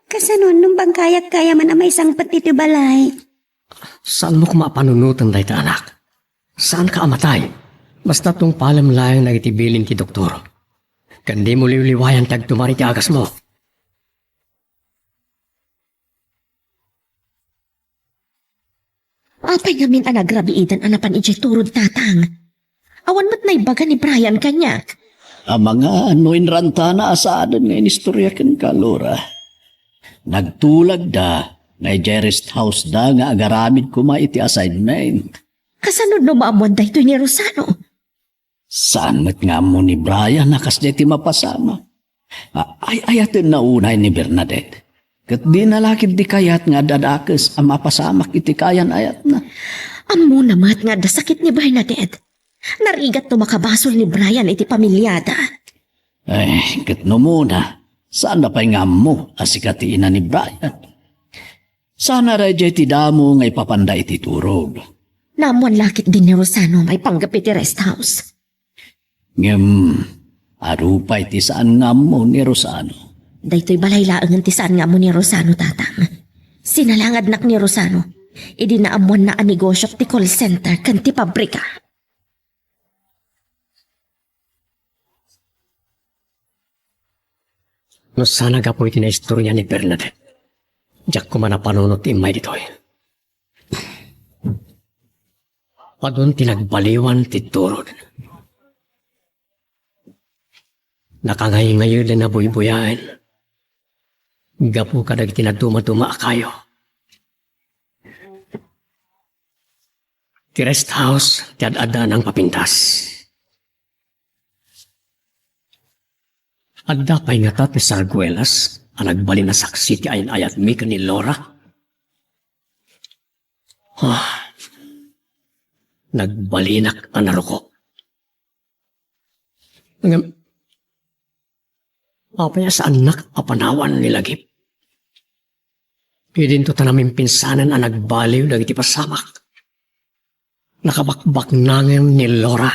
Kasano no bangkayak gayam a maisangpet ditoy balay? Saanmo koma a panunoten dayta, anak. Saanka a matay. Basta tungpalem laeng dagiti bilin ti doktor. Ken dimo liwliwayan ti agtumar iti agasmo. Apay ngamin a nagrabiidan a napan idiay turod, Tatang? Awan met naibaga ni Brian kaniak. Amangan no inrantana a saanen nga inistorya kenka, Laura. Nagtulagda nga idiay rest house da nga agaramid koma iti assignment. Kasano no maammuan daytoy ni Rosano? Saan met nga ammo ni Brian a kasdiay ti mapasamak? A-, ay-ayatenna unay ni Bernadette. Ket dina la ketdi kayat nga adda dakes a mapasamak iti kayan-ayatna. Ammona met nga adda sakit ni Bernadette. Narigat no makabasol ni Brian iti pamiliada. Ay, ket no umuna, saan na pay nga ammo a sika ti ina ni Brian? Saan a daydiay ti damo nga ipapanda iti turog? Naammoan la ketdi ni Rosano maipanggep iti rest house. Ngem, adu pay ti saan nga ammo ni Rosano? Daytoy balay laengen ti saan nga ammo ni Rosano, Tatang. Sinalangadnak ni Rosano idi naammoanna a negosyo ti call center ken ti pabrika. No saan a gapu iti naistorya ni Bernadette, diak koma napanunot ti immay ditoy. Padon ti nagbaliwan ti turod. Nakangayngayen a buybuyaen gapu kadagiti nadumaduma a kayo. Ti rest house ti ad-adda nang papintas. Adda pay ngata ti sarguelas a nagbalin a saksi ti ayan-ayatmi ken ni Laura? Ah, nagbalinak a narukop. Ngem, apay a saannak a panawan ni lagip? Idinto ta namimpinsanen a nagbaliw dagiti pasamak. Nakabakbaknangen ni Laura.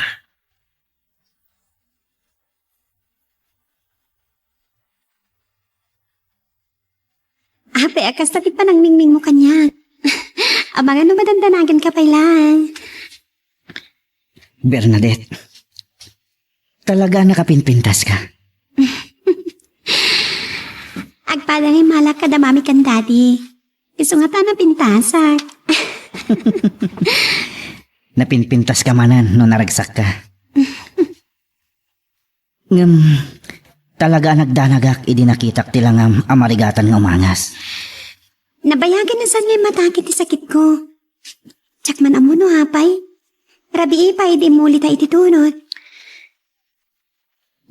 Apay a kasta ti panangmingmingmo kaniak? Amangan no madandanagan ka pay lang. Bernadette, talaga a nakapinpintas ka. Agpada nga immalak kada mami ken daddy. Isu ngata a napintasak. Napinpintas ka manen no naragsak ka. Ngem, talaga a nagdanagak idi nakitak ti langam a marigatan nga umangas. Nabayagen a saan nga immatake ti sakitko. Diak man ammo no apay. Rabii pay idi immulita iti tunot.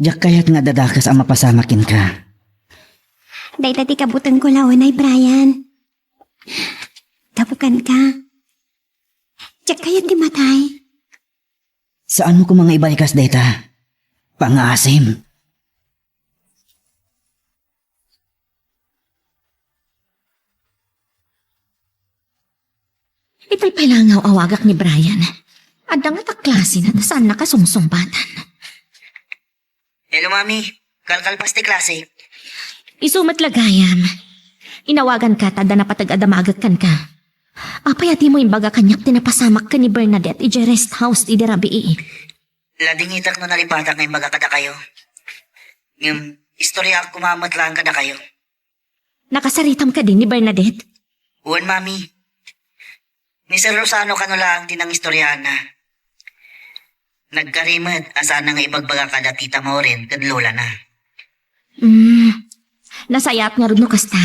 Diak kayat nga adda dakes a mapasamak kenka. Dayta ti kabutengko la unay, Brian. Tabukan ka. Diak kayat ti matay. Saanmo koma nga ibalikas dayta? Pangaasim. Itay pay la nga awagak ni Brian. Adda ngata klase na ta saan nakasungsungbatan. Hello, Mami. Kalkalpas ti klase. Isu met la gayam. Inawaganka ta adda napateg a damagek kenka. Apay a dimo imbaga kaniak ti napasamak ken ni Bernadette idiay rest house idi rabii? Ladingitak no nalipatak nga imbaga kadakayo. Ngem, istoryaak koma met laeng kadakayo. Nakasaritam kadi ni Bernadette? Wen, Mami. Ni Sir Rosano kano laeng ti nangistoryaanna. Nagkari met a saanna nga ibagbaga kada Tita Maureen ken lolana. Hmm. Nasayaat ngarud no kasta.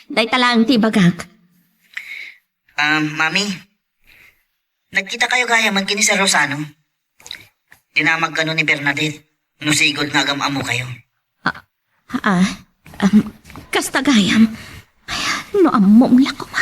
Dayta laeng ti ibagak. Um, Mami, nagkitakayo gayamen ken ni Sir Rosano? Dinamag kano ni Bernadette no sigud nga agam-ammokayo? Ah, ah, um, kasta gayam. Ay, no ammom la koma.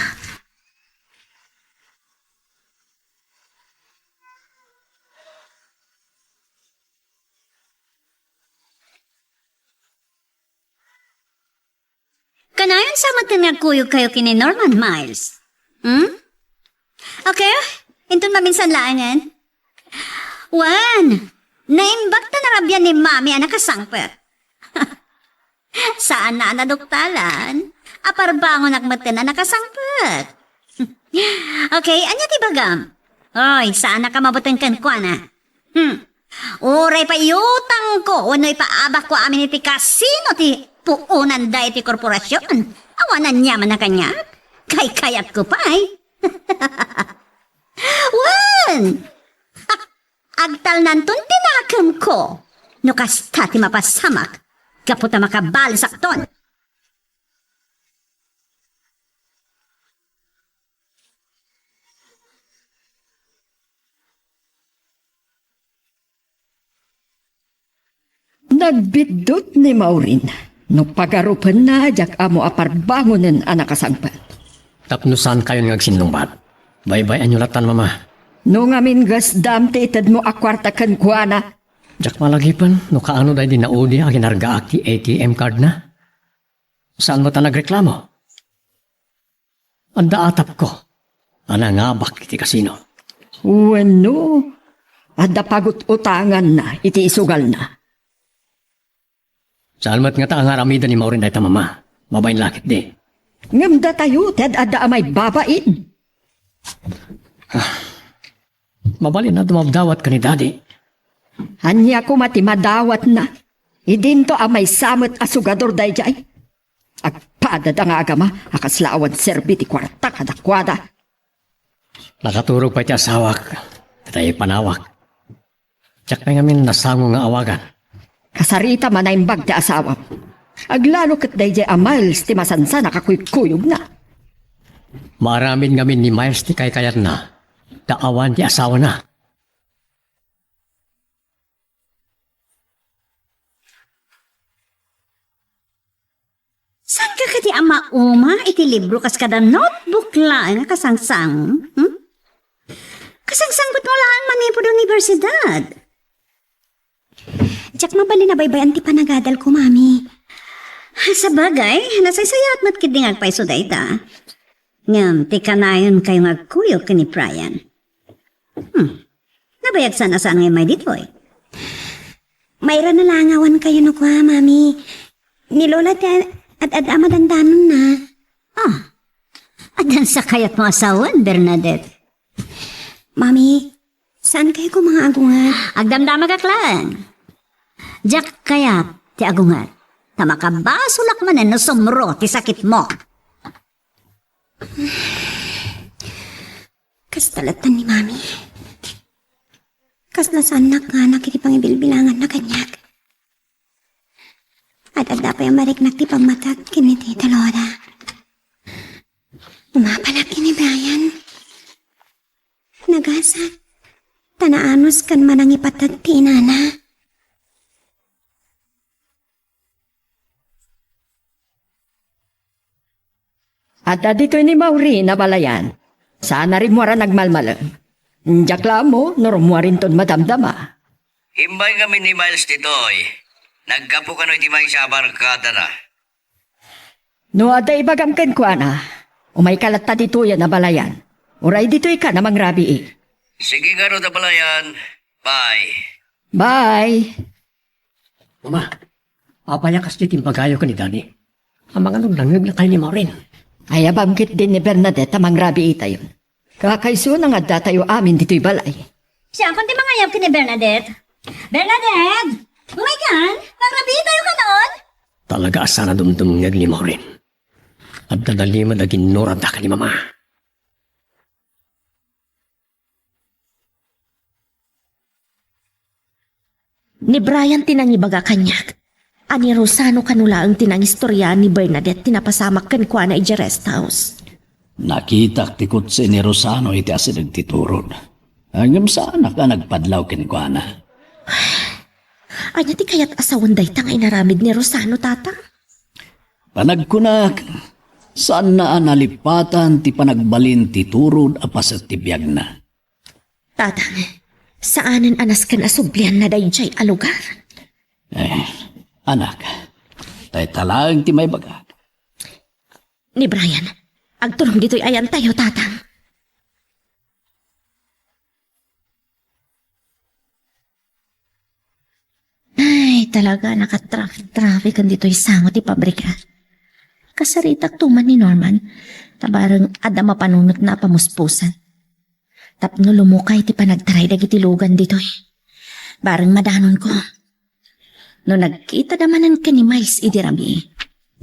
Kanayon sa met nga agkuyogkayo ken ni Norman, Miles? Hmm? Okay, inton maminsan laengen. Wen, naimbag ta narabian ni Mami a nakasangpet. Saanna a naduktalan. Aparbangonak metten a nakasangpet. Okay, ania ti ibagam? Oy, saannak a mabuteng kenkuana. Hmm. Uray pay iutangko wenno ipaabakko amin iti kasino ti puonanda iti korporasion. Awan aniamanna kaniak. Kaykayatko pay. Wen! Agtalnanton ti nakemko no kasta ti mapasamak gapu ta makabalesakton. Nagbiddut ni Maureen no pagarupenna diak ammo a parbangonen a nakasangpet. Tapno saankayon nga agsinnungbat. Baybay-anyo latan, Mama. No ngamin gasdam ti itedmo a kuarta kenkuana, Diak malagipen no kaano daydi naudi a ginargaak ti A T M card na. Saan met a nagreklamo? Adda atapko a nangabak iti kasino. Wenno, adda pagut-utanganna iti isugalna. Saan met ngata a ngaramidan ni Maureen dayta, Mama. Babain la ketdi. Ngem datayo ti ad-adda a maibabain. Ah, mabalin a dumawdawat ken ni Daddy. Ania koma ti madawatna? Idinto a maysa met a sugador daydiay. Agpadada nga agama a kasla awan serbi ti kuarta kadakuada. Nakaturog pay ti asawak, daydiay panawak. Diak pay ngamin nasango nga awagan. Kasarita a naimbag ti asawam. Aglalo ket daydiay a Miles ti masansan a kakuykuyogna. Maaramid ngamin ni Miles ti kaykayatna, ta awan ti asawana. Saanka kadi a mauma iti libro kas kada notebook laeng a kasangsang? Hmm? Kasangsangbatmo laeng manipud universidad. Diak mabalin a baybay-an ti panagadalko, Mami. Sabagay, nasaysayaat met ketdi nga agpayso dayta. Ngem ti kanayonkayo nga agkuyog ken ni Brian. Hmm. Nabayag saan a saan nga immay ditoy? Mayra na la nga awan kayo no kua, Mami. Ni Lola ti ad-, ad-, ad-, a madandanonna. Ah, addan sa kayatmo a sawen, Bernadette? Mami, saan kayo ko mga agungar? Agdamdamagak laeng. Diak kayat ti agungar. Ta makabasolak manen no sumro ti sakitmo. Kasta latta ni Mami. Kasla saannak nga anak iti pangibilbilanganna kaniak. Ad-adda pay a mariknak ti pammatag ken ni Tita Lola. Umapanak ken ni Brian. Nagasak. Ta naanus ken manangipateg ti inana. Adda ditoy ni Maureen a balayan. Saan a rimmuar a nagmalmalem. Diak la ammo no rummuarinton madamdama. Imbay ngamin ni Miles ditoy. Naggapu kano iti maysa a barkadana. No adda ibagam kenkuana, umayka latta ditoyen a balayan. Uray ditoyka a mangrabii. Sige ngarud a balayan. Bye. Bye. Mama, apay a kasdi ti imbagayo ken ni Daddy? Amangan no nangngegna kayo ni Maureen. Ayabam ketdi ni Bernadette a mangrabiitayon. Kakaisuna nga addatayo amin ditoy balay. Siakon ti mangayab ken ni Bernadette. Bernadette! Umaykan! Mangrabiitayo kanon! Talaga a saan a dumdumngeg ni Maureen. Adda nalimed a ginnurada ken ni Mama. Ni Brian ti nangibaga kaniak a ni Rosano kano laeng ti nangistorya ni Bernadette ti napasamak kenkuana idiay rest house. Nakitak ti kotse ni Rosano iti asideg ti turod. Ngem saanak a nagpadlaw kenkuana. Ania ti kayat a sawen dayta nga inaramid ni Rosano, Tata? Panagkunak, saanna a nalipatan ti panagbalin ti turod a paset ti biagna. Tatang, saanen a nasken a sublianna daydiay a lugar. Eh, anak, dayta laeng ti maibagak. Ni Brian, agturong ditoy ayantayo, Tatang. Ay, talaga, nakatraffic-traffic ditoy sango ti pabrika. Kasaritak tuman ni Norman, ta bareng adda mapanunotna a pamuspusan. Tapno lumukay ti panagtaray dagiti lugan ditoy. Bareng madanonko. No nagkitada manen ken ni Miles idi rabii,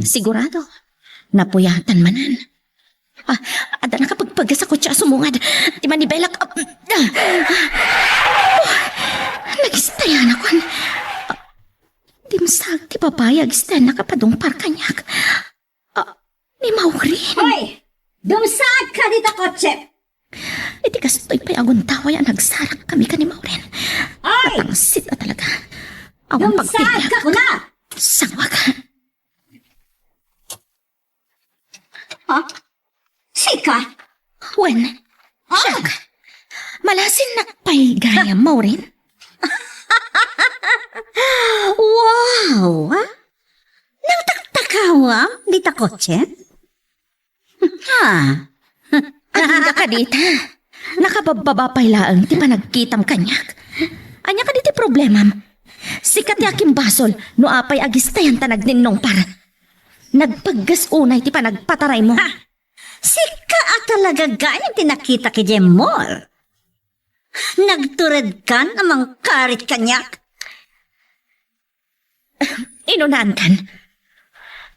sigurado, napuyatan manen. Ah, adda nakapagpagas a kotse a sumungad. Ti manibelak, ah, ah. Oh, nagistayanakon. Ah, dimsaag ti babai a agistayan nakapadungpar kaniak. Ah, ni Maureen. Hoy! Dumsaagka dita kotse! Iti kastoy pay a gundaway a nagsarak kami ken ni Maureen. Ay! Napangsit a talaga. Awan pagpiliak. Dumsaagka kuna! Sangwak. Ha? Sika? Wen. Ah! Siak. Malasinnak pay gayam, Maureen. Awa? Nangtaktakawam dita kotse? Ha? Agingga ka dita. Nakababbaba pay laeng ti panagkitam kaniak. Ania kadi ti problemam? Sika ti akimbasol no apay agistayan ta nagninnungpar. Nagpaggas unay ti panagpataraymo. Ha! Sika a talaga gayam ti nakitak idiay mall. Nagturedkan a mangkarit kaniak. Inunaankan.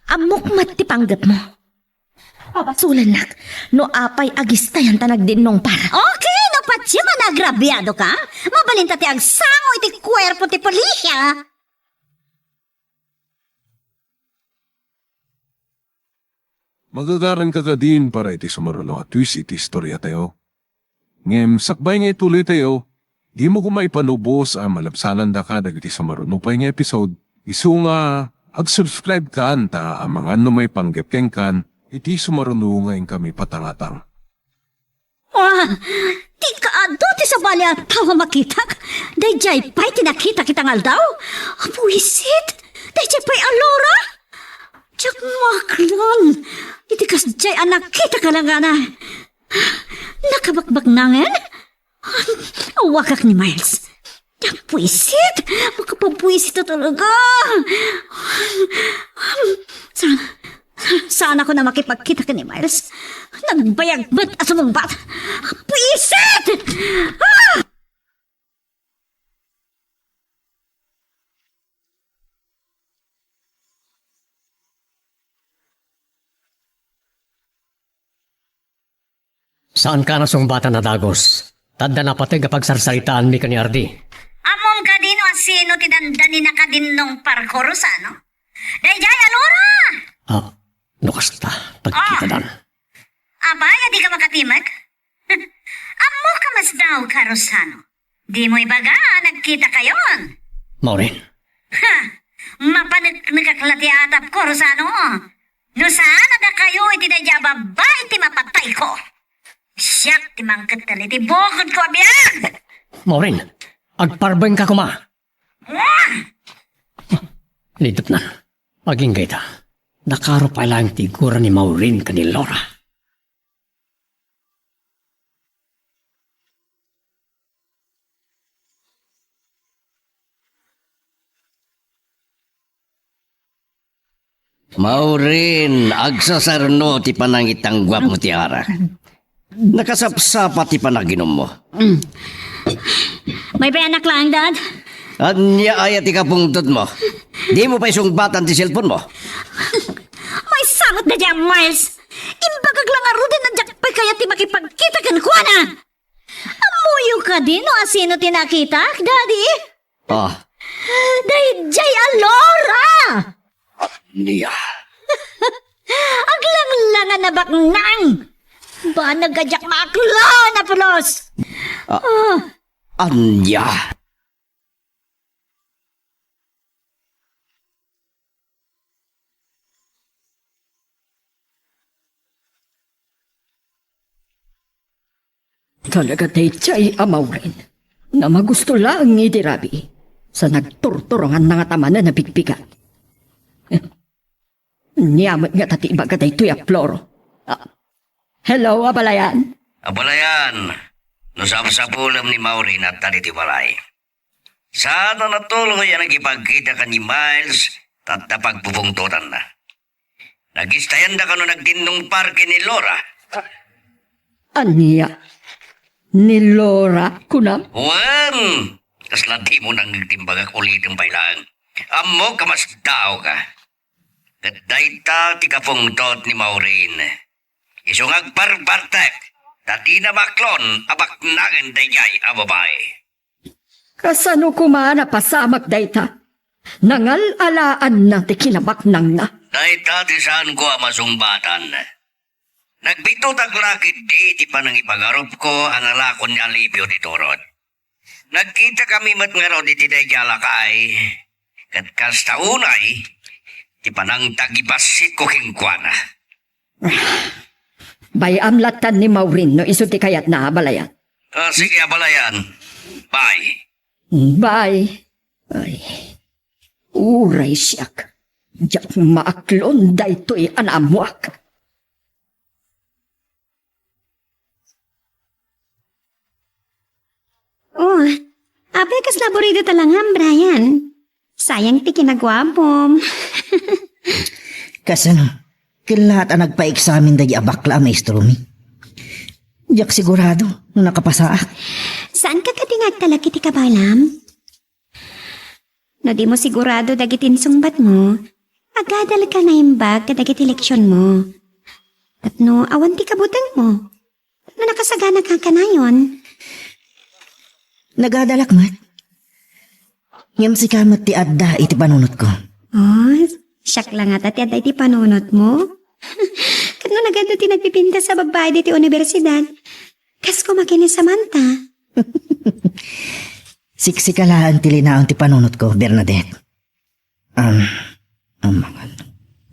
Ammok met ti panggepmo. Pabasolennak no apay agistayan ta nagdinnungpar. Okay, no patiem a naagrabiado ka, mabalinta ti agsango iti kuerpo ti polisia. Magagaranka kadin para iti sumaruno a twist iti istoriatayo. Ngem sakbay nga ituloytayo, dimo koma ipanubos a malabsanandaka dagiti sumaruno pay nga episode, isu nga ag-subscribe kan ta amangan no maipanggep kenkan iti sumaruno nga inkami patangatang. Ah, ti kaadu ti sabali a tao a makitak. Daydiay pay ti nakitak ita nga aldaw. Buisit! Daydiay pay a Laura! Diak maaklan iti kasdiay a nakitak a langana. Nakabakbaknangen? Awagak ni Miles. Buisit! Makapabuisit na talaga! Sana, sana ako na makipagkita ken ni Miles. Nagbayag met a sumungbat. Buisit! Ah! Saanka a nasungbatan a dagus, ta adda napateg a pagsarsaritaanmi ken ni Ardi. Ammom kadi no asino ti dandani nakadinnungparko, Rosano? Daydiay a Laura! Ah, no kasta, pagkitadan. Ah. Apay a dika makatimek? Ammok a masdaawka, Rosano. Dimo ibaga a nagkitakayon. Maureen. Ha! Mapaneknekak la ti atapko, Rosano. No saan a dakayo iti daydiay a babbai ti mapatayko. Siak ti mangkettel iti bukodko a biag! Maureen, agparbengka koma. Ah! Nidutnan. Agingga ita. Nakaro pay laeng ti igura ni Maureen ken ni Laura. Maureen, agsasarno ti panangitangguapmo ti arak. Nakasapsapa ti panaginummo. Mm. Maypayanak laeng, Dad. Ania aya ti kapungtotmo? Dimo pay sungbatan ti cellphone-mo? Maysa met daydiay a Miles. Imbagak la ngaruden a diak pay kayat ti makipagkita kenkuana. Ammoyo kadi no asino ti nakitak, Daddy? Ah. Daydiay a Laura! Nia. Aglanglangan a baknang! Banag a diak maaklan a pulos! Ah. Ah. Ania? Talaga daydiay a Maureen. Namagusto laeng idi rabii. Sa nagturturonganna ngata manen a bigbigat. Nia met ngata ti ibaga daytoy a Floro. Ah, hello, abalayan. Abalayan, no sapsapulem ni Maureen adda ditoy balay. Saan a natuloy a nakipagkita ken ni Miles, ta adda pagpupungtotanna. Nagistayanda kano nagdinnungpar ken ni Laura. Ania? Ni Laura, kunam? Wen, kasla dimo nangngeg ti imbagak, ulitem pay laeng. Ammok a masdaawka. Ket dayta ti kapungtot ni Maureen. Isu nga agbarbartek, ta dina maklon a baknangen daydiay a babai. Kasano koma a napasamak dayta? Nangal-alaanna ti kinabaknangna. Dayta ti saanko a masungbatan. Nagbitotak la ketdi ti panangipagarupko a nalakon ni Alipio ti turod. Nagkitakami met ngarud iti daydiay a lakay, ket kasta unay ti panangtagibassikko kenkuana. Bay-am lattan ni Maureen no isu ti kayatna, abalayan. Ah, sige, abalayan. Bye. Bye. Ay. Uray siak, diak maaklon daytoy a naammoak. Oh, apay kasla aburridota langam, Brian? Sayang ti kinaguapom. Kasano? Ken laat a nagpaeksamen dagiti a bakla a maestromi. Diak sigurado no nakapasaak. Saanka kadi nga agtalek iti kabaelam? No dimo sigurado dagiti insungbatmo, agadalka naimbag kadagiti leksionmo. Tapno awan ti kabutengmo, no nakasaganaka kanayon. Nagadalak met. Ngem sika met ti adda iti panunotko. Oh, siak la ngata ti adda iti panunotmo? Ket no nagadu ti nagpipintas a babbai ditoy universidad, kas koma ken ni Samantha. Siksika laeng ti linaon ti panunotko, Bernadette. Um, amangan.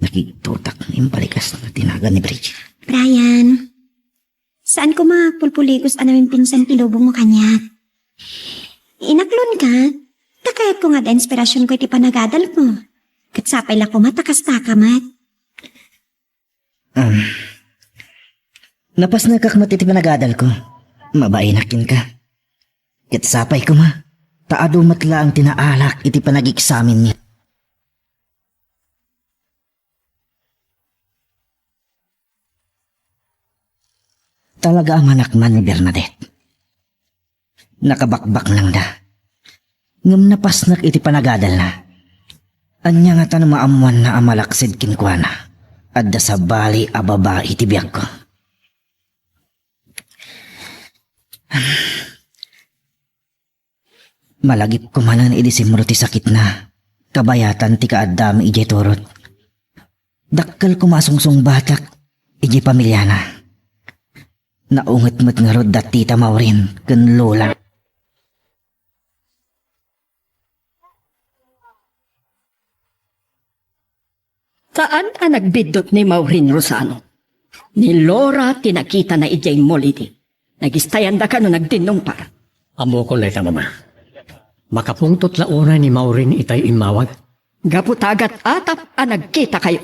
Nakigtotak nga imbalikas nga tinagan ni Bridget. Brian, saan koma pulpuligos a namimpinsan ti lubongmo kaniak. Inaklonka, ta kayatko nga adda inspirasionko iti panagadalko. Ket sapay la koma ta kastaka met. Um, napasnekak met iti panagadalko. Mabainak kenka. Ket sapay koma, ta adu met laeng ti naalak iti panagiksamenmi. Talaga a manakman ni Bernadette. Nakabakbaknangda. Ngem napasnek iti panagadalna. Ania ngata no maammoanna a malaksid kenkuana? Adda sabali a babai iti biagko. Malagipko manen idi simro ti sakitna, kabayatan ti kaaddami idiay turot. Dakkel koma a sungsungbatak idiay pamiliana. Naunget met ngarud da Tita Maureen ken Lola. Saan a nagbiddut ni Maureen Rosano. Ni Laura ti nakitana idiay mall idi. Nagistayanda kano nagdinnungpar. Ammokon dayta, Mama. Makapungtot la unay ni Maureen itay immawag. Gapu ta agat-atap a nagkitakayo.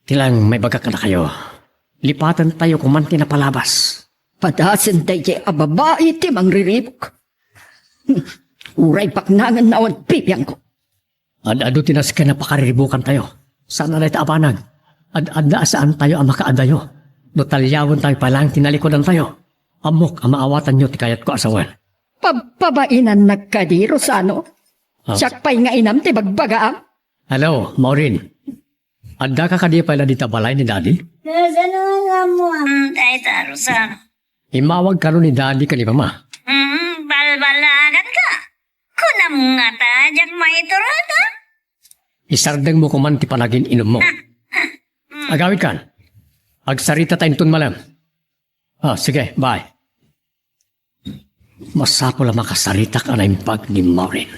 Ti lang maibagak kadakayo, lipatentayo koman ti napalabas. Padasen daydiay a babai ti mangriribuk. Uray baknangenna awan bibiangko. Ad-adu ti nasken a pakariribukentayo. Saan a dayta a banag. Ad-adda a saantayo a makaadayo. No talyawentayo pay laeng ti nalikudantayo. Ammok a maawatanyo ti kayatko a sawen. Pabpabainannak kadi, Rosano? Ah. Siak pay nga inam ti bagbagaam. Hello, Maureen. Addaka kadi pay la dita balay ni Daddy? Rosano, alam mo, ah. Hmm, dayta, Rosano. Immawag kano ni Daddy ken ni Mama. Hmm, balbalaganka. Kunam ngata, diak maiturod, ha? Isardengmo koman ti panagin-inummo. Agawidkan. Agsaritata inton malem. Ah, sige, bye. Masapul a makasaritak a naimbag ni Maureen.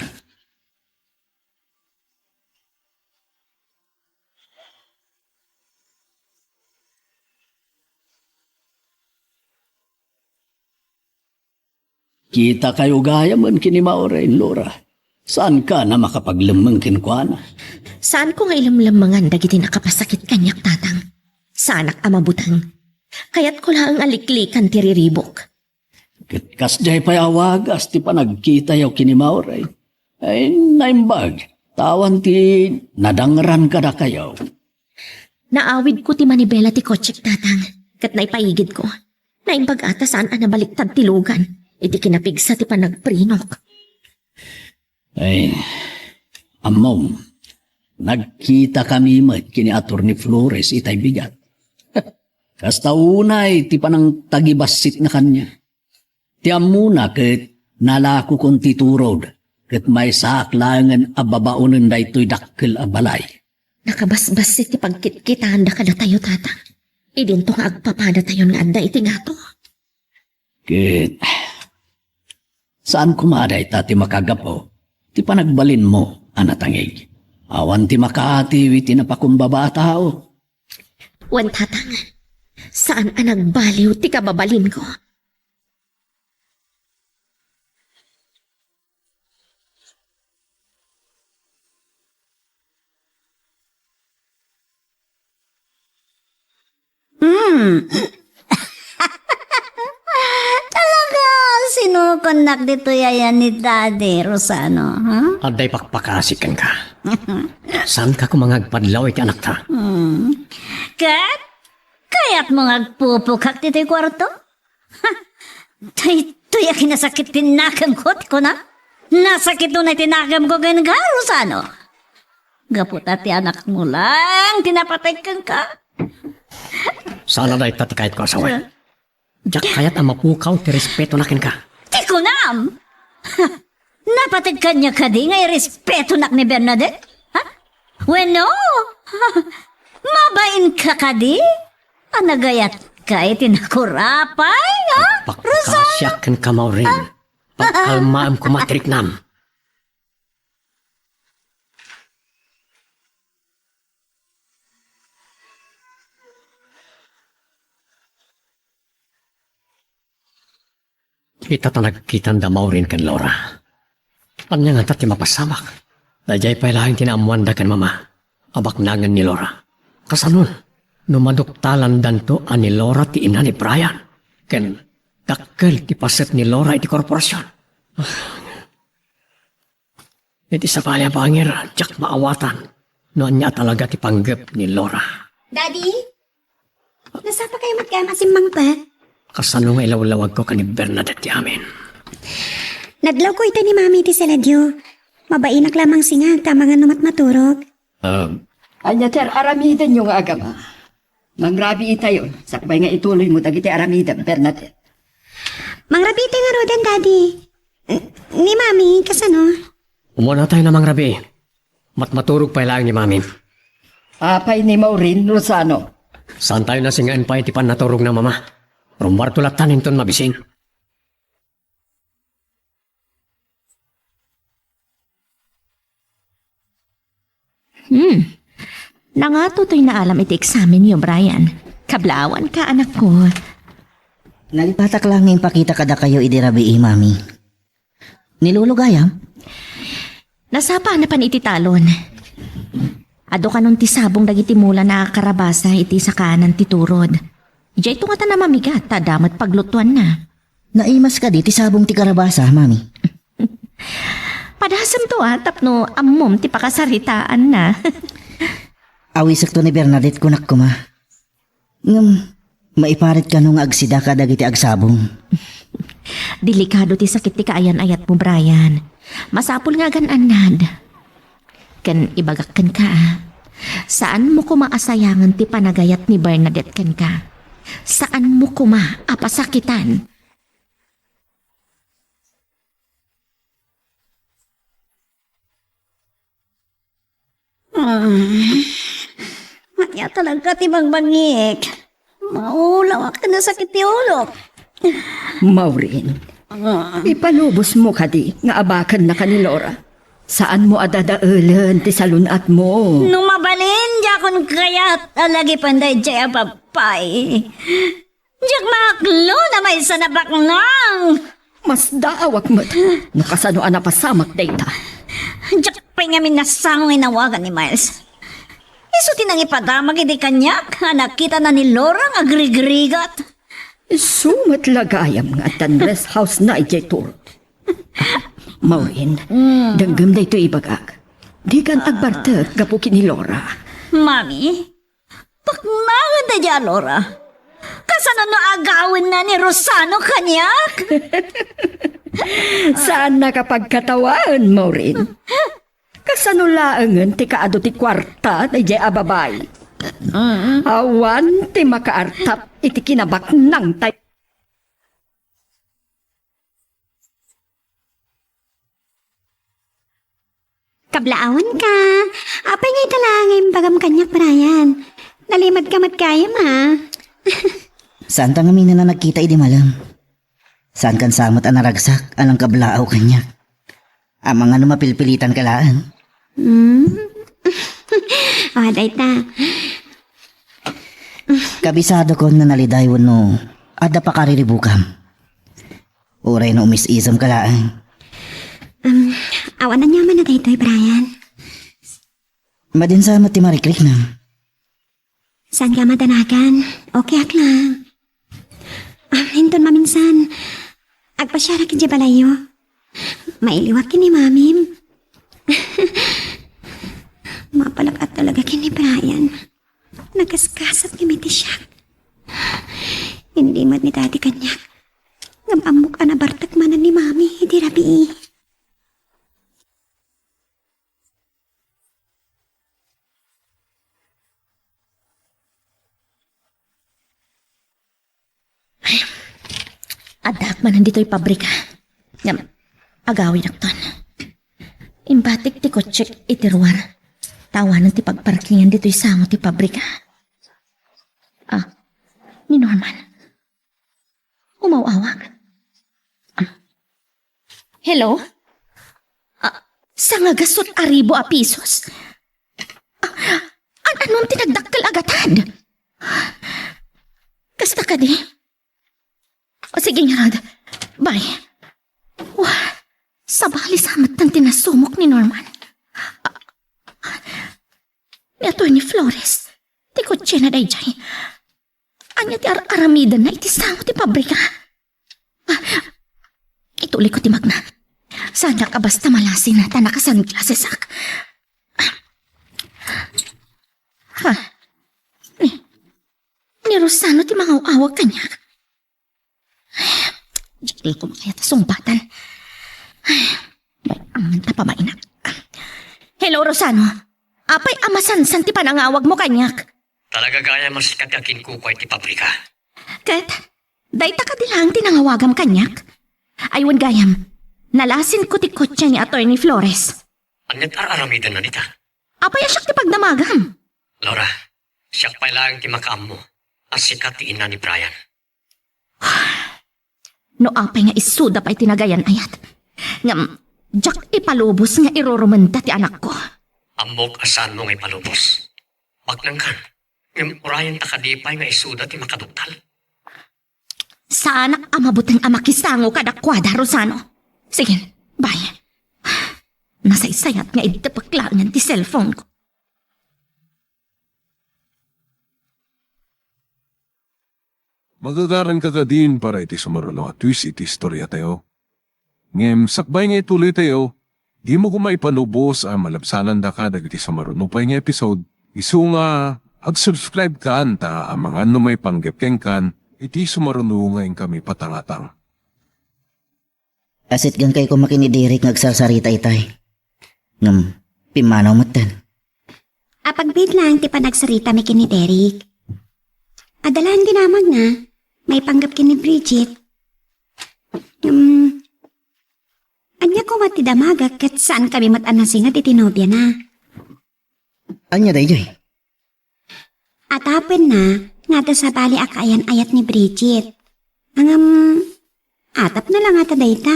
Kitakayo gayamen ken ni Maureen, Laura. Saankan a makapaglemmeng kenkuana? Saanko nga ilemlemmengan dagiti nakapasakit kaniak, Tatang. Saanak a mabuteng. Kayatko laeng a liklikan ti riribuk. Ket kasdiay pay a wagas ti panagkitayo ken ni Maureen. Ay, naimbag, ta awan ti nadangran kadakayo. Naawidko ti manibela ti kotsek, Tatang, ket naipaigidko. Naimbag a ta saan a nabaliktad ti lugan iti kinapigsa ti panagprinok. Ay, ammom, nagkitakami met ken ni Attorney Flores itay bigat. Kasta unay ti panangtagibassitna kaniak. Ti ammona ket nalakokon ti turod, ket maysaak laengen a babaonen daytoy dakkel a balay. Nakabasbassit ti pagkitkitaanda kadatayo, Tatang. Idinto nga agpapadatayon nga adda iti ngato. Ket saan koma a dayta ti makagapu ti panagbalinmo a natangig. Awan ti makaatiw iti napakumbaba a tao. Wen, Tatang, saan a nagbaliw ti kababalinko. Talaga, sinukonnak ditoy ayan ni Daddy, Rosano, ha? Adda ipakpakasi kenka. Saanka koma nga agpadlaw iti anakta. Hmm. Ket, kayatmo nga agpupukak ditoy kuarto? Daytoy a kinasakit ti nakemko, ti kuna. Nasakit unay ti nakemko kenka, Rosano. Gapu ta ti anakmo laeng ti napateg kenka. Saan a dayta ti kayatko a sawen. Diak kayat a mapukaw ti respetona kenka. Ti kunam! Napateg kaniak kadi nga irespetonak ni Bernadette? Ha? Wenno? Mabainka kadi? A nagayatka iti nakurapay, ha? Rosano? Pakpakasiak kenka, Maureen. Pagkalmaem koma ti riknam. Ita ta nagkitanda Maureen ken Laura. Ania ngata ti mapasamak? Daydiay pay laeng ti naammoanda ken mama a baknangen ni Laura. Kasano no maduktalandanto a ni Laura ti ina ni Brian? Ken dakkel ti paset ni Laura iti korporasion. Iti sabali a bangir, diak maawatan no ania talaga ti panggep ni Laura. Daddy, nasapa kayo met gayam a simmangpet? Kasano nga ilawlawagko ken ni Bernadette ti amin? Nadlawko ita ni Mami iti seladio. Mabainak lamang singa agtamangan no matmaturog. Ah. Ania ti ar-aramidenyo nga agama? Mangrabii tayon, sakbay nga ituloymo dagiti aramidem, Bernadette. Mangrabii tayo ngaruden, Daddy. N-, ni Mami, kasano? Umuna tayo na mangrabii. Matmaturog pay laeng ni Mami. Apay ni Maureen, Rosano? Saan tayo nasingaen pay ti pannaturog na mama? Rummuarto latta inton mabising. Hmm. Nangato toy naalam iti eksamenyo, Brian. Kablaawanka, anakko. Nalipatak laeng nga impakita kadakayo idi rabii, Mami. Ni Lolo gayam? Nasapa a napan iti talon. Adu kanon ti sabong dagiti mulana a karabasa iti sakaanan ti turod. Diayto ngata a mamigat ta adda met paglutuanna. Naimas kadi ti sabong ti karabasa, Mami? Padasemto a tapno ammom ti pakasaritaanna. Awisekto ni Bernadette, kunak koma. Ngem, maiparit kano nga agsida kadagiti agsabong? Delikado ti sakit ti kaayan-ayatmo, Brian. Masapul nga agan-annad. Ken ibagak kenka, a, saanmo koma a sayangen ti panagayat ni Bernadette kenka. Saanmo koma a pasakitan. Ah, ania talaga ti bangbangik? Maulawak ken nasakit ti ulok. Maureen, ah, ipalubosmo kadi nga abakennaka ni Laura? Saanmo a dadaelen ti salun-atmo. No mabalin, diakon kayat a lagipen daydiay a babai. Diak maaklo na maysa a baknang. Masdaawak met no kasano a napasamak dayta. Diak pay ngamin nasango nga inawagan ni Miles. Isu ti nangipadamag idi kaniak a nakitana ni Laura nga agrigrigat. Isu met la gayam nga addan rest house-na idiay turod. Maureen, mm, denggem daytoy ibagak. Dikan agbartek gapu ken ni Laura. Mami, baknangen daydiay a Laura. Kasano no agawenna ni Rosano kaniak? Saannak a pagkatawaen, Maureen. Kasano laengen ti kaadu ti kuarta daydiay a babai? Awan ti makaartap iti kinabaknangtayo. Kablaawanka. Apay nga ita laeng nga imbagam kaniak, Brian? Nalimadka met gayam, a. Saanta ngamin a nagkita idi malem. Saankan sa met a naragsak a nangkablaaw kaniak. Amangan no mapilpilitanka laeng. Hmm? O, dayta. Kabisadokon no naliday wenno adda pakariribukam. Uray no umis-isemka laeng. Um, awan aniaman a daytoy, Brian. Madin sa met ti marikriknam. Saanka a madanagan? Okay ak lang. Ah, inton maminsan, agpasiarak idiay balayyo. Mailiwak ken ni Mamim. Mapalak-at talaga ken ni Brian. Nagaskasat nga mitisiak. Hindi met ni Daddy kaniak. Ngem ammok a nabartek manen ni Mami idi rabii. Addaak manen ditoy pabrika. Ngem, agawidakton. Imbatik ti kotsek iti ruar. Ta awanen ti pagparkingan ditoy sango ti pabrika. Ah, ni Norman. Umaw-awag. Hello? Ah, sangagasut a ribu a pisos? Ah, an-, annon ti nagdakkel a gatad? Kasta kadi? O, sige ngarud. Bye. Wah, sabali sa met ti nasumok ni Norman. Ah, ni Attorney Flores. Ti kotsena daydiay. Ania ti ar-aramidenna iti sango ti pabrika? Ah, itulidko ti magna. Saanak a basta malasin ta naka-sunglassesak. Ha? Ni, ni Rosano ti mangaw-awag kaniak? Diak la koma kayat a sungbatan. Bay-angen ta pamainak. Hello, Rosano. Apay a masansan ti panangawagmo kaniak? Talaga gayam a sika ti akinkukuay ti pabrika. Ket, dayta kadi laeng ti nangawagam kaniak? Ay, wen gayam, nalasinko ti kotse ni Attorney Flores. Ania ti ar-aramidenna dita? Apay a siak ti pagdamagam? Laura, siak pay laeng ti makaammo a sika ti ina ni Brian. No apay nga isuda pay ti nagayan-ayat. Ngem, diak ipalubos nga irurumenda ti anakko. Ammok a saanmo nga ipalubos. Baknangkan, ngem urayenta kadi pay nga isuda ti makaduktal? Saanak a mabuteng a makisango kadakuada, Rosano. Sige, bye. Nasaysayat nga iddepek laengen ti cellphone ko. Magagaranka kadin para iti sumaruno a twist iti istoriatayo. Ngem sakbay nga ituloytayo, dimo koma ipalubos a malabsanandaka dagiti sumaruno pay nga episode, isu nga ag-subscribe kan ta amangan no maipanggep kenkan iti sumaruno nga inkami patangatang. Asitgan kay koma ken ni Derek nga agsarsarita itay. Ngem, pimmanaw metten. Apagbiit laeng ti panagsaritami ken ni Derek. Adda laeng dinamagna, maipanggep ken ni Bridget. Ngem, ania koma ti damagak ket saankami met a nasinged iti nobiana? Ania daydiay? Atapenna nga adda sabali a kaayan-ayat ni Bridget. Ngem, atapna la ngata dayta.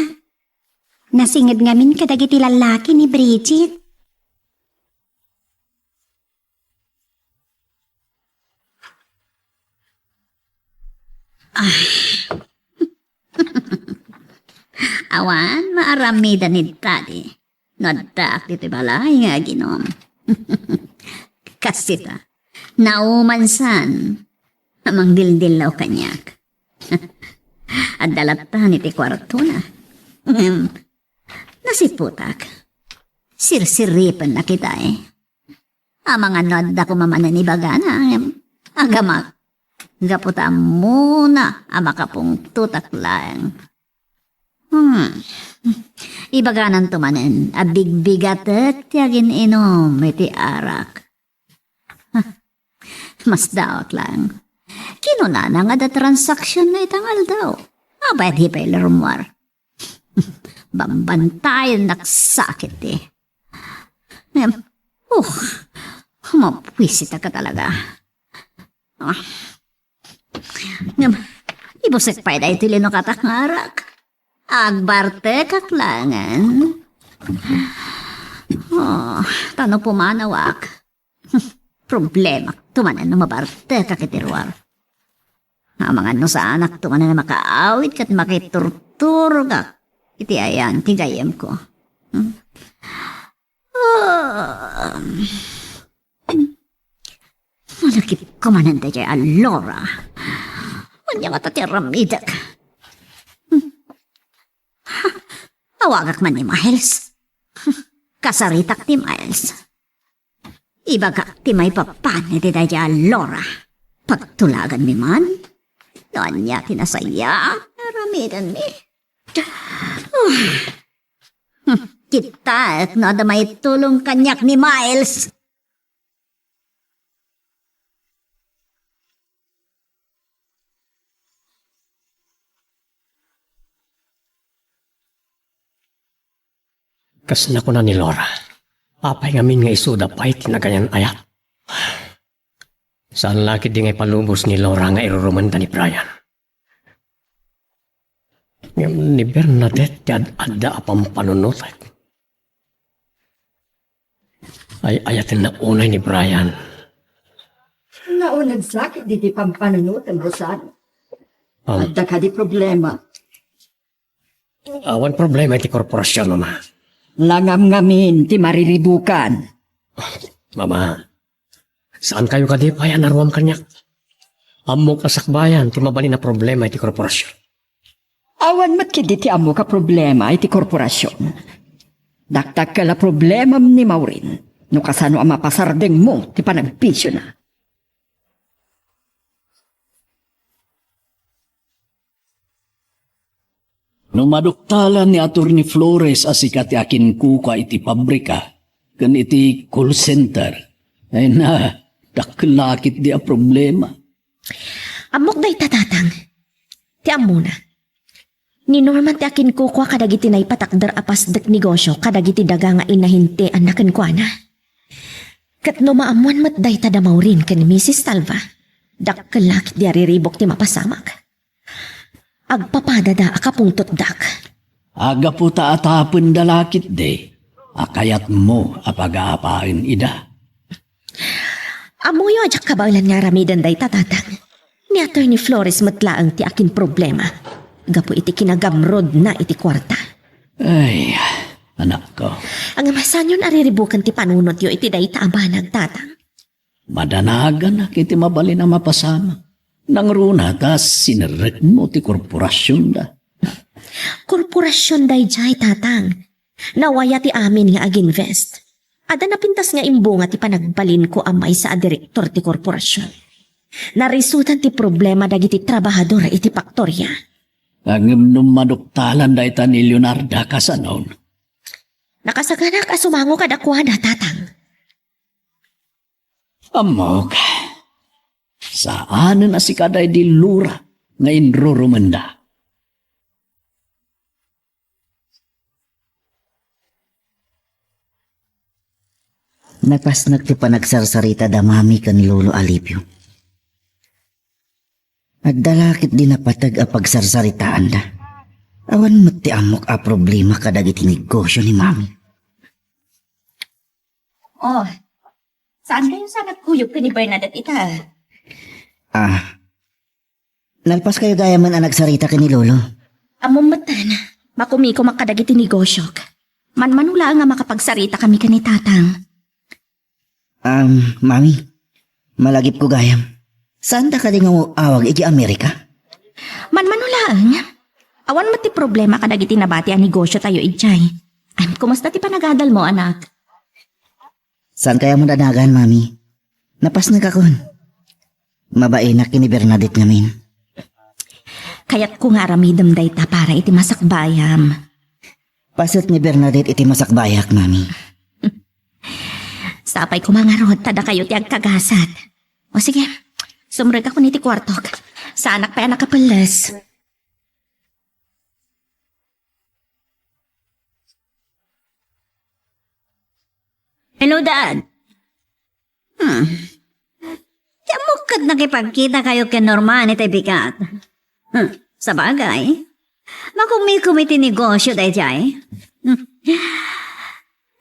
Nasinged ngamin kadagiti lallaki ni Bridget. Ah. Awan maaramiden ni Daddy no addaak ditoy balay nga aginom. Kas ita, naumansan a mangdildillaw kaniak. Adda latta iti kuartona. Ngem, nasiputak. Sirsiripennak ita, eh. Amangan no adda koma manen ibagana, ngem agamak. Gapu ta ammona a makapungtotak laeng. Hmm. Ibagananto manen a bigbigatek ti agin-inum iti arak. Masdaawak laeng. Kinunana nga adda transaksionna ita nga aldaw. Apay a di pay la rummuar. Bambantayennak sakit ti. Ngem, uh, mabuisit ka talaga. Ah. Ngem, ibusek pay daytoy linukatak nga arak. Agbartekak laengen. Oh, ta no pumanawak. Problemakto manen no mabartekak iti ruar. Amangan no saanakto manen a makaawid ket makiturturogak iti ayan ti gayyemko. Hmm? Ah. Malagipko ko manen daydiay a Laura. Ania ngata ti aramidek? Hmm. Awagak man ni Miles. Kasaritak ni Miles. Ibagak ti maipapan iti daydiay a Laura. Pagtulaganmi man. No ania ti nasayaat nga aramidenmi. Ah. Hmm, kitaek no adda maitulong kaniak ni Miles. Kas nakuna ni Laura, apay ngamin nga isuda pay ti nagayan-ayat? Saan la ketdi nga ipalubos ni Laura nga irurumenda ni Brian? Ngem ni Bernadette ti ad-adda a pampanunotek. Ay-ayatenna unay ni Brian. Nauneg sa ketdi ti pampanunotem, Rosario. Um, Adda kadi problema? Awan problema iti korporasion, Mama. Langam ngamin ti mariribukan. Mama, saankayo kadi pay a naruam kaniak? Ammok a sakbayan ti mabalin a problema iti korporasion. Awan met ketdi ti ammok a problema iti korporasion. Dakdakkel a problemam ni Maureen no kasano a mapasardengmo ti panagbisiona. No maduktalan ni Attorney Flores a sika ti akinkukua iti pabrika ken iti call center, ay na, dakkel la ketdi a problema. Ammok dayta, Tatang. Ti ammona, ni Norman ti akinkukua kadagiti naipatakder a pasdek negosio kadagiti daga nga inahinteanna kenkuana. Ket no maammoan met dayta da Maureen ken Missus Talva, dakkel la ketdi a riribuk ti mapasamak. Agpapadada a kapungtotdak. Gapu ta atapenda la ketdi a kayatmo a pagaapaen ida. Ammoyo a diak kabaelan nga aramiden dayta, Tatang. Ni Attorney Flores met laeng ti akinproblema gapu iti kinagamrodna iti kuarta. Ay, anakko. Ngem saanyon a riribuken ti panunotyo iti dayta a banag, Tatang? Madanaganak iti mabalin a mapasamak. Nangruna ta sinerrekmo ti korporasionda. Korporasion daydiay, Tatang. Nawaya ti amin nga ag-invest. Adda napintas nga imbunga ti panagbalinko a maysa a direktor ti korporasion. Narisutan ti problema dagiti trabahador iti faktoria. Ngem no maduktalan dayta ni Leonarda, kasanon? Nakasaganak a sumango kadakuada, Tatang. Ammok, saanen a sika daydi Laura nga inrurumenda. Napasnek ti panagsarsarita da Mami ken Lolo Alipio. Adda la ketdi napateg a pagsarsaritaanda. Awan met ti ammok a problema kadagiti negosio ni Mami. Oh, saankayo sa nagkuyog ken ni Bernadette ita? Ah, nalpaskayo gayamen a nagsarita ken ni Lolo? Ammom metten, makumikumak kadagiti negosiok. Manmano laeng a makapagsaritakami ken ni Tatang. Um, Mami, malagipko gayam. Saanda kadi nga awag iti Amerika? Manmano laeng. Awan met ti problema kadagiti nabati a negosio tayo idiay. Ay, kumusta ti panagadalmo, anak? Saan kaya mo danagan, Mami? Napasnekakon. Mabainak ken ni Bernadette ngamin. Kayatko nga aramidem dayta para iti masakbayam. Paset ni Bernadette iti masakbayak, Mami. Sapay koma ngarud ta dakayo ti agkagasat. O sige, sumrekakon iti kuartok. Saanak pay a nakapelles. Hello, Dad. Hmm. Ti ammok ket nakipagkitakayo ken Norman iti bigat. Hmm. Sabagay, makumikumi ti negosio daydiay. Hmm.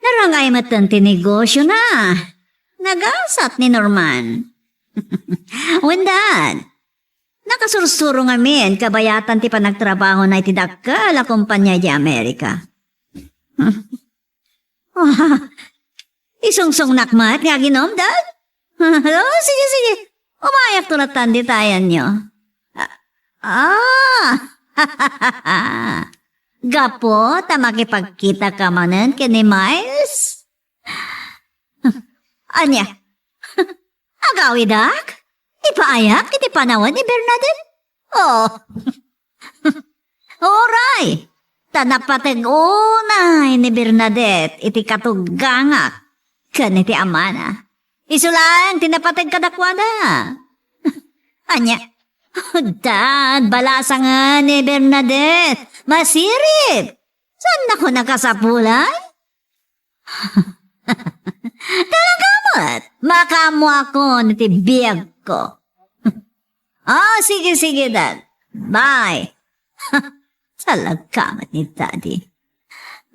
Narangay metten ti negosiona. Nagasat ni Norman. Wen, Dad, nakasursuro ngamin kabayatan ti panagtrabahona iti dakkel a kompania iti Amerika. Isungsongnak met nga aginom, Dad? Oh, sige, sige. Umayakto latta dita ayanyo. Ah, ah. Gapu ta makipagkitaka manen ken ni Miles? Ania? Agawidak? Ipaayak iti panawen ni Bernadette? Oh. Uray, ta napateg unay ni Bernadette iti katugangak ken iti amana. Isu laeng ti napateg kadakuada. Ania? Dad, balasangen ni Bernadette. Masirib. Saannakon a kasapulay? Talaga met, makaammoakon iti biagko. Ah, sige, sige, Dad. Bye. Talaga met ni Daddy.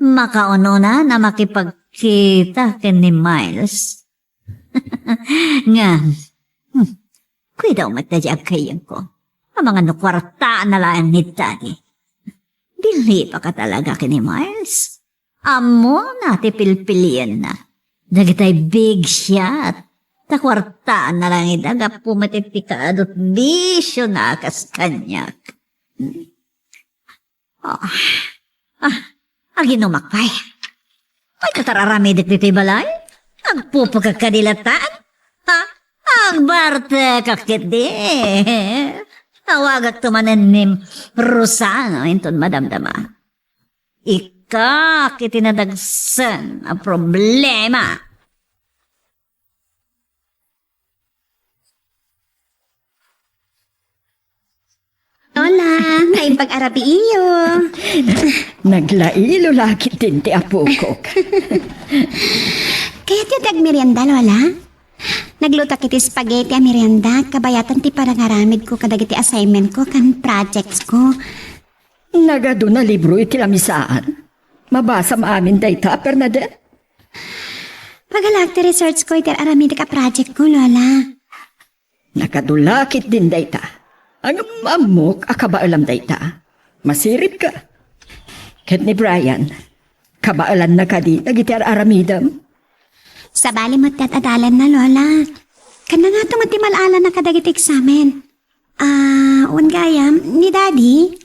Makaunona na makipagkita ken ni Miles. Ngem, hmm, kuidaw met daydi agkayyemko. Amangan no kuartaan na laeng ni Daddy. Bilibaka talaga ken ni Miles. Ammona ti pilpilienna. Dagitay big shot. Ta kuartaan na lang ida gapu met iti kaadut bisio na a kas kaniak. Oh. Ah, aginumak pay. Ay, katararamidek ditoy balay? Agpupukak kadi latta? Ha? Agbartekak ketdi. Awagakto manen ni Rosano inton madamdama. Ikak iti nadagsen a problema. Lola, naimbag a rabiiyo. Naglailo la ketdin ti apokok. Kayatyo ti agmerienda, Lola? Naglutak iti spaghetti a merienda, kabayatan ti panangaramidko kadagiti assignmentko ken projectsko. Nagaduna libro iti lamisaan. Mabasam amin dayta, Bernadette? Pagalaak ti researchko iti aramidek a projectko, Lola. Nakadula ketdin dayta. Ngem ammok a kabaelam dayta. Masiribka. Ket ni Brian, kabaelanna kadi dagiti ar-aramidem? Sabali met ti ad-adalanna, Lola. Kanna ngato met ti mal-alana kadagiti eksamen. Ah, wen gayam, ni Daddy?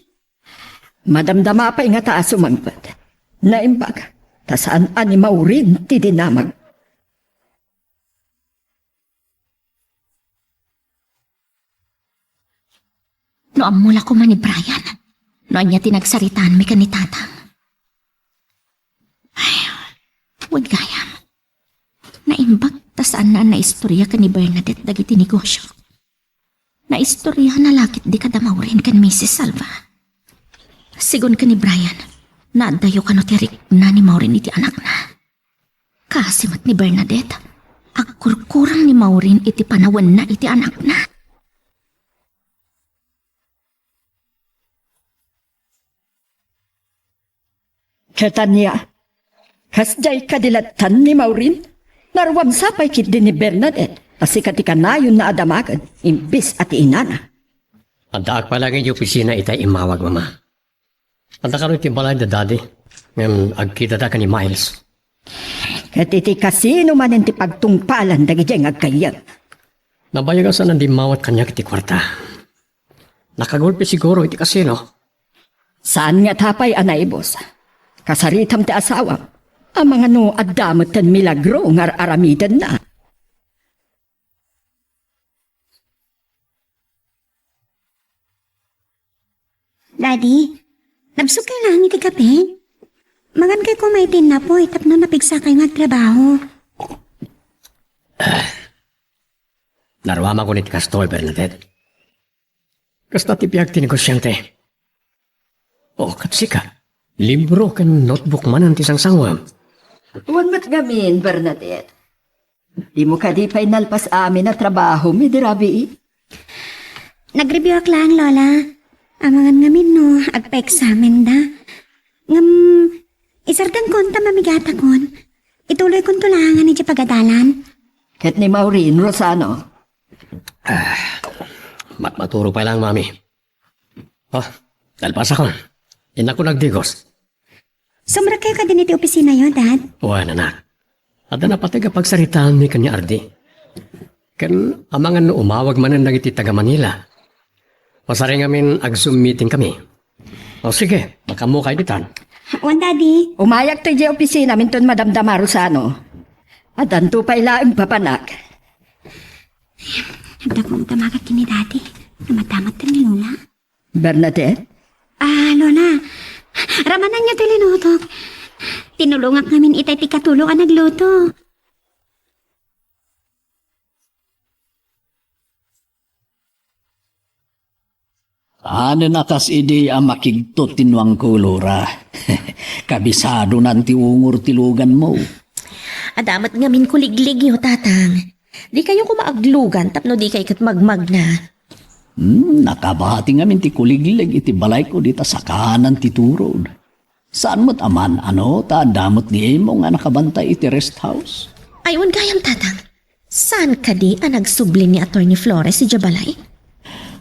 Madamdama pay ngata a sumangpet. Naimbag, ta saan a ni Maureen ti dinamag. No ammo la koma ni Brian, no ania ti nagsaritaanmi ken ni Tatang. Ay, wen gayam. Naimbag ta saanna a naistoria ken ni Bernadette dagiti negosio. Naistoriana la ketdi kada Maureen ken Missus Salva. Sigun ken ni Brian, naaddayo kano ti rikna ni Maureen iti anakna. Kaasi met ni Bernadette, agkurkurang ni Maureen iti panawenna iti anakna. Ket ania, kasdiay kadi lattan ni Maureen? Naruam sa pay ketdi ni Bernadette a sika ti kanayonna a damagen imbes a ti inana. Addaak pay laeng iti opisina itay immawag, Mama. Adda kano iti balay da Daddy, ngem agkitadaka ni Miles. Ket iti kasino manen ti pagtungpalan dagidiay nga agkayyem? Nabayag a saan a dimmawat kaniak iti kuarta. Nakagulpi siguro iti kasino. Saan ngata pay a naibus? Kasaritam ti asawam. Amangan no adda metten milagro nga ar-aramidenna. Daddy, nabsogkayo laeng iti kape? Mangankay koma iti innapoy tapno mapigsakayo nga agtrabaho. Naruamakon iti kastoy, Bernadette. Kasta ti biag ti negosiante. O, ket sika, libro ken notebook manen ti sangsangwam. Wen met ngamin, Bernadette. Dimo kadi pay nalpas amin a trabahom idi rabii? Nag-review-ak laeng, Lola. Amangan ngamin no agpa-examen da. Ngem, isardengkon ta mamigatakon. Ituloykonto laengen idiay pagadalan. Ket ni Maureen, Rosano? Ah, matmaturo pay laeng, Mami. Oh, nalpasakon. Innakon agdigos. Sumrekkayo kadin iti opisinayo, Dad? Wen, anak. Adda napateg a pagsaritaanmi ken ni Ardi. Ken amangan no umawag manen dagiti taga-Manila. Masari ngamin ag-Zoom meeting kami. O sige, makaammo kay ditan. Wen, Daddy. Umayak to idiay opisinam inton madamdama, Rosano. Addanto pay laeng papanak. Adda kong damagat ken ni Daddy. Namadamaten ni Lola. Bernadette? Ah, Lola. Ramananyo ti linutok. Tinulongak ngamin itay ti katulong a nagluto. Anen a kas idi a makigtot ti nuangko, Lora. Kabisadonan ti ungor ti luganmo. Adda met ngamin kuligligyo, Tatang. Dikayo koma aglugan tapno dikay ket magmagna. Hmm, nakabati ngamin ti kuliglig iti balayko dita sakaanan ti turod. Saan met a man-ano ta adda met ni Emo nga nakabantay iti rest house? Ay, wen gayam, Tatang. Saan kadi a nagsubli ni Attorney Flores idiay balay?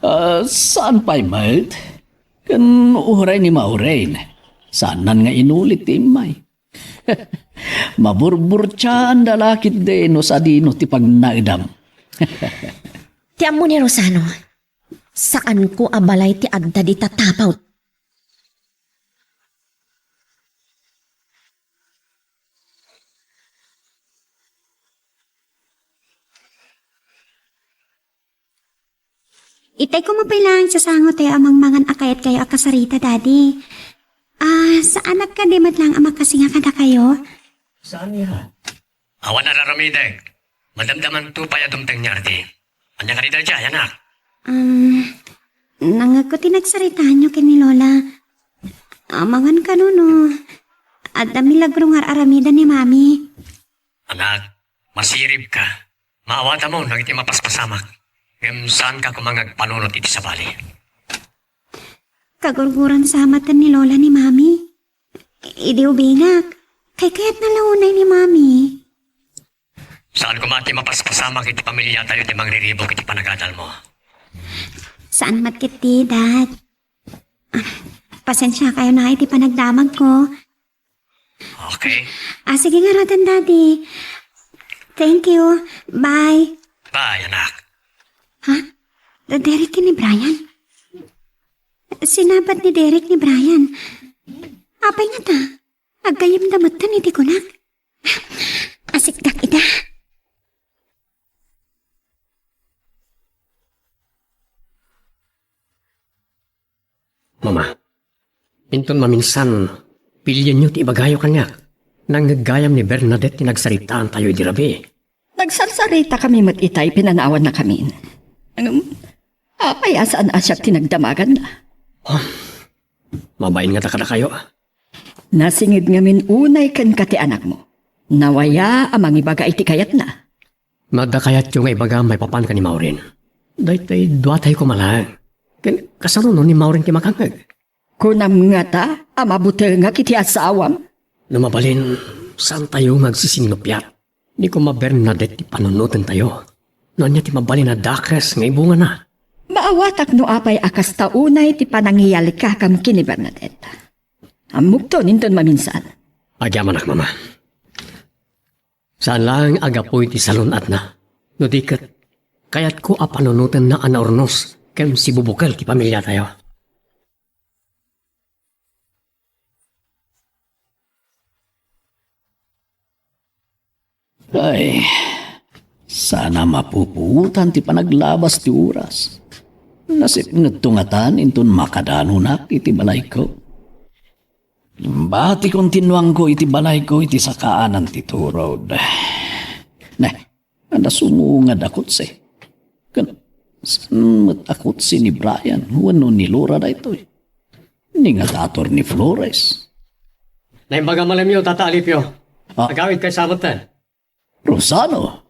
Ah, saan pay met? Ken uray ni Maureen, saannan nga inulit ti immay. Maburburtiaanda la ketdi no sadino ti pagnaedam. Ti ammo ni Rosano, saanko a balay ti adda dita tapawt. Itay koma pay laeng sasangotayo a mangmangan a kayatkayo a kasarita, Daddy. Ah, saanak kadi met laeng a makasinga kadakayo? Saan nga? Awan araramidek. Madamdamanto pay a dumteng ni Ardi. Ania kadi daydiay, anak? Ah, nangngegko ti nagsaritaanyo ken ni Lola. Amangan kano no adda milagro nga ar-aramiden ni Mami. Anak, masiribka. Maawatam dagiti mapaspasamak. Ngem saanka koma nga agpanunot iti sabali. Kagurguran sa maten ni Lola ni Mami. Idi ubingak, kaykayatna la unay ni Mami. Saan koma ti mapaspasamak iti pamiliatayo ti mangriribuk iti panagadalmo. Saan met ketdi, Dad. Ah, pasensiakayon iti panagdamagko. Okay. Ah, sige ngaruden, Daddy. Thank you. Bye. Bye, anak. Ha? Da Derek ken ni Brian? Sinabat ni Derek ni Brian. Apay ngata? Aggayemda metten iti kunak? Asikdak ida. Mama, inton maminsan, pilienyo ti ibagayo kaniak. Nangngeg gayam ni Bernadette ti nagsaritaantayo idi rabii. Nagsarsaritami met itay pinanawannakamin. Ngem, apay a saan a siak ti nagdamaganna? Oh, mabain ngata kadakayo. Nasinged ngamin unay kenka ti anakmo. Nawaya a mangibaga iti kayatna. No adda kayatyo nga ibagam maipapan ken ni Maureen, daytoy duatayo koma laeng. Ken kasano no ni Maureen ti makangngeg? Kunam ngata a mabutengak iti asawam? No mabalin, saantayo nga agsisinnupiat. Ni koma Bernadette ti panunotentayo. No ania ti mabalin a dakes nga ibungana? Maawatak no apay a kasta unay ti panangiyalikakam ken ni Bernadette. Ammokton inton maminsan. Agyamanak, Mama. Saan laeng a gapu iti salun-atna. No di ket, kayatko a panunotenna a naurnos ken sibubukel ti pamiliatayo. Ay, sana mapupuotan ti panaglabas ti oras. Nasipngetto ngatan inton makadanonak iti balayko. Bati kontinuangko iti balayko iti sakaanan ti turod. Ne, adda sumungad a kotse. Ken saan met a kotse ni Brian wenno ni Laura daytoy? Ni nga dator ni Flores. Naimbag a malemyo, Tata Alipio. Ah. Agawid kay sametten. Rosano?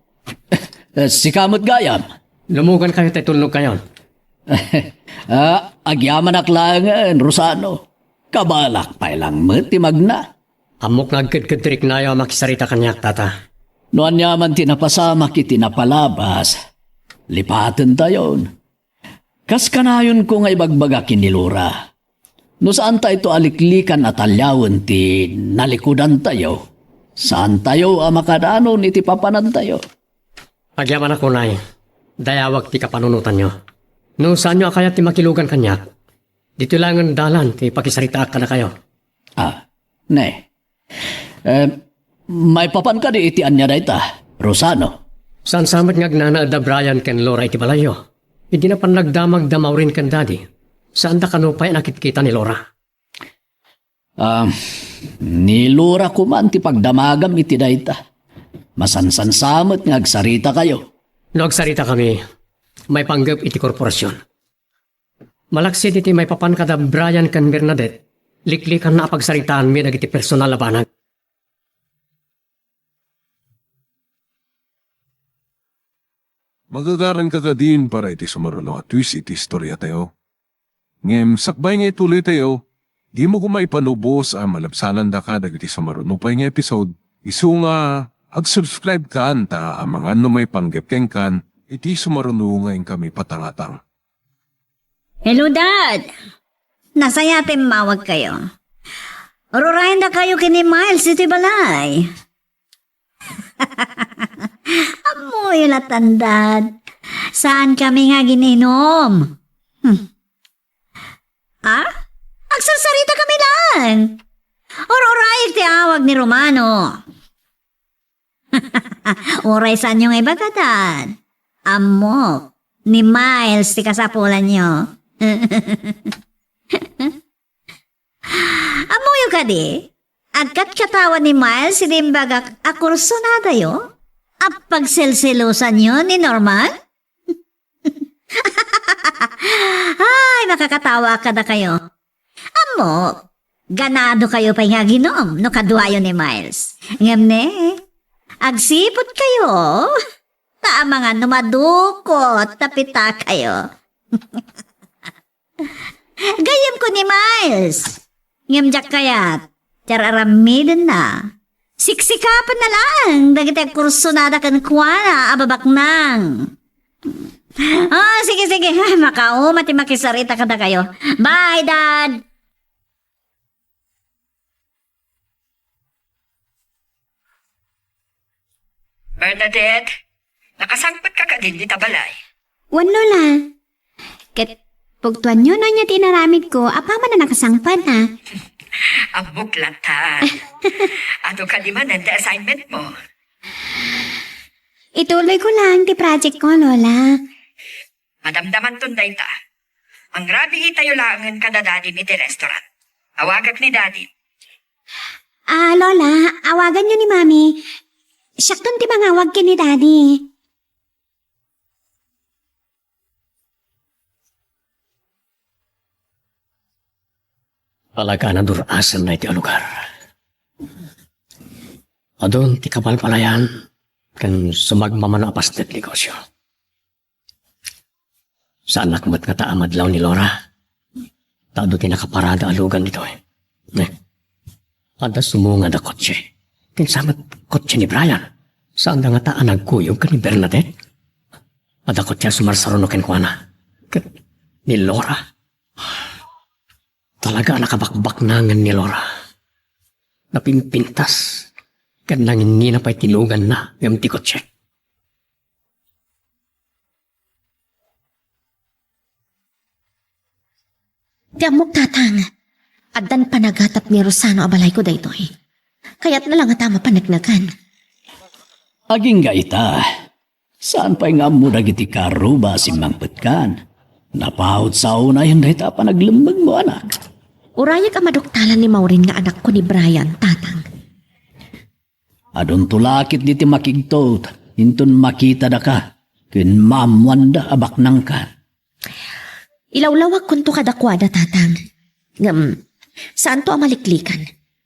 Eh, sika met gayam? Lumugan kayo ta itulnog kayon. Ah, agyamanak laengen, Rosano. Kabalak pay lang met ti magna. Ammok nga agkedked ti riknayo a makisarita kaniak, Tata. No aniaman ti napasamak iti napalabas, lipatentayon. Kas kanayonko nga ibagbaga ken ni Laura, no saantayto a liklikan a taliawen ti nalikudantayo, saantayo a makadanon iti papanantayo. Agyamanak unay, dayawak ti kapanunotanyo. No saanyo a kayat ti makilugan kaniak, ditoy laengen dalan ti pakisaritaak kadakayo. Ah, ne. Eh, maipapan kadi iti ania dayta, Rosano? Saan sa met nga agnanaed da Brian ken Laura iti balayyo. Idi napan nagdamag da Maureen ken Daddy, saanda kano pay a nakitkita ni Laura. Ah, ni Laura koman ti pagdamagam iti dayta. Masansan sa met nga agsaritakayo. No agsaritakami, maipanggep iti korporasion. Malaksid iti maipapan kada Brian ken Bernadette, liklikanna a pagsaritaanmi dagiti personal a banag. Magagaranka kadin para iti sumaruno a twist iti istoriatayo. Ngem sakbay nga ituloytayo, dimo koma ipanubos a malabsanandaka dagiti sumaruno pay nga episode, isu nga ag-subscribe kan ta amangan no maipanggep kenkan iti sumaruno nga inkami patangatang. Hello, Dad! Nasayaat a immawagkayo. Ururayendakayo ken ni Miles ditoy balay. Ammoyo latan, Dad. Saankami nga agin-inom. Hmm. Ah? Agsarsaritaka laeng. Ururayek ti awag ni Romano. Uray saanyo nga ibaga, Dad. Ammok, ni Miles ti kasapulanyo. Ammoyo kadi, agkatkatawa ni Miles idi imbagak a kursunadayo a pagselselosanyo ni Norman? Ay, makakatawa kadakayo. Ammok, ganadokayo pay nga aginom no kaduayo ni Miles. Ngem ne, agsiputkayo, ta amangan no madukot ta pitakayo. Gayyemko ni Miles. Ngem diak kayat ti ar-aramidenna. Siksikapenna laeng dagiti agkursunada kenkuana a babaknang. Ah, sige, sige. Ay, makauma ti makisarita kadakayo. Bye, Dad! Bernadette, nakasangpetka kadin dita balay? Wen, Lola. Ket pugtoanyo no ania ti inaramidko apaman a nakasangpet, a. Ammok latan. Adu kadi manen ti assignmentmo? Ituloyko laeng ti projectko, Lola. Madamdamanton dayta. Mangrabiitayo laengen kada Dadim iti restaurant. Awagak ni Dadim. Ah, Lola, awaganyo ni Mami. Siakton ti mangawag ken ni Daddy. Talaga a nadur-asenna iti a lugar. Adun ti kabalbalayan ken sumagmamano a pasnek negosio. Saanak met ngata a madlaw ni Laura. Ta adu ti nakaparada a lugan ditoy. Eh, adda sumungad a kotse. Kinsa met kotse ni Brian? Saanda ngata a nagkuyog ken ni Bernadette? Adda kotse a sumarsaruno kenkuana. Ket ni Laura? Talaga a nakabakbaknangen ni Laura. Napimpintas ken nangingina pay ti luganna ngem ti kotse. Ti ammok, Tatang, addan panagatap ni Rosano a balayko daytoy. Kayatna la ngata a mapaneknekan. Agingga ita, saan pay nga ammo dagiti kaarruba a simmangpetkan. Napaut sa unayen dayta a panaglemmengmo, anak. Urayek a maduktalan ni Maureen nga anakko ni Brian, Tatang. Adunto la ketdi ti makigtot inton makitadaka ken maammoanda a baknangka. Ilawlawagkonto kadakuada, Tatang. Ngem, saanto a maliklikan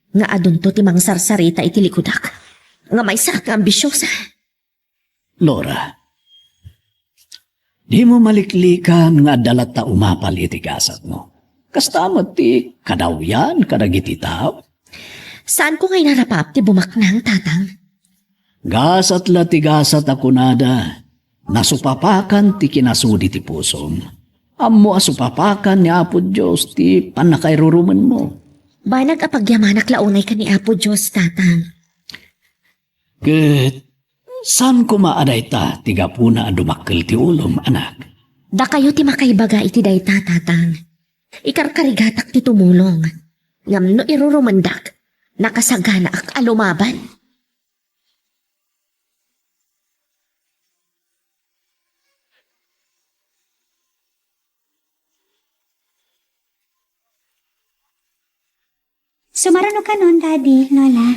nga adunto ti mangsarsarita iti likudak nga maysaak nga ambisiosa. Laura, dimo maliklikan nga adda latta umapal iti gasatmo. Kasta met ti kadawyan kadagiti tao. Saanko nga inarapap ti bumaknang, Tatang. Gasat la ti gasat a kunada, nasupapakan ti kinasudi ti pusom. Ammo a supapakan ni Apo Dios ti pannakairurumenmo. Banag a pagyamanak la unay ken ni Apo Dios, Tatang. Ket Saan koma a dayta ti gapuna a dumakkel ti ulom, anak? Dakayo ti makaibaga iti dayta, Tatang. Ikarkarigatak ti tumulong. Ngem no irurumendak, nakasaganaak a lumaban. Sumaruno kanon, Daddy, Lola.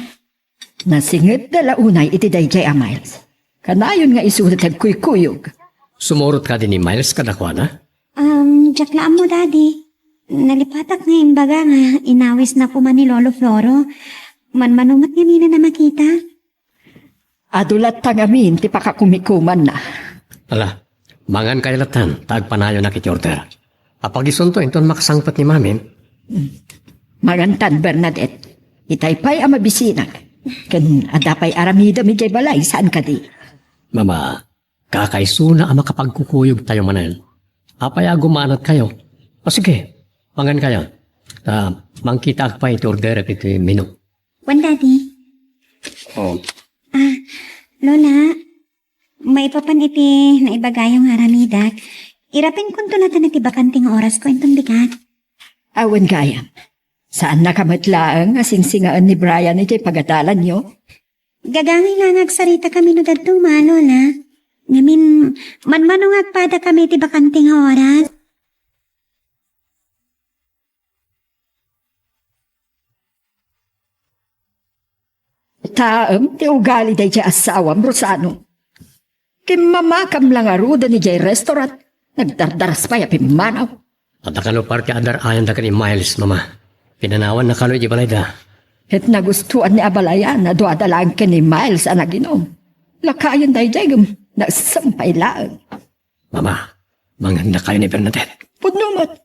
Nasingedda la unay iti daydiay a Miles. Kanayon nga isuda ti agkuykuyog. Sumurot kadi ni Miles kadakuada? Um, diak la ammo, Daddy. Nalipatak nga imbaga nga inawisna koma ni Lolo Floro. Manmano met ngamin a makita. Adu latta ngamin ti pakakumikumanna. Ala, mangankayo lattan, ta agpanayonak iti order. Apagisunto inton makasangpet ni Mamim. Mangantan, Bernadette. Itay pay a mabisinak. Ken adda pay aramidem idiay balay, saan kadi? Mama, kakaisuna a makapagkukuyog tayo manen. Apay a gumanat kayo? O sige, mangan kayo. Ta mangkitaak pay iti orderek iti menu. Wen, Daddy. Oh. Ah, Lola, maipapan iti naibagayo nga aramidak, irapinkonto latta iti bakante nga orasko inton bigat. Awan gayam. Saannaka met laeng a singsingaen ni Brian iti pagadalanyo? Gagangay la nga agsaritakami no dadduma, Lola. Ngamin, manmano nga agpadakami iti bakante nga oras? Taem ti ugali daydiay asawam, Rosano. Kimmamakam la ngaruden idiay restaurant, nagdardaras pay a pimmanaw. Adda kano parte a dar-ayanda ken ni Miles, Mama. Pinanawanna kano idiay balayda. Ket nagustoan ni abalayan a duada laeng ken ni Miles a naginom. Lakayen daydiay ngem nagsempay laeng. Mama, mangannakayo ni Bernadette. Pudno met.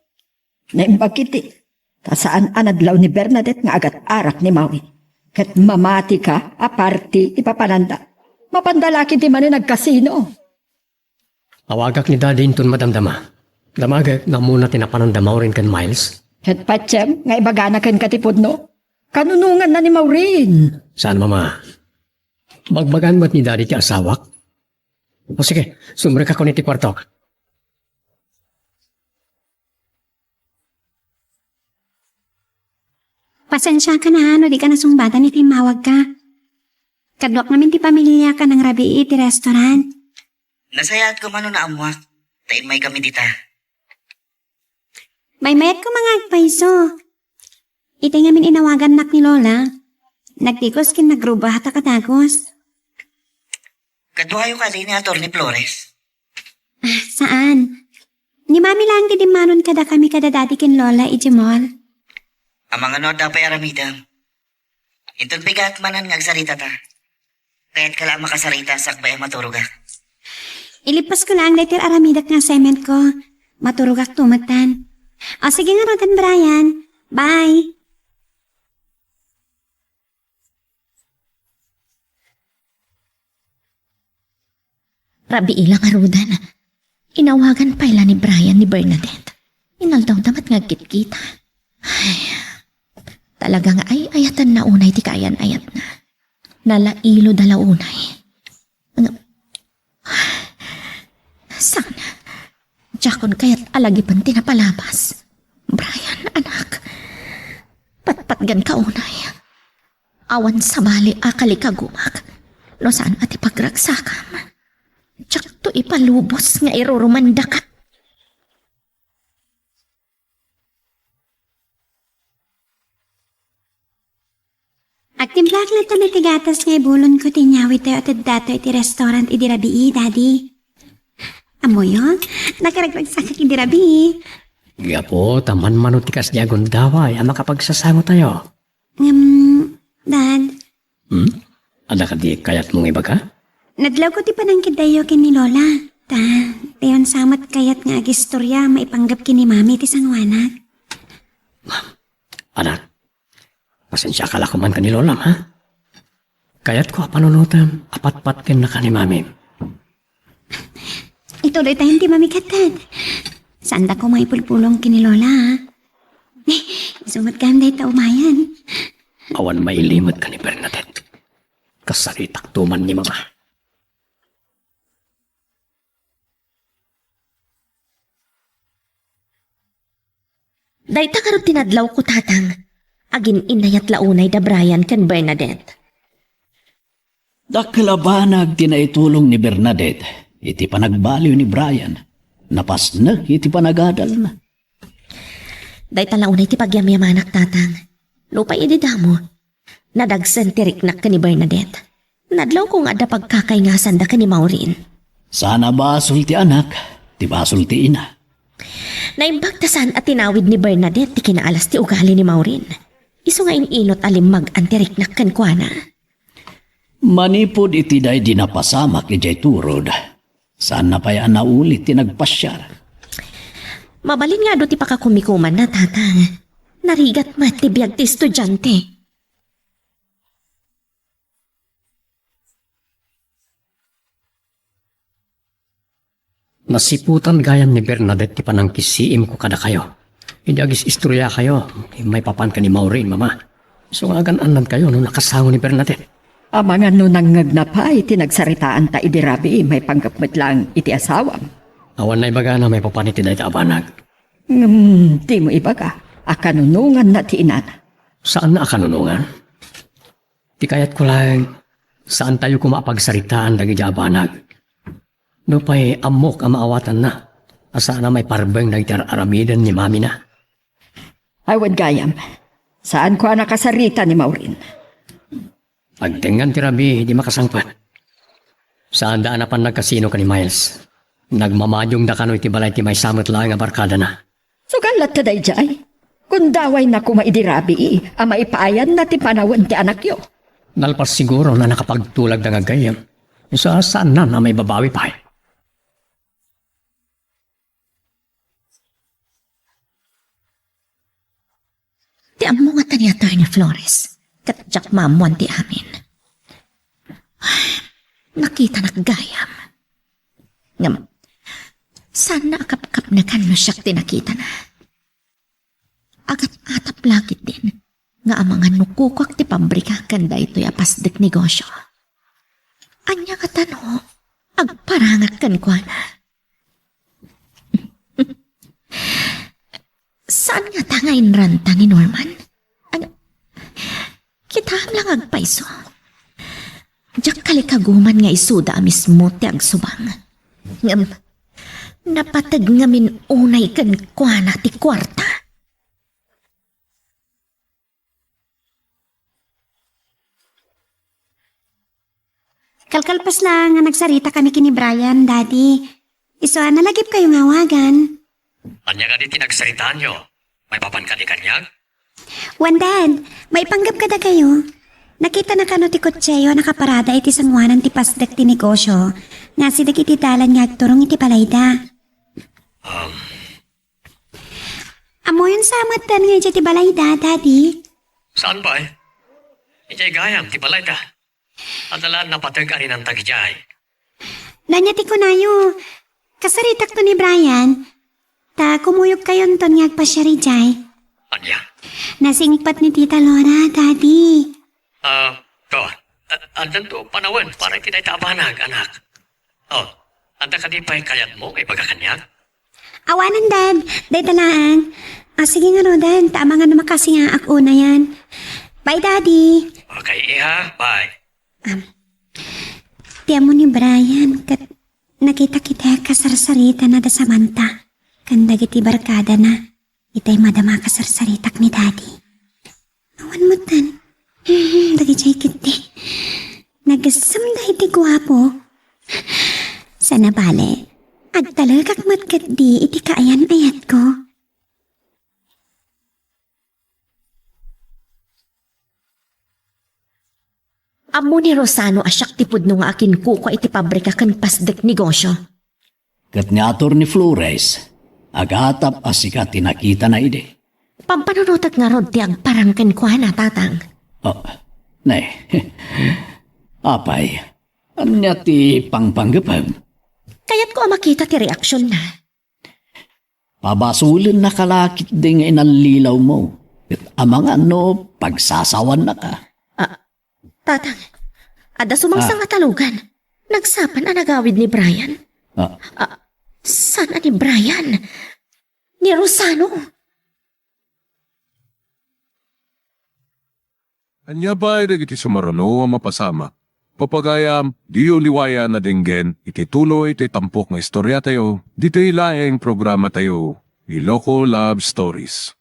Naimbag iti, ta saan a nadlaw ni Bernadette nga agat-arak ni Mawi. Ket mamatika a parti ipapananda. Mapanda la ketdi manen agkasino. Awagak ni Daddy inton madamdama. Damagek nga ammona ti napananda Maureen ken Miles. Ket patiem nga ibagana kenka ti pudno. Kanunonganna ni Maureen. Saan, Mama? Bagbagaan met ni Daddy ti asawak? O sige, sumrekakon iti kuartok. Pasensiaka na no di ka nasungbatan iti immawagka. Kaduak ngamin ti pamiliak a nangrabii iti restaurant. Nasayaat koma no naammoak, ta immaykami dita. Maymayat koma nga agpayso. Iti ngamin inawagannak ni Lola, nagtikos ken nagrubahtak a dagus. Kaduayo kadi ni Attorney Flores? Ah, saan. Ni Mami laeng ti dimmanon kadakami kada Daddy ken Lola idiay mall. Amangan no adda pay aramidem. Inton bigat manen nga agsaritata. Kayatka la a makasarita sakbay a maturogak. Ilippasko laeng daytoy aramidek nga assignmentko. Maturogakto metten. O sige ngaruden, Brian. Bye. Rabii la ngaruden. Inawagan pay la ni Brian ni Bernadette. Inaldawda met nga agkitkita. Ay, talaga nga ay-ayatenna unay ti kaayan-ayatna. Nalailoda la unay. Nga, saan? Diakon kayat a lagipen ti napalabas. Brian, anak. Patpatgenka unay. Awan sabali a kalikagumak no saan a ti pagragsakam. Diakto ipalubos nga irurumandaka. Agtimplaak latta ti gatas nga ibulonko ti inyawidtayo a teddato iti restaurant idi rabii, Daddy. Ammoyo, nakaragragsakak idi rabii. Gapu ta manmano ti kasdi a gundaway a makapagsasangotayo. Ngem, Dad. Hmm? Adda kadi kayatmo nga ibaga? Nadlawko ti panangkeddayo ken ni Lola. Ta, tayon sa met kayat nga agistorya maipanggep ken ni Mami ti sangoanak. Anak, pasensiaka la koman ken ni Lolam, ha? Kayatko a panunotem a patpat kennaka ni Mamim. Ituloytayon ti mamiketted. Saandako maipulpulong ken ni Lola, ha? Isu met gayam dayta umayen. Awan mailimed ken ni Bernadette. Kasaritakto man ni Mama. Dayta ngarud ti nadlawko, Tatang. Agin-innayat la unay da Brian ken Bernadette. Dakkel a banag ti naitulong ni Bernadette iti panagbaliw ni Brian. Napasnek iti panagadalna. Dayta la unay ti pagyamyamanak, Tatang. Nupay idi damo, nadagsen ti riknak ken ni Bernadette. Nadlawko nga adda pagkakaingasanda ken ni Maureen. Saan a basol ti anak, ti basol ti ina. Naimbag ta saan a tinawid ni Bernadette ti kinaalas ti ugali ni Maureen. Isu nga in-inot a limmag-an ti riknak kenkuana. Manipud iti daydi napasamak idiay turod, saanna pay a naulit ti nagpasiar. Mabalin nga adu ti pakakumikumanna, Tatang. Narigat met ti biag ti estudiante. Nasiputan gayam ni Bernadette ti panangkisiimko kadakayo. Idi agis-istoriakayo, maipapan ken ni Maureen, Mama. Isu nga agan-annadkayo no nakasango ni Bernadette. Amangan no nangngegna pay ti nagsaritaanta idi rabii, maipanggep met laeng iti asawam. Awan naibagana maipapan iti dayta a banag. Ngem dimo ibaga a kanunonganna ti inana. Saanna a kanunongan? Ti kayatko laeng, saantayo koma a pagsaritaan dagiti a banag. Nupay ammok a maawatanna, a saan a maiparbeng dagiti ar-aramiden ni mamina. Ay, wen gayam. Saanko a nakasarita ni Maureen. Agtengan ti rabii, di makasangpet. Saanda a napan nagkasino ken ni Miles. Nagmamadionda kano iti balay ti maysa met laeng a barkadana. Sugal latta daydiay. Gundawayna koma idi rabii a maipaayanna ti panawen ti anakyo. Nalpas siguro a nakapagtulagda nga aggayyem. Isu a saanna a maibabawi pay. Ti ammo ngata ni Attorney Flores, ket diak maammuan ti amin. Nakitanak gayam. Ngem, saanna a kapkapnekan no siak ti nakitana. Agat-atap la ketdin nga amangan no kukuak ti pabrika ken daytoy a pasdek negosio. Ania ngata no agparangak kenkuana? Saan ngata nga inranta ni Norman? Ania, kitaem la nga agpayso. Diak kalikaguman nga isuda a mismo ti agsubang. Ngem, napateg ngamin unay kenkuana ti kuarta. Kalkalpas la nga nagsarita kami ken ni Brian, Daddy. Isu a nalagipkayo nga awagan. Ania kadi ti nagsaritaanyo? Maipapan kadi kaniak? Wen, Dad, maipanggep kadakayo. Nakitana kano ti kotseyo a nakaparada iti sangoanan ti pasdek ti negosio nga asideg iti dalan nga agturong iti balayda. Um, Ammoyon sa metten nga idiay ti balayda, Daddy? Saan pay? Idiay gayam ti balayda. Adda la napateg a rinantag idiay. No ania ti kunayo, kasaritakto ni Brian, ta kumuyogkayonton nga agpasiar idiay. Ania? Nasingpet ni Tita Lora, Daddy. Ah, to. A-, addanto panawen para iti dayta a banag, anak. Oh, adda kadi pay kayatmo nga ibaga kaniak? Awanen, Dad. Dayta laeng. Ah, sige ngaruden, ta amangan no makasingaak unayen. Bye, Daddy. Okay, iha. Bye. Am, ti ammo ni Brian, ket nakitak iti kasarsaritana da Samantha ken dagiti barkadana. Itay madama a kasarsaritak ni Daddy. Awan metten. Hmm, dagiti ketdi. Nagassamda iti guapo. Sana bale, agtalekak met ketdi iti kaayan-ayatko. Ammo ni Rosano a siak ti pudno nga akinkukua iti pabrika ken pasdek negosio. Ket ni Attorney Flores, agatap a sika ti nakitana idi. Pampanunotek ngarud ti agparang kenkuana, Tatang. Oh, ne. Apay, ania ti pangpanggepem? Kayatko a makita ti reaksionna. Pabasolennaka la ketdi nga inallilawmo, ket amangan no pagsasawannaka. Ah, Tatang, adda sumangsang Ah. a talugan. Nagsapan a nagawid ni Brian. Ah. Ah, saan a ni Brian? Ni Rosano. Ania pay dagiti sumaruno a mapasamak? Pagayam, diyo liwayan a denggen iti tuloy ti tampok nga istoriatayo, ditoy laeng programatayo, Iloko Love Stories.